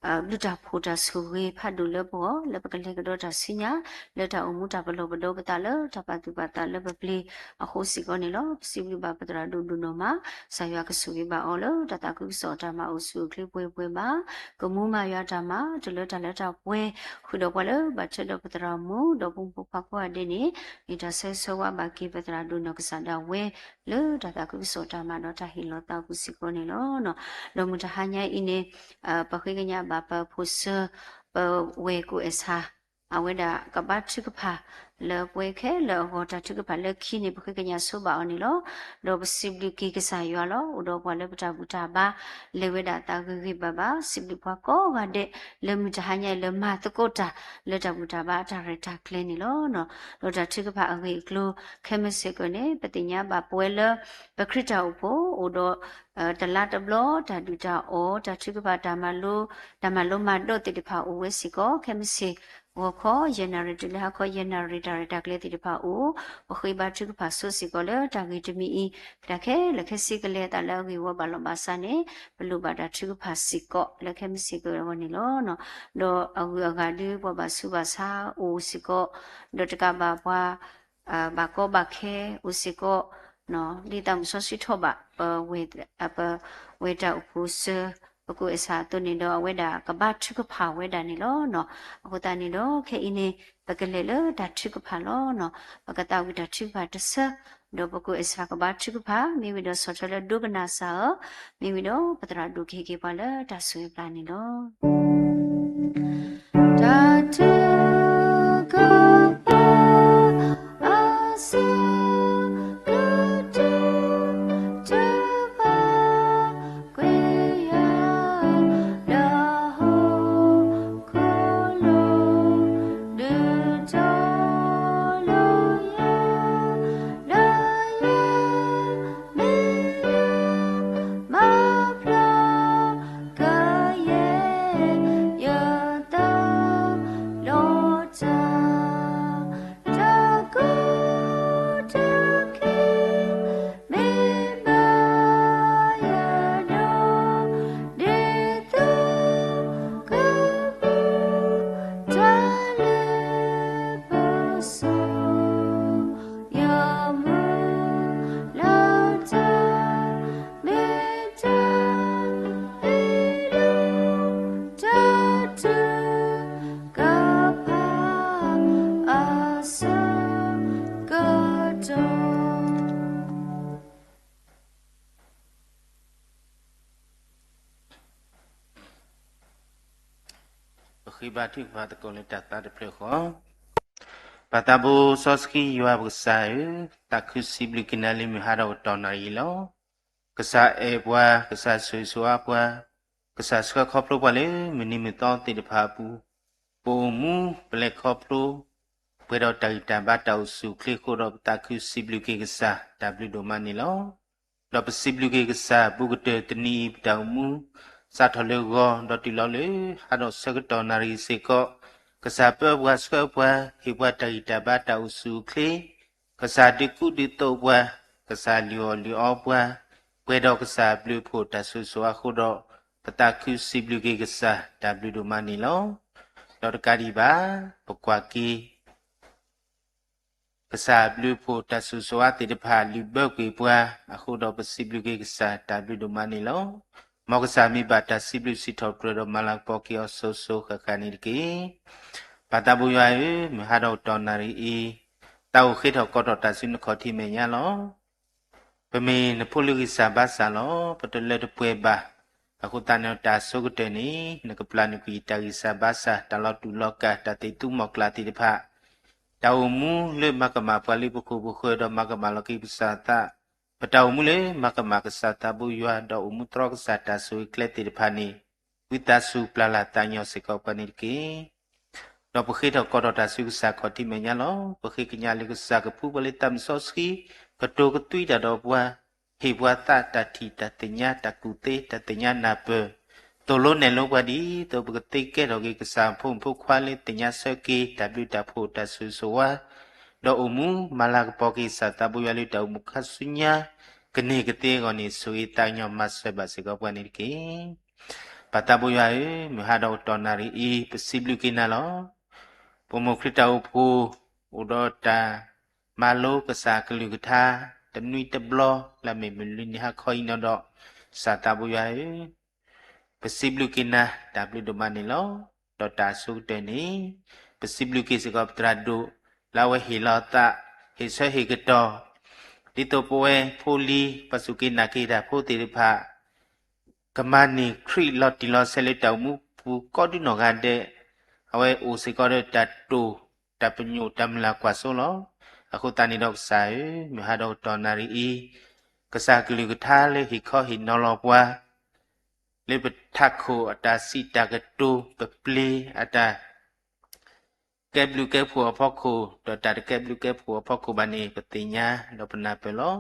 ဘျုးတၢ်ဖှိၣ်တၢ်ဆိၣ်ဂ့ၤဖးဒိၣ်လၢပဂီၢ် လၢပကလဲၤကဒီးတၢ်ဆူညါ လၢတၢ်အိၣ်မူတၢ်ပလီၢ်ပဒီပသးလၢတၢ်ပာ်သူၣ်ပာ်သးလၢပပျ့ၤအဃိစ့ၢ်ကီးန့ၣ်လီၤ. ပစံးဘျုးဘၣ်ပသရၣ်ဒိၣ်ဒိၣ်နီၢ်မး ကစၢ်ယွၤကဆိၣ်ဂ့ၤဘၣ်အီၤလၢတၢ်သးခုကစီၣ်တၢ်မၤအိၣ်ဆူၣ်အိၣ်ချ့ပှဲၤပှဲၤဘၣ် ကမူမၤယွၤတၢ်မၤ တုၤလၢတၢ်လၢတၢ်ပှဲၤ ဃုာ်ဒီးပှၤလၢဘၣ်ထွဲဒီးပသရၣ်မုၣ် ဒီးဖိမုၣ်ဖိခွါကိးဂၤဒဲးန့ၣ် မ့ၢ်တၢ်ဆၢဂ့ၤဆၢဝါဘၣ်က့ၤပသရၣ်ဒိၣ်နီၢ်ကစၢ်ဒၣ်ဝဲ လၢတၢ်သးခုကစီၣ်တၢ်မၤဒီးတၢ်ဟ့ၣ်လီၤသးအပူၤစ့ၢ်ကီးန့ၣ်လီၤ. ဒီးမုၢ်တဟါညါအံၤန့ၣ် ပဃ့ကညးဘၣ်ပဖိဆၢ ပဝဲၢ်ကိးအဲၣ်ဆၣ် အဝဲဒၣ်ကဘါထုကဖၣ် လၢပှဲၤခဲလၢာ်အဂီၢ် တၢ်ထုကဖၣ်လၢခံန့ၣ် ပဃ့ကညးဆိဘၣ်အီၤန့ၣ်လီၤ. ဒီးပစံးဘျုးက့ၤကစၢ်ယွၤလီၤ. အိၣ်ဒီးပှၤလၢပတၢ်ဘူၣ်တၢ်ဘါ လဲၤဝဲဒၣ်အသးဂ့ၤဂ့ၤဘၣ်ဘၣ် စံးဘျုးပှၤကိးဂၤဒဲး လၢမုၢ်တဟါညါအံၤလၢမၤသကိးတၢ် လၢတၢ်ဘူၣ်တၢ်ဘါအတၢ်ရဲၣ်တၢ်ကျဲၤန့ၣ်လီၤ. ဒီးတၢ်ထုကဖၣ်အဂ့ၢ်အကျိၤ ခဲမုၢ်ဆ့ၣ်ကီးန့ၣ် ပသ့ၣ်ညါဘၣ်ပဝဲလၢ ပခရံာ်တၢ်အိၣ်ဖှိၣ် အိၣ်ဒီး တလါတဘျီ တၢ်ဒုၣ်တၢ်အီၣ် တၢ်ထုကဖၣ်တၢ်မၤလိ တၢ်မၤလိမၤဒိးသ့ၣ်တဖၣ်အိၣ်ဝဲစ့ၢ်ကီး ခဲမုၢ်ဆ့ၣ် ဂီၤခီယဲၢ်နၣ်ရံၣ်တုၤလၢဟါခီယဲၢ်နၣ်ရံၣ် တၢ်ရဲၣ်တၢ်ကျဲၤသ့ၣ်တဖၣ်အိၣ် ပဃ့ဘါထုကဖၣ်ဆိစ့ၢ်ကီးလၢတၢ်ဂ့ၢ်တမံၤအံၤ တၢ်ခဲလၢာ်ခဲဆ့ကလဲၤအသးလၢအဂ့ၢ်ဝီဘၣ်လီၤဘၣ်စးန့ၣ် ပလိၣ်ဘၣ်တၢ်ထုကဖၣ်စ့ၢ်ကီး လၢခဲမုၢ်ဆ့ၣ်ကီးအဂီၢ်န့ၣ်လီၤ. ဒီးအဂုၤအဂၤဒုးပှၤဘၣ်ဆူးဘၣ်ဆါအိၣ်စ့ၢ်ကီး ဒီးတကးဘၣ်ပှၤ ဘၣ်ကီဘၣ်ခဲအိၣ်စ့ၢ်ကီး ဒ်သးမုၢ်စီဆှံထီၣ်ဘၣ် ပဝဲၢ်တၢ်အိၣ်ဖှိၣ်စၢၤ ပကိးအဲၣ်ဆၣ်အသိးန့ၣ်ဒီး အဝဲဒၣ်ကဘါထုကဖၣ်ဝဲဒၣ်န့ၣ်လီၤ. အဃိသတးန့ၣ်ဒီး ခဲအံၤန့ၣ် ပကလဲၤလၢတၢ်ထုကဖၣ်လီၤ. ပကသးဝံၣ်တၢ်ထုကဖၣ်တဆၢ ဒီးပကိးအဲၣ်ဆၣ်ကဘါထုကဖၣ် မ့ၢ်ဝံၤဒီးဆီၣ်ထွဲလၢဒိကနၣ်စၢ်ဧၢ, မ့ၢ်ဝံၤဒီးပသရၣ်ဒိၣ်ကဟ့ၣ်က့ၤပှၤလၢတၢ်ဆိၣ်ဂ့ၤအပျၢ်န့ၣ်လီၤ. တၢ်ထုကဖၣ် အဆၢကတီၢ် တဘၣ်ကွံာ်ယၤ လၢဟီၣ်ခိၣ်လိၤ ဒုးတီၤလီၤယၤ ဒီးယၤ မ့ၢ်ယၤ မၤဖျါ ကယဲၢ် ယသးလီၤတၢ် တၢ်ကီတၢ်ခဲ မ့ၢ်ဘၣ်ယၤဒီး ဒ်သိး ကပူၤ တၢ်လၢပစီ ယမုၢ်လၢတၢ် မ့ၢ်တၢ်အ့ၣ်လိာ် တၢ်ထုကဖၣ် အဆၢကတီၢ် ပဃ့ဘါထုကဖၣ်သကိးလၢတၢ်သးတဖျၢၣ်ဃီ, ပၢ်သးဘိစီဆှံယွၤပကစၢ်ဧၢ, သးခုစံးဘျုးက့ၤနၤလၢမုၢ်ဟါဒီးကတီၢ်နၣ်ရံၣ်အံၤလီၤ. ကစၢ်အဲၣ်ပှၤ, ကစၢ်ဆိၣ်ဂ့ၤဆိၣ်ဝါပှၤ, ကစၢ်ဆှၢခီဖျိပှၤလၢမုၢ်နံၤမုၢ်သီသ့ၣ်တဖၣ်အပူၤ, ပအိၣ်မူပလဲၤခီဖျိ ပှဲၤဒီးတၢ်ဂံၢ်တၢ်ဘါတၢ်အိၣ်ဆူၣ်အိၣ်ချ့အဃိဒီး ပသးခုစံးဘျုးက့ၤကစၢ် တၢ်ဘျုးဒိၣ်မးန့ၣ်လီၤ. ဒီးပစံးဘျုးက့ၤကစၢ် ဘူးကတၢၢ်တနံၤအံၤ ပတၢ်အိၣ်မူ စးထီၣ်လၢဂီၤ ဒီးတုၤလီၤလၢဟါဒီးဆၢကတီၢ်နၣ်ရံၣ်စ့ၢ်ကီး, ကစၢ်ပၢပှၤဆှၢပှၤ ဟ့ၣ်ပှၤတၢ်ဂံၢ်တၢ်ဘါတၢ်အိၣ်ဆူၣ်အိၣ်ချ့, ကစၢ်ဒုးကူဒုးသိးပှၤ, ကစၢ်လုၢ်အီၣ်လုၢ်အီပှၤ, ပှဲၤဒီးကစၢ်ဘျုးဖှိၣ်တၢ်ဆိၣ်ဂ့ၤဆိၣ်ဝါအဃိဒီး, ပသးခုစံးဘျုးက့ၤကစၢ် တၢ်ဘျုးဒိၣ်မးန့ၣ်လီၤ. ဒီးတကးဒံးဘၣ်, ပကွၢ်က့ၤ ကစၢ်ဘျုးဖှိၣ်တၢ်ဆိၣ်ဂ့ၤဆိၣ်ဝါသ့ၣ်တဖၣ် လုၢ်ဘၢကွံာ်ပှၤအဃိဒီး ပစံးဘျုးက့ၤကစၢ် တၢ်ဘျုးဒိၣ်မးန့ၣ်လီၤ. မ်ကစၢ်မ့ၢ်ဘၣ်တၢ်စံးဘျုးစံးထီၣ်ပတြၢၤဒီးမၤလၤကပီၤက့ၤအီၤစိၤစိၤဃၣ်ဃၣ်န့ၣ်တက့ၢ်. ပၢ်သးဘိယွၤဧၢ, မုၢ်ဟါဒီးကတီၢ်နၣ်ရံၣ်အံၤ, သးအိၣ်ဃ့ထီၣ်ကီထီၣ်တၢ်ဆူနခီၣ်ထံးမဲာ်ညါလီၤ. ပမ့ၢ်နဖိလၢဂံၢ်စၢ်ဘါစၢ်လီၤ. ပတလၢတပှဲၤဘၣ်. အဃိသတးန့ၣ် တၢ်အဆိကတၢၢ်န့ၣ် နကပျၢ်နုာ်ကွံာ်တၢ်ဂံၢ်စၢ်ဘါစၢ်, တၢ်လီၤတူာ်လီၤကာ်, တၢ်သ့ၣ်သူမီၢ်ကျၢ်သ့ၣ်တဖၣ်, တၢ်အိၣ်မူလၢမၤကမၣ်ပှၤလၢပခိၣ်ပဃၢၤဒီးမၤကမၣ်လီၤက့ၤကစၢ်သး, ပတၢ်အိၣ်မူလၢမၤကမၣ်ကစၢ်သးဘိယွၤ ဒီးအိၣ်မူတြီကစၢ်တၢ်ဆိၣ်ဂ့ၤကျဲသ့ၣ်တဖၣ်န့ၣ် ဝံသးစူၤပျၢ်လၢ်သးညီစ့ၢ်ကီးပှၤန့ၣ်တက့ၢ်. ဒီးပဃ့ထီၣ်ကီထီၣ်တၢ်ဆူကစၢ်ခီၣ်ထံးမဲာ်ညါလီၤ. ပဃ့ကညးလၢကစၢ်ကဖှူပှၤလၢသးမုၢ်စီဆှံ, ကတိၤကသွံတၢ်ဒီးပှၤ, ဟ့ၣ်ပှၤသးတၢ်ထံၣ်တၢ်သ့ၣ်ညါတၢ်ကူၣ်သ့တၢ်သ့ၣ်ညါနၢ်ပၢၢ်, သိၣ်လိနဲၣ်လိပှၤဒ်သိးပကသ့ကဲထီၣ်က့ၤကစၢ်ဖိမုၣ်ဖိခွါလၢသ့ၣ်ညါဆၢက့ၤတၢ်ဘျုးတၢ်ဖှိၣ်တၢ်ဆိၣ်ဂ့ၤဆိၣ်ဝါ, ဒီးအိၣ်မူမၤလၤကပီၤက့ၤကစၢ်သးဘိယွၤလၢတၢ်အိၣ်မူခါဆူညါ ကန့ၢ်ကသ့အဂီၢ်န့ၣ် ဆိၣ်ဂ့ၤသးကညီၤမၤစၢၤဘၣ်စ့ၢ်ကီးပှၤန့ၣ်တက့ၢ်. ပၢ်သးဘိယွၤဧၢ, မုၢ်ဟါဒီးကတီၢ်နၣ်ရံၣ်အံၤ ပစံးဘျုးက့ၤနၤလီၤ. ပမိၢ်ခရံာ်တၢ်အိၣ်ဖှိၣ် အိၣ်ဒီးတၢ်မၤလိကစၢ်ကလုၢ်ကထါ တနွံတဘျီ လၢအမ့ၢ်မုၢ်လွံၢ်နံၤဟါခီအံၤန့ၣ်ဒီး ကစၢ်သးဘိယွၤဧၢ, ပစံးဘျုးက့ၤနၤ တၢ်ဘျုးဒိၣ်မးန့ၣ်လီၤ. ဒီးတၢ်အဆိကတၢၢ်န့ၣ် ပစံးဘျုးက့ၤစ့ၢ်ကီးပသရၣ်ဒိၣ် လၢအဝဲဟ့ၣ်လီၤအသး ဟ့ၣ်ဆၢဟ့ၣ်ကတီၢ် ဒ်သိးပဝဲဖိလံၤ ပှၤစူၢ်က့ၤနာ်က့ၤတၢ်ဖိသ့ၣ်တဖၣ် ကမၤန့ၢ်ခရံာ်လီၤတံၢ်လီၤဆဲးလၢတၢ်အိၣ်မူပူၤကိးဒ်နီၢ်ဂၤဒဲး, အဝဲအိၣ်စ့ၢ်ကီးဒီးတၢ်တိာ် တၢ်ပညိၣ်တၢ်မုၢ်လၢ်ကွၢ်စိလီၤ. အဃိသတးန့ၣ်ဒီးကစၢ်ဧၢ, မုၢ်ဟါဒီးကတီၢ်နၣ်ရံၣ်အံၤ ကစၢ်ကလုၢ်ကထါလၢဟ့ၣ်ခီဟ့ၣ်နီၤလီၤပှၤ လၢပထးခိၣ်အတၢ်စံးတၢ်ကတိၤ ပပျ့ၤအတၢ် ကဲဘျုးကဲဖှိၣ်အဖီခိၣ် ဒီးတၢ်တကဲဘျုးကဲဖှိၣ်အဖီခိၣ်ဘၣ်န့ၣ် ပသ့ၣ်ညါဒီးပနၢ်ပၢၢ်လီၤ.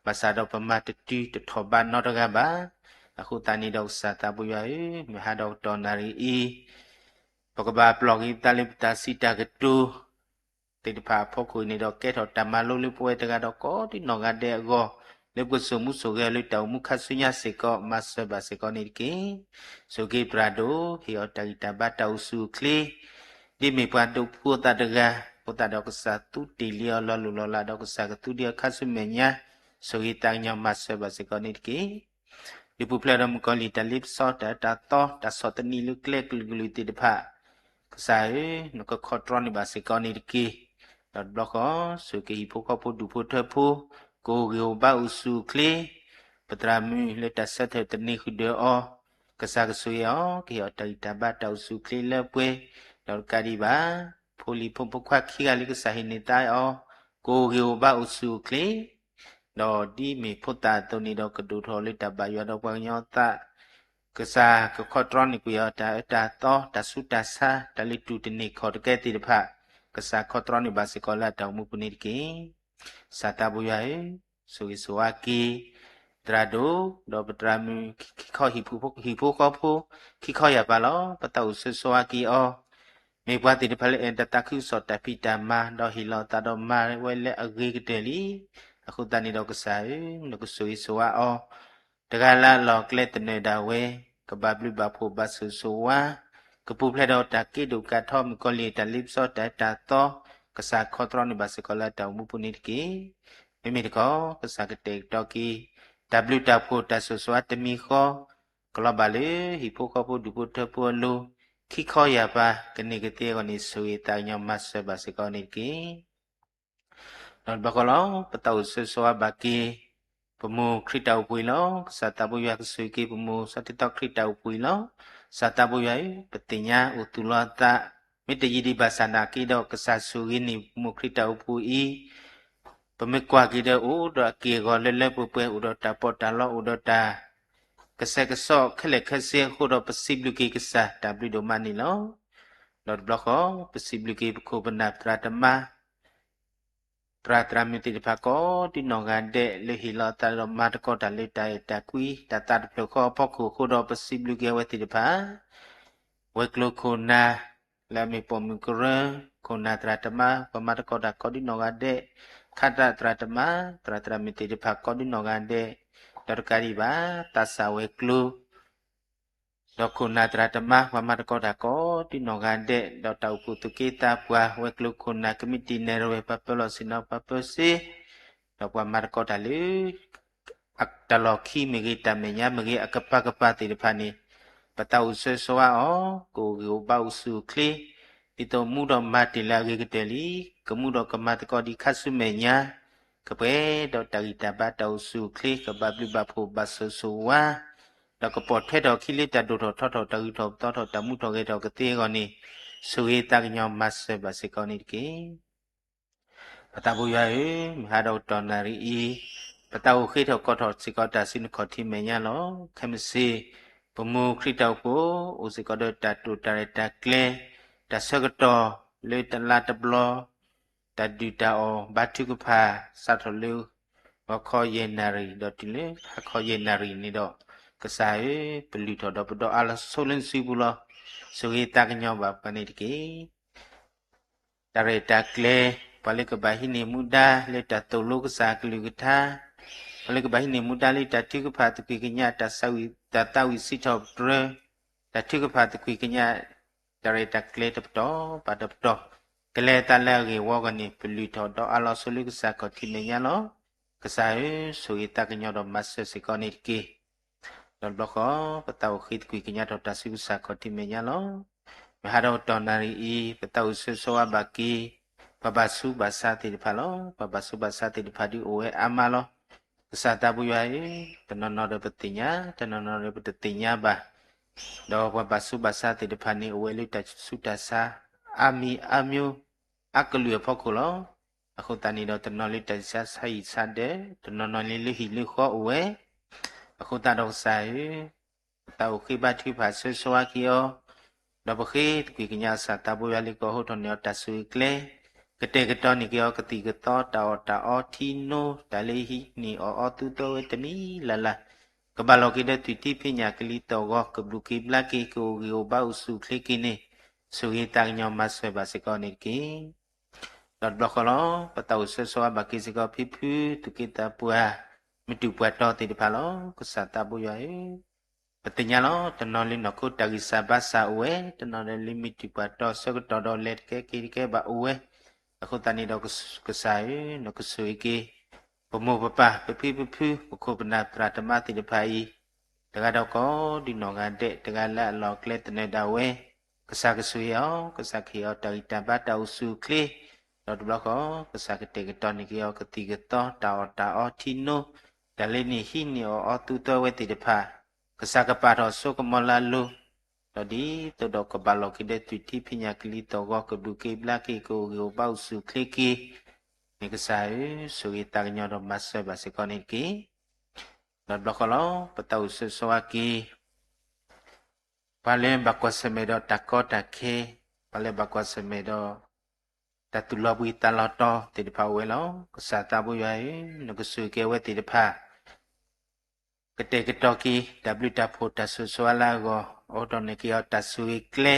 ဘၣ်ဆၣ်ဒီးပမၤတတုၤတထီၣ်ဘးနီတဂၤဘၣ်. အဃိသတးန့ၣ်ဒီးကစၢ်သးဘိယွၤဧၢ, မုၢ်ဟါဒီးကတီၢ်နၣ်ရံၣ်အံၤ ပကဘၣ်ပျီၢ်က့ၤပသးလၢပတၢ်စံးတၢ်ကတိၤ သ့ၣ်တဖၣ်အဖီခိၣ်အံၤန့ၣ်ဒီး ကဲထီၣ်တၢ်မၤလိလၢပဝဲတဂၤဒီးကိးဒ်နီၢ်ဂၤဒဲးအဂီၢ်, လၢပကစိာ်မူစိာ်ဂဲၤလၢတၢ်အိၣ်မူခါဆူညါစ့ၢ်ကီး မၤစၢၤဘၣ်စ့ၢ်ကီးန့ၣ်တက့ၢ်. ဆိၣ်ဂ့ၤပသရၣ်ဒိၣ် ဟ့ၣ်အီၤတၢ်ဂံၢ်တၢ်ဘါတၢ်အိၣ်ဆူၣ်အိၣ်ချ့ ဒ်မ့ၢ်ပှၤဒိးဖှူအသးတဂၤ, အဃိသတးဒီးကစၢ်သူတ့ၢ်လံအီၤလီၤလိၢ်လီၤလးဒီးကစၢ်ကသူဒံးအီၤခါဆူမဲာ်ညါ, ဆိၣ်ဂ့ၤသးကညီၤမၤစၢၤဘၣ်စ့ၢ်ကီးန့ၣ်တက့ၢ်. ဒုးပူၤဖျဲးဒီးမုၣ်ကီၤလံၢ်တၢ်လ့ပစီ တၢ်အၢတၢ်သီ တၢ်ဆီၣ်သနံးလၢကျဲကလုာ်ကလုာ်သ့ၣ်တဖၣ်, ကစၢ်ဧၢ, နကခီတြီန့ၢ်ဘၣ်စ့ၢ်ကီးန့ၣ်တက့ၢ်. ဒီးတဘျီဃီ ဆိၣ်ဂ့ၤဟံၣ်ဖိဃီဖိဒူၣ်ဖိထၢဖိ ကအိၣ်ဂ့ၤအိၣ်ဘါအိၣ်ဆူၣ်အိၣ်ချ့, ပသရၣ်မုၣ်လၢတၢ်ဆၢထၢၣ်သန့ၤဃုာ်ဒီးအီၤ, ကစၢ်ကဆိၣ်ဂ့ၤအီၤ ကဟ့ၣ်အီၤတၢ်ဂံၢ်တၢ်ဘါတၢ်အိၣ်ဆူၣ်အိၣ်ချ့လၢပှဲၤ, ဒီးတကးဒံးဘၣ် ဖိလံၤဖိမုၣ်ဖိခွါခံဂၤလၢကစၢ်ဟ့ၣ်န့ၢ်သါအီၤ, ကအိၣ်ဂ့ၤအိၣ်ဘါအိၣ်ဆူၣ်အိၣ်ချ့, ဒီးဒ်မ့ၢ်ဖိသၣ်အသိးန့ၣ်ဒီး ကဒိၣ်ထီၣ်လၢတၢ်ဘၣ်ယွၤဒီးပှၤကညီအသး, ကစၢ်ကခီတြီန့ၢ်ကွံာ်အီၤ တၢ်အၢတၢ်သီ တၢ်ဆူးတၢ်ဆါ တၢ်လၢတူၢ်တန့ၢ်ခီၣ်တကဲသ့ၣ်တဖၣ်, ကစၢ်ခီတြီန့ၢ်ဘၣ်စ့ၢ်ကီးလၢအတၢ်အိၣ်မူပူၤန့ၣ်တက့ၢ်. ကစၢ်သးဘိယွၤဧၢ, ဆိၣ်ဂ့ၤဆိၣ်ဝါက့ၤ သရၣ်ဒိၣ် ဒီးပသရၣ်မုၣ် ခံခီဟံၣ်ဖိဃီဖိ ခံခီယၢ်ပၤလီၤ. ပသးအိၣ်ဆၢဆိၣ်ဝါက့ၤအီၤ, မ့ၢ်ပှၤသ့ၣ်တဖၣ်လၢအဲၣ်တၢ်သးခုကစီၣ်တၢ်ဖံးတၢ်မၤ ဒီးဟ့ၣ်လီၤအသးဒီးမၤဝဲလၢအဂ့ၤကတၢၢ်လံ. အဃိသတးန့ၣ်ဒီးကစၢ်ဧၢ, နကဆိၣ်ဂ့ၤဆိၣ်ဝါအီၤ တဂၤလၢအလီၢ်ကျဲသနၢၣ်ဒၣ်ဝဲ, ကဘၣ်ဘျုးဘၣ်ဖှိၣ်ဘၣ်ဆိၣ်ဂ့ၤဆိၣ်ဝါ, ကပူၤဖျဲးဒီးတၢ်က့ဒိၣ်ကးထီ မုၣ်ကီၤလံၢ်တၢ်လ့ပစီတၢ်အၢတၢ်သီ, ကစၢ်ခီတြီန့ၢ်ဘၣ်စ့ၢ်ကီးလၢအတၢ်အိၣ်မူပူၤန့ၣ်တက့ၢ်. မ့မ့ၢ်တခီ ကစၢ်ကတဲာ်ကတီၤက့ၤ တၢ်ဘျုးတၢ်ဖှိၣ်တၢ်ဆိၣ်ဂ့ၤဆိၣ်ဝါတမံၤဃီ, ကလီၤဘၣ်လၢဟံၣ်ဖိဃီဖိဒူၣ်ဖိထၢဖိအလိၤ, ခံခီယၢ်ပၤ ကန့ၢ်ကသ့အဂီၢ်န့ၣ် ဆိၣ်ဂ့ၤသးကညီၤမၤစၢၤဘၣ်စ့ၢ်ကီးန့ၣ်တက့ၢ်. ဒီးတဘျီဃီလီၤ, ပသးအိၣ်ဆၢဆိၣ်ဝါဘၣ်က့ၤ ပမိၢ်ခရံာ်တၢ်အိၣ်ဖှိၣ်အံၤလီၤ. ကစၢ်သးဘိယွၤကဆိၣ်ဂ့ၤက့ၤပမိၢ်စီၤထံသီခရံာ်တၢ်အိၣ်ဖှိၣ်အံၤလီၤ. ကစၢ်သးဘိယွၤဧၢ, ပသ့ၣ်ညါအိၣ်သူၣ်လီၤအသး, မ့ၢ်တယံာ်ဒံးဘၣ်ဆၣ်နာ်က့ဒီး ကစၢ်ဆိၣ်ဂ့ၤန့ၢ်ပမိၢ်ခရံာ်တၢ်အိၣ်ဖှိၣ်အံၤ, ပမ့ၢ်ကွၢ်က့ၤဒီးအိၣ်ဒီးအက့ၢ်အဂီၤလၢလၢပှဲၤပှဲၤ အိၣ်ဒီးတၢ်ပီးတၢ်လီ အိၣ်ဒီးတၢ် ကဆဲးကစီးခဲလၢာ်ခဲဆ့အဃိဒီး ပစံးဘျုးက့ၤကစၢ်တၢ်ဘျုးဒိၣ်မးန့ၣ်လီၤ. ဒီးတဘျီဃီ ပစံးဘျုးက့ၤပခိၣ်ပနၢ်သရၣ်သမါ သရၣ်သရၣ်မုၣ်သ့ၣ်တဖၣ်ကိးဒ်နီၢ်ဂၤဒဲး လၢဟ့ၣ်လီၤအသးဒီးမၤသကိးတၢ်လၢတၢ်အဲၣ်တၢ်ကွံ တၢ်သးတဖျၢၣ်ဃီအဖီခိၣ်အဃိဒီး ပစံးဘျုးက့ၤအဝဲသ့ၣ်တဖၣ် ဝဲၤကျိၤခိၣ်နၢ် လၢအမ့ၢ်ပိာ်မုၣ်ကရၢ ခိၣ်နၢ်သရၣ်သမါ ပှၤမၤသကိးတၢ်ကိးဒ်နီၢ်ဂၤဒဲး ခးတၢ်သရၣ်သမါ သရၣ်သရၣ်မုၣ်သ့ၣ်တဖၣ်ကိးဒ်နီၢ်ဂၤဒဲး ဒီးတကးဒံးဘၣ် သးစၢ်ဝဲၤကျိၤ ဒီးခိၣ်နၢ်သရၣ်သမါ ပှၤမၤသကိးတၢ်ကိးဒ်နီၢ်ဂၤဒဲး ဒီးတၢ်အိၣ်ဖှိၣ်သူၣ်က့သးပှၢ် ဝဲၤကျိၤခိၣ်နၢ်ကမံးတံာ်နဲၣ်ရွဲၣ် ပှၤပၢၤလီၢ်ဆ့ၣ်နီၤ ပှၤပၢၤစ့ ဒီးပှၤမၤသကိးတၢ်လၢ တၢ်လီၢ်ခံမ့ၢ်ဂ့ၤ တၢ်မဲာ်ညါမ့ၢ်ဂ့ၤ အကပၤကပၤသ့ၣ်တဖၣ်န့ၣ် ပသးအိၣ်ဆၢဆိၣ်ဝါအီၤ ကအိၣ်ဂ့ၤအိၣ်ဘါအိၣ်ဆူၣ်အိၣ်ချ့ ဒ်သိးမူဒီးမၤတ့ၢ်လၢအဂ့ၤကတၢၢ်လံ, ကမူဒီးကမၤသကိးဒံးခါဆူမဲာ်ညါ, ကပှဲၤဒီးတၢ်ဂံၢ်တၢ်ဘါတၢ်အိၣ်ဆူၣ်အိၣ်ချ့ ကဘၣ်ဘျုးဘၣ်ဖှိၣ်ဘၣ်ဆိၣ်ဂ့ၤဆိၣ်ဝါ, ဒီးကပိာ်ထွဲထီၣ်အခံလၢတၢ်ဒိၣ်ထီၣ်ထီထီၣ် တၢ်ဂုၤထီၣ်ပသီထီၣ် တၢ်မူထီၣ်ဂဲၤထီၣ်ကသ့အဂီၢ်န့ၣ် ဆိၣ်ဂ့ၤသးကညီၤမၤစၢၤဘၣ်စ့ၢ်ကီးန့ၣ်တက့ၢ်. ပသးဘိယွၤဧၢ, မုၢ်ဟါဒီးကတီၢ်နၣ်ရံၣ်အံၤ, ပသးအိၣ်ဃ့ထီၣ်ကိးထီၣ်စ့ၢ်ကီးတၢ်စုနခီၣ်ထံးမဲာ်ညါလီၤ. ခဲမုၢ်ဆ့ၣ် ပမိၢ်ခရံာ်တၢ်အိၣ်ဖှိၣ် အိၣ်စ့ၢ်ကီးဒီးတၢ်တိာ်တၢ်ရဲၣ်တၢ်ကျဲၤ, တၢ်ဆၢကတီၢ်လၢတလါတဘျီ, တၢ်ဒုၣ်တၢ်အီၣ်ဘါထုကဖၣ် စးထီၣ်လၢ ဂီၤခီယဲၢ်နၣ်ရံၣ် ဒီးတုၤလၢဟါခီယဲၢ်နၣ်ရံၣ်န့ၣ်ဒီး, ကစၢ်ဧၢ, ပလုၢ်ထီၣ်ဒီးပဒီးအါလီၤဆိလၢနစုပူၤလီၤ. ဆိၣ်ဂ့ၤသးကညီၤဘၣ်ပှၤန့ၣ်တက့ၢ်. တၢ်ရဲၣ်တၢ်ကျဲၤ, ပှၤလၢကဘၣ်ဟံးန့ၢ်မူဒါလၢတၢ်သိၣ်လိကစၢ်ကလုၢ်ကထါ, ပှၤလၢကဘၣ်ဟံးန့ၢ်မူဒါလၢတၢ်ထုကဖၣ်သူၣ်က့ၣ်ကညး တၢ်သးဝံၣ်စံးထီၣ်ပတြၢၤ, တၢ်ထုကဖၣ်သကွံာ်ကညး တၢ်ရဲၣ်တၢ်ကျဲၤတပတီၢ်ဘၣ်တပတီၢ် ကလဲၤအသးလၢအဂ့ၢ်ဝီအဂီၢ်န့ၣ် ပလုၢ်ထီၣ်ဒီးအးလီၤဆိလၢကစၢ်ခီၣ်ထံးမဲာ်ညါလီၤ. ကစၢ်ဧၢ, ဆိၣ်ဂ့ၤသးကညီၤဒီးမၤစၢၤစ့ၢ်ကီးန့ၣ်တက့ၢ်. ဒီးတဘျီဃီ ပသးအိၣ်ဃ့သကွံာ်ကညးထီၣ်တၢ်ဆူကစၢ်ခီၣ်ထံးမဲာ်ညါလီၤ. မဟါဒီးတီၢ်နၣ်ရံၣ်အံၤ ပသးအိၣ်ဆၢဂ့ၤဆၢဝါဘၣ်က့ၤ ပှၤဘၣ်ဆူးဘၣ်ဆါသ့ၣ်တဖၣ်လီၤ. ပှၤဘၣ်ဆူးဘၣ်ဆါသ့ၣ်တဖၣ်ဒုးအိၣ်ဝဲအါမးလီၤ. ကစၢ်သးပူၤယွၤဧၢ, တနီၤနီၤဒီးပသ့ၣ်ညါ, တနီၤနီၤဒီးပတသ့ၣ်ညါဘၣ်. ဒီးပှၤဘၣ်ဆူးဘၣ်ဆါသ့ၣ်တဖၣ်န့ၣ် အိၣ်ဝဲလၢတၢ်ဆူးတၢ်ဆါ အါမံၤအါမျိုး အကလုာ်အဖီခိၣ်လီၤ. အဃိသတးန့ၣ်ဒီး တနီၤလၢတၢ်ဆါဆါဟံၣ်ဆါဒၢး, တနီၤနီၤန့ၣ်လၢဟံၣ်လၢဃီအိၣ်ဝဲ. အဃိသတးဒီးကစၢ်ဧၢ, ပသးအိၣ်ဃ့ဘါထုကဖၣ်ဆၢဂ့ၤဆၢဝါက့ၤအီၤ, ဒီးပဃ့သကွံာ်ကညးကစၢ်သးပူၤယွၤလၢ ကဟိထီၣ်န့ၢ်အီၤတၢ်ဆိၣ်ဂ့ၤကျဲ, ကတဲာ်ကတီၤန့ၢ်က့ၤအီၤကသံၣ်ကသီ တၢ်အီၣ်တၢ်အီထံနိ, တၢ်လၢဟံးန့ၢ်အီၣ်အီသူသီဝဲတမံၤလၢ်လၢ်, ကဘၣ်လီၤက့ၤဒီးသွံၣ်ထံဖံးညၣ်ကလံၤသီၣ်ဂီၤ ကဘျုးက့ၤဘျါက့ၤ ကအိၣ်ဂံၢ်အိၣ်ဘါအိၣ်ဆူၣ်အိၣ်ချ့က့ၤန့ၣ်, ဆိၣ်ဂ့ၤသးကညီၤမၤစၢၤဘၣ်စ့ၢ်ကီးန့ၣ်တက့ၢ်. ဒီးတဘျီဃီလီၤ, ပသးအိၣ်ဆၢဂ့ၤဆၢဝါဘၣ်က့ၤစ့ၢ်ကီးဖံဖု သူၣ်က့သးပှၢ်, မ့ၢ်တုၤပှၤတီသ့ၣ်တဖၣ်လီၤ. ကစၢ်သးပူၤယွၤဧၢ, ပသ့ၣ်ညါလီၤ, တနီၤလၢနီၢ်ခိတၢ်ဂံၢ်စၢ်ဘါစၢ်အိၣ်ဝဲ, တနီၤလၢမ့ၢ်တုၤပှၤတီဆၢကတီၢ်ဒီးလဲၤတကဲက့ၤတကဲဘၣ်အိၣ်ဝဲ. အဃိသတးန့ၣ်ဒီးကစၢ်ဧၢ, နကဆိၣ်ဂ့ၤက့ၤ ပမိၢ်ပပၢ် ပဖံပဖု ပခိၣ်ပနၢ်သရၣ်သမါသ့ၣ်တဖၣ်အံၤ, တဂၤဒီးကီၢ်ဒုးနီၢ်ဂၤဒဲး, တဂၤလၢအလီၢ်အကျဲသနၢၣ်ဒၣ်ဝဲ, ကစၢ်ကဆိၣ်ဂ့ၤအီၤ, ကစၢ်ကဟ့ၣ်အီၤတၢ်ဂံၢ်တၢ်ဘါတၢ်အိၣ်ဆူၣ်အိၣ်ချ့, ဒီးတဘျီဃီ ကစၢ်ကတဲာ်ကတီၤန့ၢ်က့ၤအီၤကသံၣ်ကသီ တၢ်အီၣ်တၢ်အီထံနိ, တၢ်လၢန့ၣ်ဟံးန့ၢ်အီၣ်အီသူသီဝဲသ့ၣ်တဖၣ်, ကစၢ်ကပာ်ထီၣ်စိကမီၤလၢအလိၤ, ဒီးဒ်သိးဒီးကဘၣ်လီၤက့ၤဒီးသွံၣ်ထံဖံးညၣ်ကလံၤသီၣ်ဂီၤ ကဘျုးက့ၤဘျါက့ၤ ကအိၣ်ဂံၢ်အိၣ်ဘါအိၣ်ဆူၣ်အိၣ်ချ့က့ၤ, န့ၣ်ကစၢ်ဧၢ, ဆိၣ်ဂ့ၤသးကညီၤဒီးမၤစၢၤဘၣ်စ့ၢ်ကီးန့ၣ်တက့ၢ်. ဒီးတဘျီဃီလီၤ, ပသးအိၣ်ဆၢဂ့ၤဆၢဝါက့ၤ ပှၤလၢဘၣ်ကွၢ်ဆၢၣ်မဲာ်ဒီးတၢ်ကီတၢ်ခဲ, ပှၤလၢဘၣ်ကွၢ်ဆၢၣ်မဲာ်ဒီး တၢ်သူၣ်လီၤဘှံးသးလီၤတီၤသ့ၣ်တဖၣ်အိၣ်ဝဲလီၤ. ကစၢ်သးပူၤယွၤဧၢ, နကဆိၣ်ဂ့ၤက့ၤအဝဲသ့ၣ်တဖၣ် ကတဲာ်ကတီၤက့ၤ တၢ်ဘျုးတၢ်ဖှိၣ်တၢ်ဆိၣ်ဂ့ၤဆိၣ်ဝါလၢအဂီၢ်, အိးထီၣ်န့ၢ်က့ၤအီၤတၢ်ဆိၣ်ဂ့ၤကျဲ,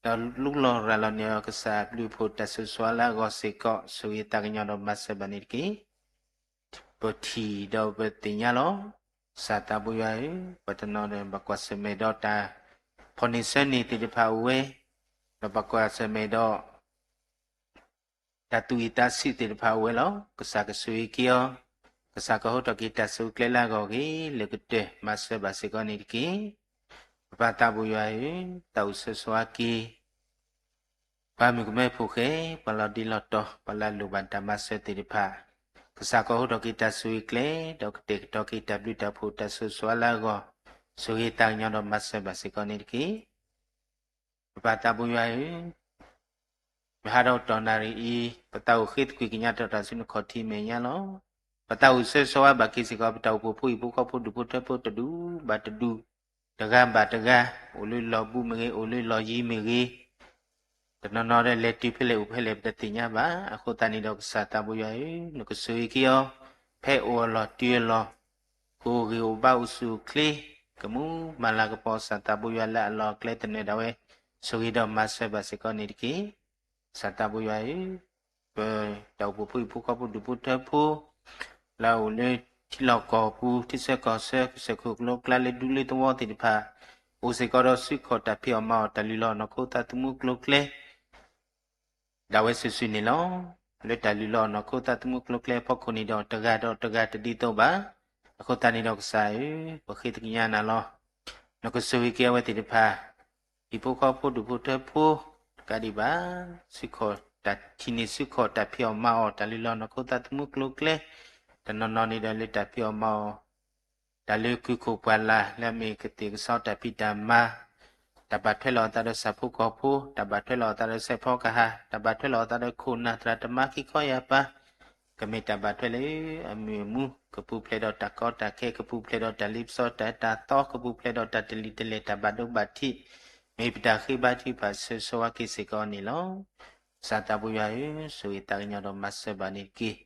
ဒီးလူလီၤရၤလီၤန့ၢ်အီၤ ကစၢ်ဘျုးဖှိၣ်တၢ်ဆိၣ်ဂ့ၤဆိၣ်ဝါလၢအဂီၢ်စ့ၢ်ကီး, ဆိၣ်ဂ့ၤသးကညီၤဒီးမၤစၢၤဘၣ်န့ၣ်တက့ၢ်. ပထံၣ်ဒီးပသ့ၣ်ညါလီၤ. ကစၢ်သးပူၤယွၤဧၢ, ပှၤတနီၤဒီး ဘၣ်ကွၢ်ဆၢၣ်မဲာ်ဒီးတၢ်ဖီၣ်န့ၢ်ဆၢန့ၢ်သ့ၣ်တဖၣ်အိၣ်ဝဲ, ဒီးဘၣ်ကွၢ်ဆၢၣ်မဲာ်ဒီး တၢ်သူၣ်အံၣ်သးဆံးသ့ၣ်တဖၣ်အိၣ်ဝဲလီၤ. ကစၢ်ကဆိၣ်ဂ့ၤက့ၤအီၤ, ကစၢ်ကဟိထီၣ်က့ၤတၢ်ဆိၣ်ဂ့ၤကျဲလၢအဂီၢ်ဂ့ၤ လၢကတၢၢ်မၤစၢၤဘၣ်စ့ၢ်ကီးန့ၣ်တက့ၢ်. ပပၢ်သးပူၤယွၤဧၢ, သးအိၣ်ဆၢဂ့ၤဆၢဝါက့ၤ ပှၤမုၣ်ကမဲဖိဃဲ, ပှၤလီၤဒ့လီၤတီၤ, ပှၤလၢအလိၣ်ဘၣ်တၢ်မၤစၢၤသ့ၣ်တဖၣ်, ကစၢ်ကဟိထီၣ်က့ၤတၢ်ဆိၣ်ဂ့ၤကျဲ, ဒီးကတဲာ်ကတီၤက့ၤတၢ်ဘျုးတၢ်ဖှိၣ်တၢ်ဆိၣ်ဂ့ၤဆိၣ်ဝါလၢအဂီၢ်, ဆိၣ်ဂ့ၤသးကညီၤဒီးမၤစၢၤဘၣ်စ့ၢ်ကီးန့ၣ်တက့ၢ်. ပပၢ်သးပူၤယွၤဧၢ, မဟါဒီးတီၢ်နၣ်ရံၣ်အံၤ, ပသးအိၣ်ဃ့သကွံာ်ကညးထီၣ်တၢ်ဆူနခီၣ်ထံးမဲာ်ညါလီၤ. ပသးအိၣ်ဆၢဂ့ၤဆၢဝါဘၣ်က့ၤစ့ၢ်ကီး ပတၢ်အိၣ်ဖှိၣ်ဖိဟံၣ်ဖိဃီဖိဒူၣ်ဖိထၢဖိတဒူၣ်ဘၣ်တဒူၣ်, တဂၤဘၣ်တဂၤ, အိၣ်လၢလီၢ်ဘူးမ့ၢ်ဂ့ၤ, အိၣ်လၢလီၢ်ယံၤမ့ၢ်ဂ့ၤ, တနီၤနီၤဒီးလဲၤတုၤဖဲလဲၣ်အိၣ်ဖဲလဲၣ်ပတသ့ၣ်ညါဘၣ်. အဃိသတးန့ၣ်ဒီးကစၢ်သးပူၤယွၤဧၢ, နကဆိၣ်ဂ့ၤက့ၤအီၤ, ဖဲအိၣ်အလီၢ်တုၤအလီၢ်, ကအိၣ်ဂ့ၤအိၣ်ဘါအိၣ်ဆူၣ်အိၣ်ချ့, ကမူမၤလၤကပီၤကစၢ်သးပူၤယွၤလၢအလီၢ်အကျဲသနၢၣ်ဒၣ်ဝဲ, ဆိၣ်ဂ့ၤဒီးမၤစၢၤဘၣ်စ့ၢ်ကီးန့ၣ်တက့ၢ်. ကစၢ်သးပူၤယွၤဧၢ, ပတၢ်အိၣ်ဖှိၣ်ဖိဟံၣ်ဖိဃီဖိဒူၣ်ဖိထၢဖိ, လၢအအိၣ်လၢထံလီၢ်ကီၢ်ပူၤ ထံဆၢကီၢ်ဆၢ ကစၢၢ်ခိၣ်ကျိကျါလၢဒူလၢသဝီသ့ၣ်တဖၣ်, အိၣ်စ့ၢ်ကီးဒီးစုခီၣ်တၢ်ဖံးအီၣ်မၤအီၣ်တၢ်လုၢ်လီၢ်အနီၢ်ခိသးသမူကျိၤကျဲ ဒၣ်ဝဲစုာ်စုာ်န့ၣ်လီၤ. လၢတၢ်လုၢ်လီၢ်အနီၢ်ခိသးသမူကျိၤကျဲအဖီခိၣ်န့ၣ်ဒီး တဂၤဒီးတဂၤတဒ်သိးဘၣ်. အဃိသတးန့ၣ်ဒီးကစၢ်ဧၢ, ပဃ့သကွံာ်ကညးနၤလီၤ. နကဆိၣ်ဂ့ၤက့ၤအဝဲသ့ၣ်တဖၣ်, ဟံၣ်ဖိဃီဖိဒူၣ်ဖိထၢဖိ, တကးဒံးဘၣ်, စုခီၣ်တၢ်ထံၣ်န့ၢ်စုခီၣ်တၢ်ဖံးအီၣ်မၤအီၣ်တၢ်လုၢ်လီၢ်အနီၢ်ခိသးသမူကျိၤကျဲ, တနီၤနီၤန့ၣ်ဒီးလၢတၢ်ဖံးအီၣ်မၤအီၣ် တၢ်လၢကုၢ်ခိၣ်ပှၢ်လၢ် လၢအမ့ၢ်ကသ့ၣ်ကစီတၢ်ဖံးတၢ်မၤ, တၢ်ဘၣ်ထွဲလီၤအသးဒီးဆၣ်ဖိကီၢ်ဖိ, တၢ်ဘၣ်ထွဲလီၤအသးဒီးစဲးဖီကဟၣ်, တၢ်ဘၣ်ထွဲလီၤအသးဒီးခိၣ်နၢ်သရၣ်သမါခံခီယၢ်ပၤ, ကမ့ၢ်တၢ်ဘၣ်ထွဲလၢအမုာ်အမူ, ကပူၤဖျဲးဒီးတၢ်ကီတၢ်ခဲ, ကပူၤဖျဲးဒီးတၢ်လ့ပစီတၢ်အၢတၢ်သီ, ကပူၤဖျဲးဒီးတၢ်တလံၤတလဲၢ်တၢ်ဘၣ်ဒိဘၣ်ထံး, မ့ၢ်ပတၢ်ဃ့ဘါထုကဖၣ်ဆၢဂ့ၤဆၢဝါက့ၤစ့ၢ်ကီးန့ၣ်လီၤ. ကစၢ်သးပူၤယွၤဧၢ, ဆိၣ်ဂ့ၤသးကညီၤဒီးမၤစၢၤဘၣ်န့ၣ်တက့ၢ်.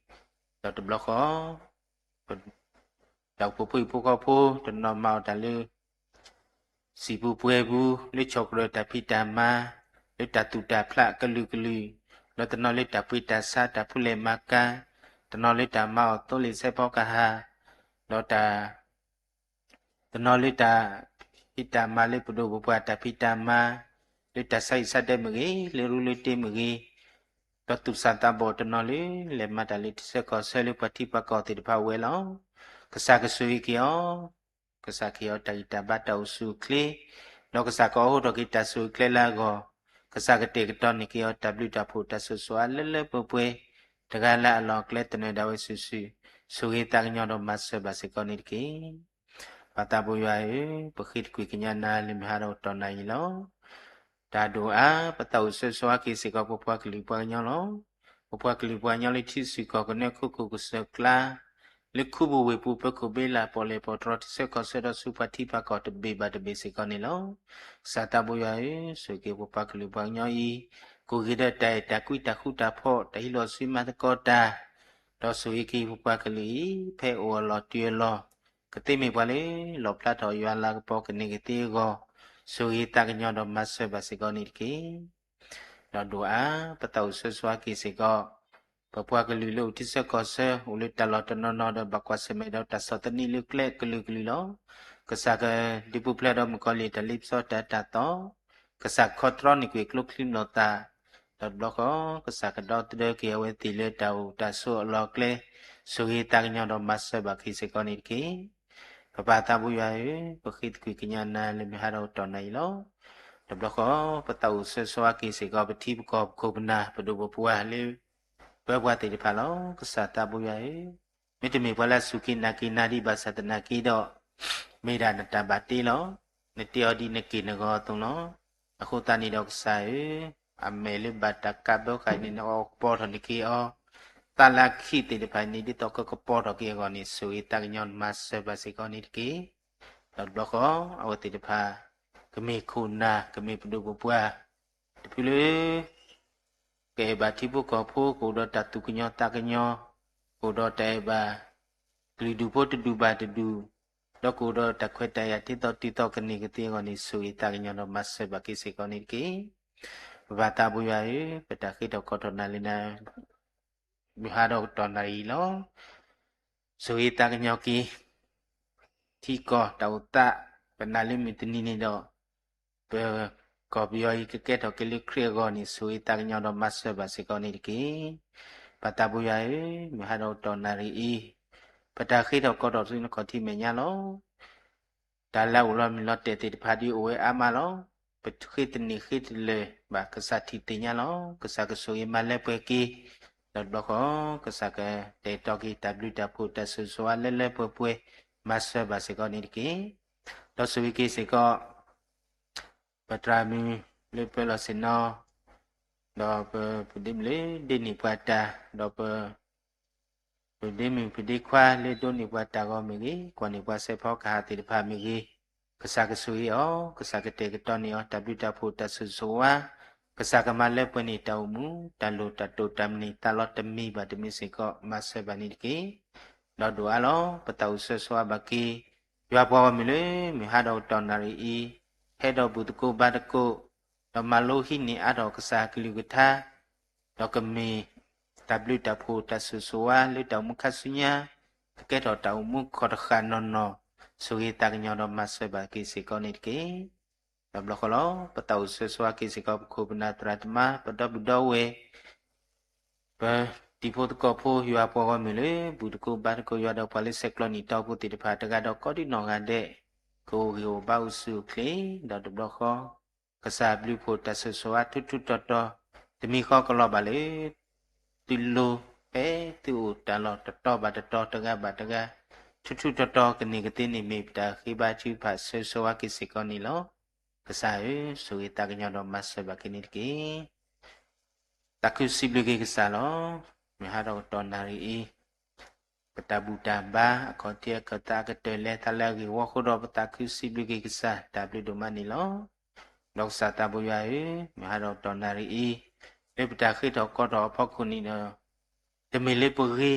ဒီးတဘျီဃီ တၢ်အိၣ်ဖှိၣ်ဖိဟံၣ်ဖိဃီဖိ တနီၤမၤအီၣ်တၢ်လၢ စံာ်ပူၤပှဲၤပူၤ, လၢဆီၣ်ကရၢၢ်တၢ်ဖံးတၢ်မၤ, လၢတၢ်သူၣ်တၢ်ဖျးကလုာ်ကလုာ်, ဒီးတနီၤလၢတၢ်ပှ့ၤတၢ်ဆါတၢ်ဖူးလဲၤမၤကၤ, တနီၤလၢတၢ်မၤအီၣ်သိလ့ၣ်စဲးဖီကဟၣ်, ဒီးတၢ် တနီၤလၢတၢ် ဟ့ၣ်တၢ်မၤလၢပဒိၣ်ပပှၢ်တၢ်ဖံးတၢ်မၤ လၢတၢ်ဆါဟံၣ်ဆါဒၢမ့ၢ်ဂ့ၤ, လၢရူလၢတ့မ့ၢ်ဂ့ၤ, ဒီးသူၣ်စၢ်သးဘီၣ်တနီၤလၢ လဲၤမၤတၢ်လၢထံဆၢကီၢ်ဆၢလၢပှၤထံပှၤကီၢ်သ့ၣ်တဖၣ်အိၣ်ဝဲလီၤ. ကစၢ်ကဆိၣ်ဂ့ၤက့ၤအီၤ, ကစၢ်ကဟ့ၣ်အီၤတၢ်ဂံၢ်တၢ်ဘါတၢ်အိၣ်ဆူၣ်အိၣ်ချ့, ဒီးကစၢ်ကအိးထီၣ်က့ၤတၢ်ဆိၣ်ဂ့ၤကျဲလၢအဂီၢ်, ကစၢ်ကတဲာ်ကတီၤန့ၢ်က့ၤအီၤတၢ်ဘျုးတၢ်ဖှိၣ်တၢ်ဆိၣ်ဂ့ၤဆိၣ်ဝါလၢလၢပှဲၤပှဲၤ, တဂၤလၢအလီၢ်အကျဲသနၢၣ်ဒၣ်ဝဲစုာ်စုာ်, ဆိၣ်ဂ့ၤသးကညီၤဒီးမၤစၢၤဘၣ်စ့ၢ်ကီးန့ၣ်တက့ၢ်. ပၢ်သးဘိယွၤဧၢ, ပဃ့တကွံာ်ကညးနၤလၢမုၢ်ဟါဒီးတီၢ်နၣ်ရံၣ်လီၤ. တၢ်ဒိၣ်အါ, ပသးအိၣ်ဆၢဂ့ၤဆိၣ်ဝါက့ၤစ့ၢ်ကီး ပပှၤကလုာ်ပှၤကညီလီၤ. ပပှၤကလုာ်ပှၤကညီလၢထံဆူၣ်ကီၢ်ကနၢ ခိခိၣ်ကစၢၢ်ကျါ, လၢခူပူၤဝ့ၢ်ပူၤ ပၢခိၣ်ဘ့လၣ် ပီၣ်လဲၣ်ပီၣ်တြီၤ ထံဆၢကီၢ်ဆၢဒီးဆူပှၤထံပှၤကီၢ်တဘ့ၣ်ဘၣ်တဘ့ၣ်စ့ၢ်ကီးန့ၣ်လီၤ. ကစၢ်သးဘိယွၤဧၢ, ဆိၣ်ဂ့ၤက့ၤပပှၤကလုာ်ပှၤကညီအံၤ, ကအိၣ်ဂ့ၤဒီးတၢ်အဲၣ်တၢ်ကွံ တၢ်ဃူတၢ်ဖိး တၢ်ဟံးလီၤစုမၤသကိးတၢ်, ဒီးဆိၣ်ဂ့ၤက့ၤပပှၤကလုာ်အံၤ ဖဲအိၣ်အလီၢ်တုၤအလီၢ်, ကသ့မ့ၢ်ပှၤလၢလီၣ်ဖျါထီၣ်ယွၤလၤကပီၤကန့ၢ်ကသ့အဂီၢ်, ဆိၣ်ဂ့ၤသးကညီၤဒီးမၤစၢၤဘၣ်စ့ၢ်ကီးန့ၣ်တက့ၢ်. ဒီးဒိၣ်အါ, ပသးအိၣ်ဆၢဂ့ၤဆိၣ်ဝါက့ၤစ့ၢ်ကီး ပပှၤကလုာ်လၢအိၣ်ထံဆၢကီၢ်ဆၢ အိၣ်လၢတၢ်လီၢ်တနီၤနီၤဒီး ဘၣ်ကွၢ်ဆၢၣ်မဲာ်ဒီးတၢ်ဆီၣ်သနံးလၢကျဲကလုာ်ကလုာ်လီၤ. ကစၢ်ကဒုးပူၤဖျဲးဒီးမုၣ်ကီၤလံၢ်တၢ်လ့ပစီတၢ်အၢတၢ်သီ, ကစၢ်ခီတြီန့ၢ်ကွံာ်ကျိချံမျိာ်သၣ်, ဒီးတဘျီဃီ ကစၢ်ကဒီသဒၢက့ၤအဝဲသ့ၣ်လၢတၢ်အိၣ်တၢ်ဆိးအလီၢ်အကျဲ, ဆိၣ်ဂ့ၤသးကညီၤဒီးမၤစၢၤဘၣ်က့ၤစ့ၢ်ကီးန့ၣ်တက့ၢ်. ပပၢ်သးဘိယွၤဧၢ, ပဃ့သကွံာ်ကညးနၤလၢမုၢ်ဟါဒီးတီၢ်နၣ်ရံၣ်လီၤ. တဘျီဃီ ပသးအိၣ်ဆၢဂ့ၤဆိၣ်ဝါက့ၤစ့ၢ်ကီး ပထံပကီၢ်ပခိၣ်ပနၢ် ပဒိၣ်ပပှၢ်လၢ ပၢပှၤသ့ၣ်တဖၣ်လီၤ. ကစၢ်သးဘိယွၤဧၢ, မ့တမ့ၢ်ပှၤလၢအစူၢ်က့ၤနာ်က့ၤနၤဒံးဘၣ်ဆၣ်သနာ်က့ဒီး, မ့ၢ်ဒၣ်နတၢ်ဘၣ်တ့လီၤ. နတ့အီၤဒ်နက့ၢ်နဂီၤအသိးလီၤ. အဃိသတးန့ၣ်ဒီးကစၢ်ဧၢ, အမဲာ်လၢဘၣ်တၢ်ကးဘၢဃာ်န့ၣ် နအီၣ်ကပီၤထီၣ်န့ၢ်က့ၤအီၤ, သးလၢအခံသ့ၣ်တဖၣ်န့ၣ် ဒ်သိးကကပီၤထီၣ်က့ၤအဂီၢ်န့ၣ် ဆိၣ်ဂ့ၤသးကညီၤမၤစၢၤဘၣ်စ့ၢ်ကီးန့ၣ်တက့ၢ်. ဒီးတဘျီဃီ အဝဲသ့ၣ်တဖၣ် ကမ့ၢ်ခိၣ်နၢ် ကမ့ၢ်ပဒိၣ်ပပှၢ် တဖုလၢ ကအဲၣ်ဘၣ်ထံဖိကီၢ်ဖိ ကအိၣ်ဒီးတၢ်သူၣ်ကညီၤသးကညီၤ, ကအိၣ်ဒီးတၢ်အဲၣ်ဘၣ် ကလုာ်ဒူၣ်ဖိတဒူၣ်ဘၣ်တဒူၣ်, ဒီးကအိၣ်ဒီးတၢ်ခွဲးတၢ်ယာ် ဒ်သိးတုၤသိးကန့ၢ်ကသ့အဂီၢ်န့ၣ် ဆိၣ်ဂ့ၤသးကညီၤဒီးမၤစၢၤဘၣ်က့ၤစ့ၢ်ကီးန့ၣ်တက့ၢ်. ပပၢ်သးဘိယွၤဧၢ, ပတၢ်ဃ့ထီၣ်ကိးထီၣ်နၤလၢနၤ မုၢ်ဟါဒီးကတီၢ်နၣ်ရံၣ်လီၤ. ဆိၣ်ဂ့ၤသးကညီၤက့ၤ ထံကီၢ်တၢ်အိၣ်သး ပနာ်လၢမုၢ်တနံၤန့ၣ်ဒီး ပကီၢ်ပယီၤအံၤ ကကဲထီၣ်က့ၤလၢခရံာ်အဂီၢ်န့ၣ် ဆိၣ်ဂ့ၤသးကညီၤဒီးမၤစၢၤဘၣ်စ့ၢ်ကီးန့ၣ်တက့ၢ်. ပၢ်သးဘိယွၤဧၢ, မုၢ်ဟါဒီးကတီၢ်နၣ်ရံၣ်အံၤ ပတၢ်ဃ့ထီၣ်ကိးထီၣ်ဆူနခီၣ်ထံးမဲာ်ညါလီၤ. တၢ်လၢအအိၣ်လီၤမုၢ်လီၤတဲာ်သ့ၣ်တဖၣ်ဒ်အိၣ်ဝဲအါမးလီၤ. ပဃ့တန့ၢ်ဃ့တလၢာ်ဘၣ်ကစၢ်ထံၣ်သ့ၣ်ညါလီၤ. ကစၢ်ကဆိၣ်ဂ့ၤမၤလၢပှဲၤက့ၤ, ဒီးတဘျီဃီ ကစၢ်ကတဲာ်ကတီၤက့ၤတၢ်ဘျုးတၢ်ဖှိၣ်တၢ်ဆိၣ်ဂ့ၤဆိၣ်ဝါလၢလၢပှဲၤပှဲၤ မၤစၢၤဘၣ်စ့ၢ်ကီးန့ၣ်တက့ၢ်. ဒီးဆိၣ်ဂ့ၤက့ၤစ့ၢ်ကီး ပသရၣ်မုၣ်လၢပၢၤလီၢ်ဆ့ၣ်နီၤ, ဒီးပ ပဒ့မုၣ်လၢဒ့န့ၢ်ပှၤတၢ်, ဒီးပ ပဒ့မုၣ်ပဒ့ခွါလၢဒိးန့ၢ်ပှၤတၢ်ဂီၤမ့ၢ်ဂ့ၤ, ကွၢ်န့ၢ်ပှၤစဲးဖီကဟၣ်သ့ၣ်တဖၣ်မ့ၢ်ဂ့ၤ, ကစၢ်ကဆိၣ်ဂ့ၤအီၤ, ကစၢ်ကတဲာ်ကတီၤန့ၢ်အီၤ တၢ်ဘျုးတၢ်ဖှိၣ်တၢ်ဆိၣ်ဂ့ၤဆိၣ်ဝါ, ကစၢ်ကမၤလၢပှဲၤန့ၢ်တၢ်အိၣ်မူ, တၢ်လိၣ်တၢ်တိာ်တၢ်မနုၤသးလီတမံၤဘၣ်တမံၤစ့ၢ်ကီး မၤစၢၤဘၣ်န့ၣ်တက့ၢ်. ဒီးဒိၣ်အါလီၤ ပသးအိၣ်ဆၢဂ့ၤဆိၣ်ဝါဘၣ်က့ၤ ယွၤပှၤဂီၢ်မုၢ်လၢ မုၢ်ဟါဒီးကတီၢ်နၣ်ရံၣ်အံၤ, ဟဲဒီးဘူၣ်သကိးဘါသကိး, ဒီးမၤလိဟံးန့ၢ်အါထီၣ်ကစၢ်အကလုၢ်ကထါ, ဒီးကမ့ၢ် တၢ်ဘျုးတၢ်ဖှိၣ်တၢ်ဆိၣ်ဂ့ၤဆိၣ်ဝါလၢတၢ်အိၣ်မူခါဆူညါ, ကကဲထီၣ်တၢ်အိၣ်မူခီၣ်တဃၣ်နီၢ်နီၢ်, ဆိၣ်ဂ့ၤသးကညီၤဒီးမၤစၢၤဘၣ်က့ၤစ့ၢ်ကီးန့ၣ်တက့ၢ်. ဒီးဘျီဃီလီၤ ပသးအိၣ်ဆၢဂ့ၤဆိၣ်ဝါက့ၤစ့ၢ်ကီး ပခိၣ်ပနၢ်သရၣ်သမါ ပဒီပုၢ်ဒီဝဲၢ် ပတံၤဖိသကိးဖိ ယွၤပှၤဂီၢ်မုၢ်လၢ ဘူၣ်သကိးဘါသကိးယွၤဒီးပှၤလၢဆဲးကျိးနံၣ်တီအပူၤသ့ၣ်တဖၣ် တဂၤဒီးကိးဒံနီၢ်ဂၤဒဲး ကအိၣ်ဂ့ၤအိၣ်ဘါအိၣ်ဆူၣ်အိၣ်ချ့, ဒီးတဘျီဃီ ကစၢ်ဘျုးဖှိၣ်တၢ်ဆိၣ်ဂ့ၤဆိၣ်ဝါထူထူတီတီ, တမံၤဃီကလီၤဘၣ်လၢ သုလိၤ ဖဲသုအိၣ်တၢ်လီၢ်တတီၤဘၣ်တတီၤ တဂၤဘၣ်တဂၤ ထူထူတီတီကန့ၢ်ကသ့န့ၣ် မ့ၢ်ပတၢ်ဃ့ဘါထုကဖၣ်ဆၢဂ့ၤဆိၣ်ဝါက့ၤစ့ၢ်ကီးန့ၣ်လီၤ. ကစၢ်ဧၢ, ဆိၣ်ဂ့ၤသးကညီၤဒီးမၤစၢၤဘၣ်က့ၤန့ၣ်တက့ၢ်. သးခုစံးဘျုးက့ၤကစၢ်လီၤ. မုၢ်ဟါဒီးကတီၢ်နၣ်ရံၣ်အံၤ ပတၢ်ဘူၣ်တၢ်ဘါ အခီၣ်ထံးအခၢၣ်သး အကတၢၢ်လဲၤသးလၢအဂ့ၢ်ဝီအဃိဒီး ပသးခုစံးဘျုးက့ၤကစၢ် တၢ်ဘျုးဒိၣ်မးန့ၣ်လီၤ. ဒီးကစၢ်သးဘိယွၤဧၢ, မုၢ်ဟါဒီးကတီၢ်နၣ်ရံၣ်အံၤ လၢပတၢ်ဃ့ထီၣ်ကိးထီၣ်အဖီခိၣ်န့ၣ်ဒီး တမ့ၢ်လၢပဂ့ၤ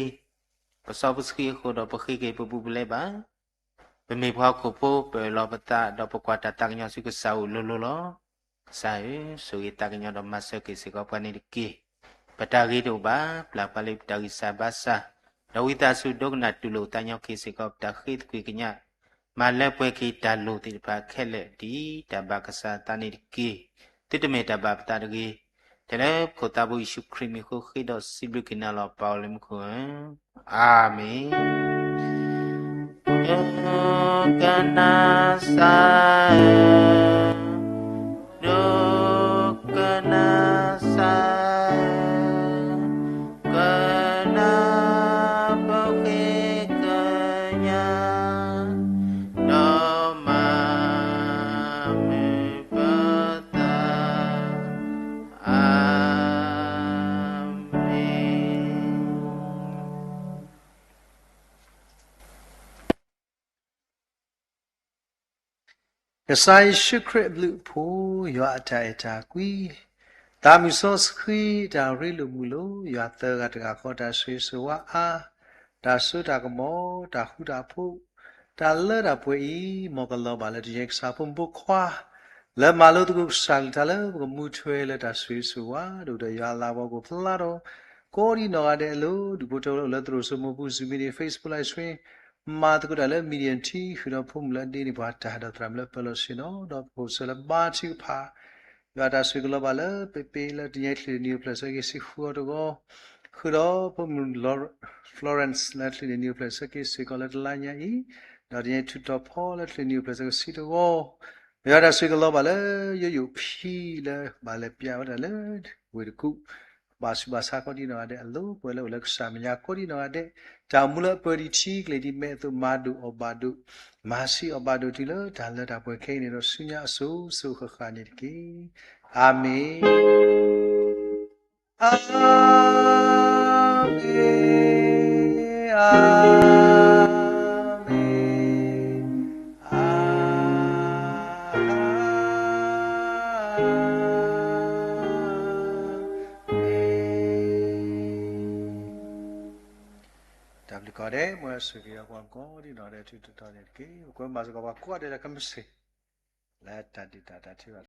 ပစီပဆှံအဃိဒီး ပဃ့က့ၤပဘူးပလဲဘၣ်. ပမ့ၢ်ပှၤဟီၣ်ခိၣ်ဖိ ပအၢၣ်လီၤပသး ဒီးပကွၢ်တၢ်သးကညီၤဆူကစၢ်အအိၣ်လိၤလိၤလီၤ. ကစၢ်ဧၢ, ဆိၣ်ဂ့ၤသးကညီၤဒီးမၤစၢၤက့ၤစ့ၢ်ကီးပှၤန့ၣ်တက့ၢ်. ပတၢ်ဂ့ၤတအိၣ်ဘၣ် ပျၢ်ပှၤလၢပတၢ်ဂံၢ်စၢ်ဘါစၢ်, ဒီးဝံသးစူၤဒိကနၣ်တူၢ်လိာ်သးညီက့ၤစ့ၢ်ကီး ပတၢ်ဃ့သကွံာ်ကညး မၤလၢပှဲၤက့ၤတၢ်လိၣ်သ့ၣ်တဖၣ်ခဲလၢာ် ဒ်တၢ်ဘၣ်ကစၢ်အသးန့ၣ်တက့ၢ်. သုတမ့ၢ်တၢ်ဘၣ်ပသးတဂ့ၤ. တၢ်လၢပခိၣ်သးဘိယ့ၣ်ၡူးခရံာ်မံၤအဃိ ဃ့ဒီးစံးဘျုးက့ၤနၤလီၤ ပၢ်အိၣ်လၢမူခိၣ်ဧၢ, အၤမ့ၣ်. ဒိကနၣ်စၢ်ဧၢ, ဒိကနၣ်စၢ်ဧၢ, ကနၣ်ပဃ့ကညး, ဒီးမၤမုာ်ပသး, အၤမ့ၣ်. ကစၢ်ယ့ၣ်ၡူးခရံာ်အဘျုးအဖှိၣ်, ယွၤအတၢ်အဲၣ်တၢ်ကွံ, သးမုၢ်စီဆှံတၢ်ရ့လိာ်မုာ်လိာ်, ယွၤသၢဂၤတဂၤဃီတၢ်ဆိၣ်ဂ့ၤဆိၣ်ဝါအါ, တၢ်စိတၢ်ကမီၤ, တၢ်ဃူတၢ်ဖိး, တၢ်လၢတၢ်ပှဲၤအံၤ, မ်ကလီၤဘၣ်လၢတနံၤအံၤ ကစၢ်ဖိမုၣ်ဖိခွါ လၢမၤလိသကိးကစၢ်ကလုၢ်ကထါလၢပကမူထွဲလၢတၢ်ဆိၣ်ဂ့ၤဆိၣ်ဝါ, ဒီးယွၤအလၤကပီၤကဖျါထီၣ် ကိးဒံနီၢ်ဂၤဒဲးအလိၤ, ဒူၣ်ဖိထၢဖိလၢအိၣ်လၢသရိာ်စိမိၤပူၤ Zoom meeting, Facebook live stream, မၤသကိးတၢ်လၢ media team ဃုာ်ဒီးဖိမုၣ်လၢအဒ့န့ၢ်ပှၤတၢ်ဒီးသရၣ်မုၣ်လၢပၢၤလီၢ်ဆ့ၣ်နီၤ, ဒီးပခိၣ်ပဆၢလၢဘါထုကဖၣ် ယွၤတၢ်ဆိၣ်ဂ့ၤကလီၤဘၣ်လၢပ့ပ့လၢတနံၤအံၤ ချံးန့ၢ်နံၤအိၣ်ဖျဲၣ်ဆၢက့ၤဆံဃုအီၤတဂီၤ, ဃုာ်ဒီးဖိမုၣ် Florence လၢချံးန့ၢ်နံၤအိၣ်ဖျဲၣ်ဆၢက့ၤစ့ၢ်ကီးလၢတလါညါအံၤ, ဒီးတနံၤအံၤထူးတီၤဖီလၢချံးန့ၢ်နံၤအိၣ်ဖျဲၣ်ဆၢက့ၤဆံတဂီၤ, ယွၤတၢ်ဆိၣ်ဂ့ၤကလီၤဘၣ်လၢယိယိၣ်ဖံလၢဘၣ်လဲၤပျးဝဲဒၣ်လၢဝ့ၢ်တကူၣ် ဘၣ်ဆူးဘၣ်ဆါကိးဒံနီၢ်ဂၤဒဲးအလိၤ, ပှၤလၢအိၣ်လၢကစၢ်မဲာ်ညါကိးဒံနီၢ်ဂၤဒဲး, တၢ်အိၣ်မူလၢအပၢၤဒံးထံကလဲၤဒံးမဲာ်အသိး မၤဒိၣ်အီၣ်ဘၣ်ဒိၣ်, မၤဆံးအီၣ်ဘၣ်ဒိၣ်တုၤလၢတၢ်လၢတၢ်ပှဲၤခဲအံၤန့ၣ်ဒီး ဆူညါအစိၤစိၤဃၣ်ဃၣ်န့ၣ်တက့ၢ်. အၤမ့ၣ်. အၤမ့ၣ်, အၤမ့ၣ်, အၤမ့ၣ်. တၢ်ဘျုးကိးဂၤဒဲး, မ်ယွၤဆိၣ်ဂ့ၤအပှၤကိးဒံနီၢ်ဂၤဒဲး ထူးထူးတီၤတီၤန့ၣ်တက့ၢ်. ပကွဲမုာ်စ့ၢ်ကီးပှၤကိးဂၤဒဲးလၢကမ့ၢ်စ့ၢ် လၢတၢ်ဒုးတၢ်တၢ်ထုဘၣ်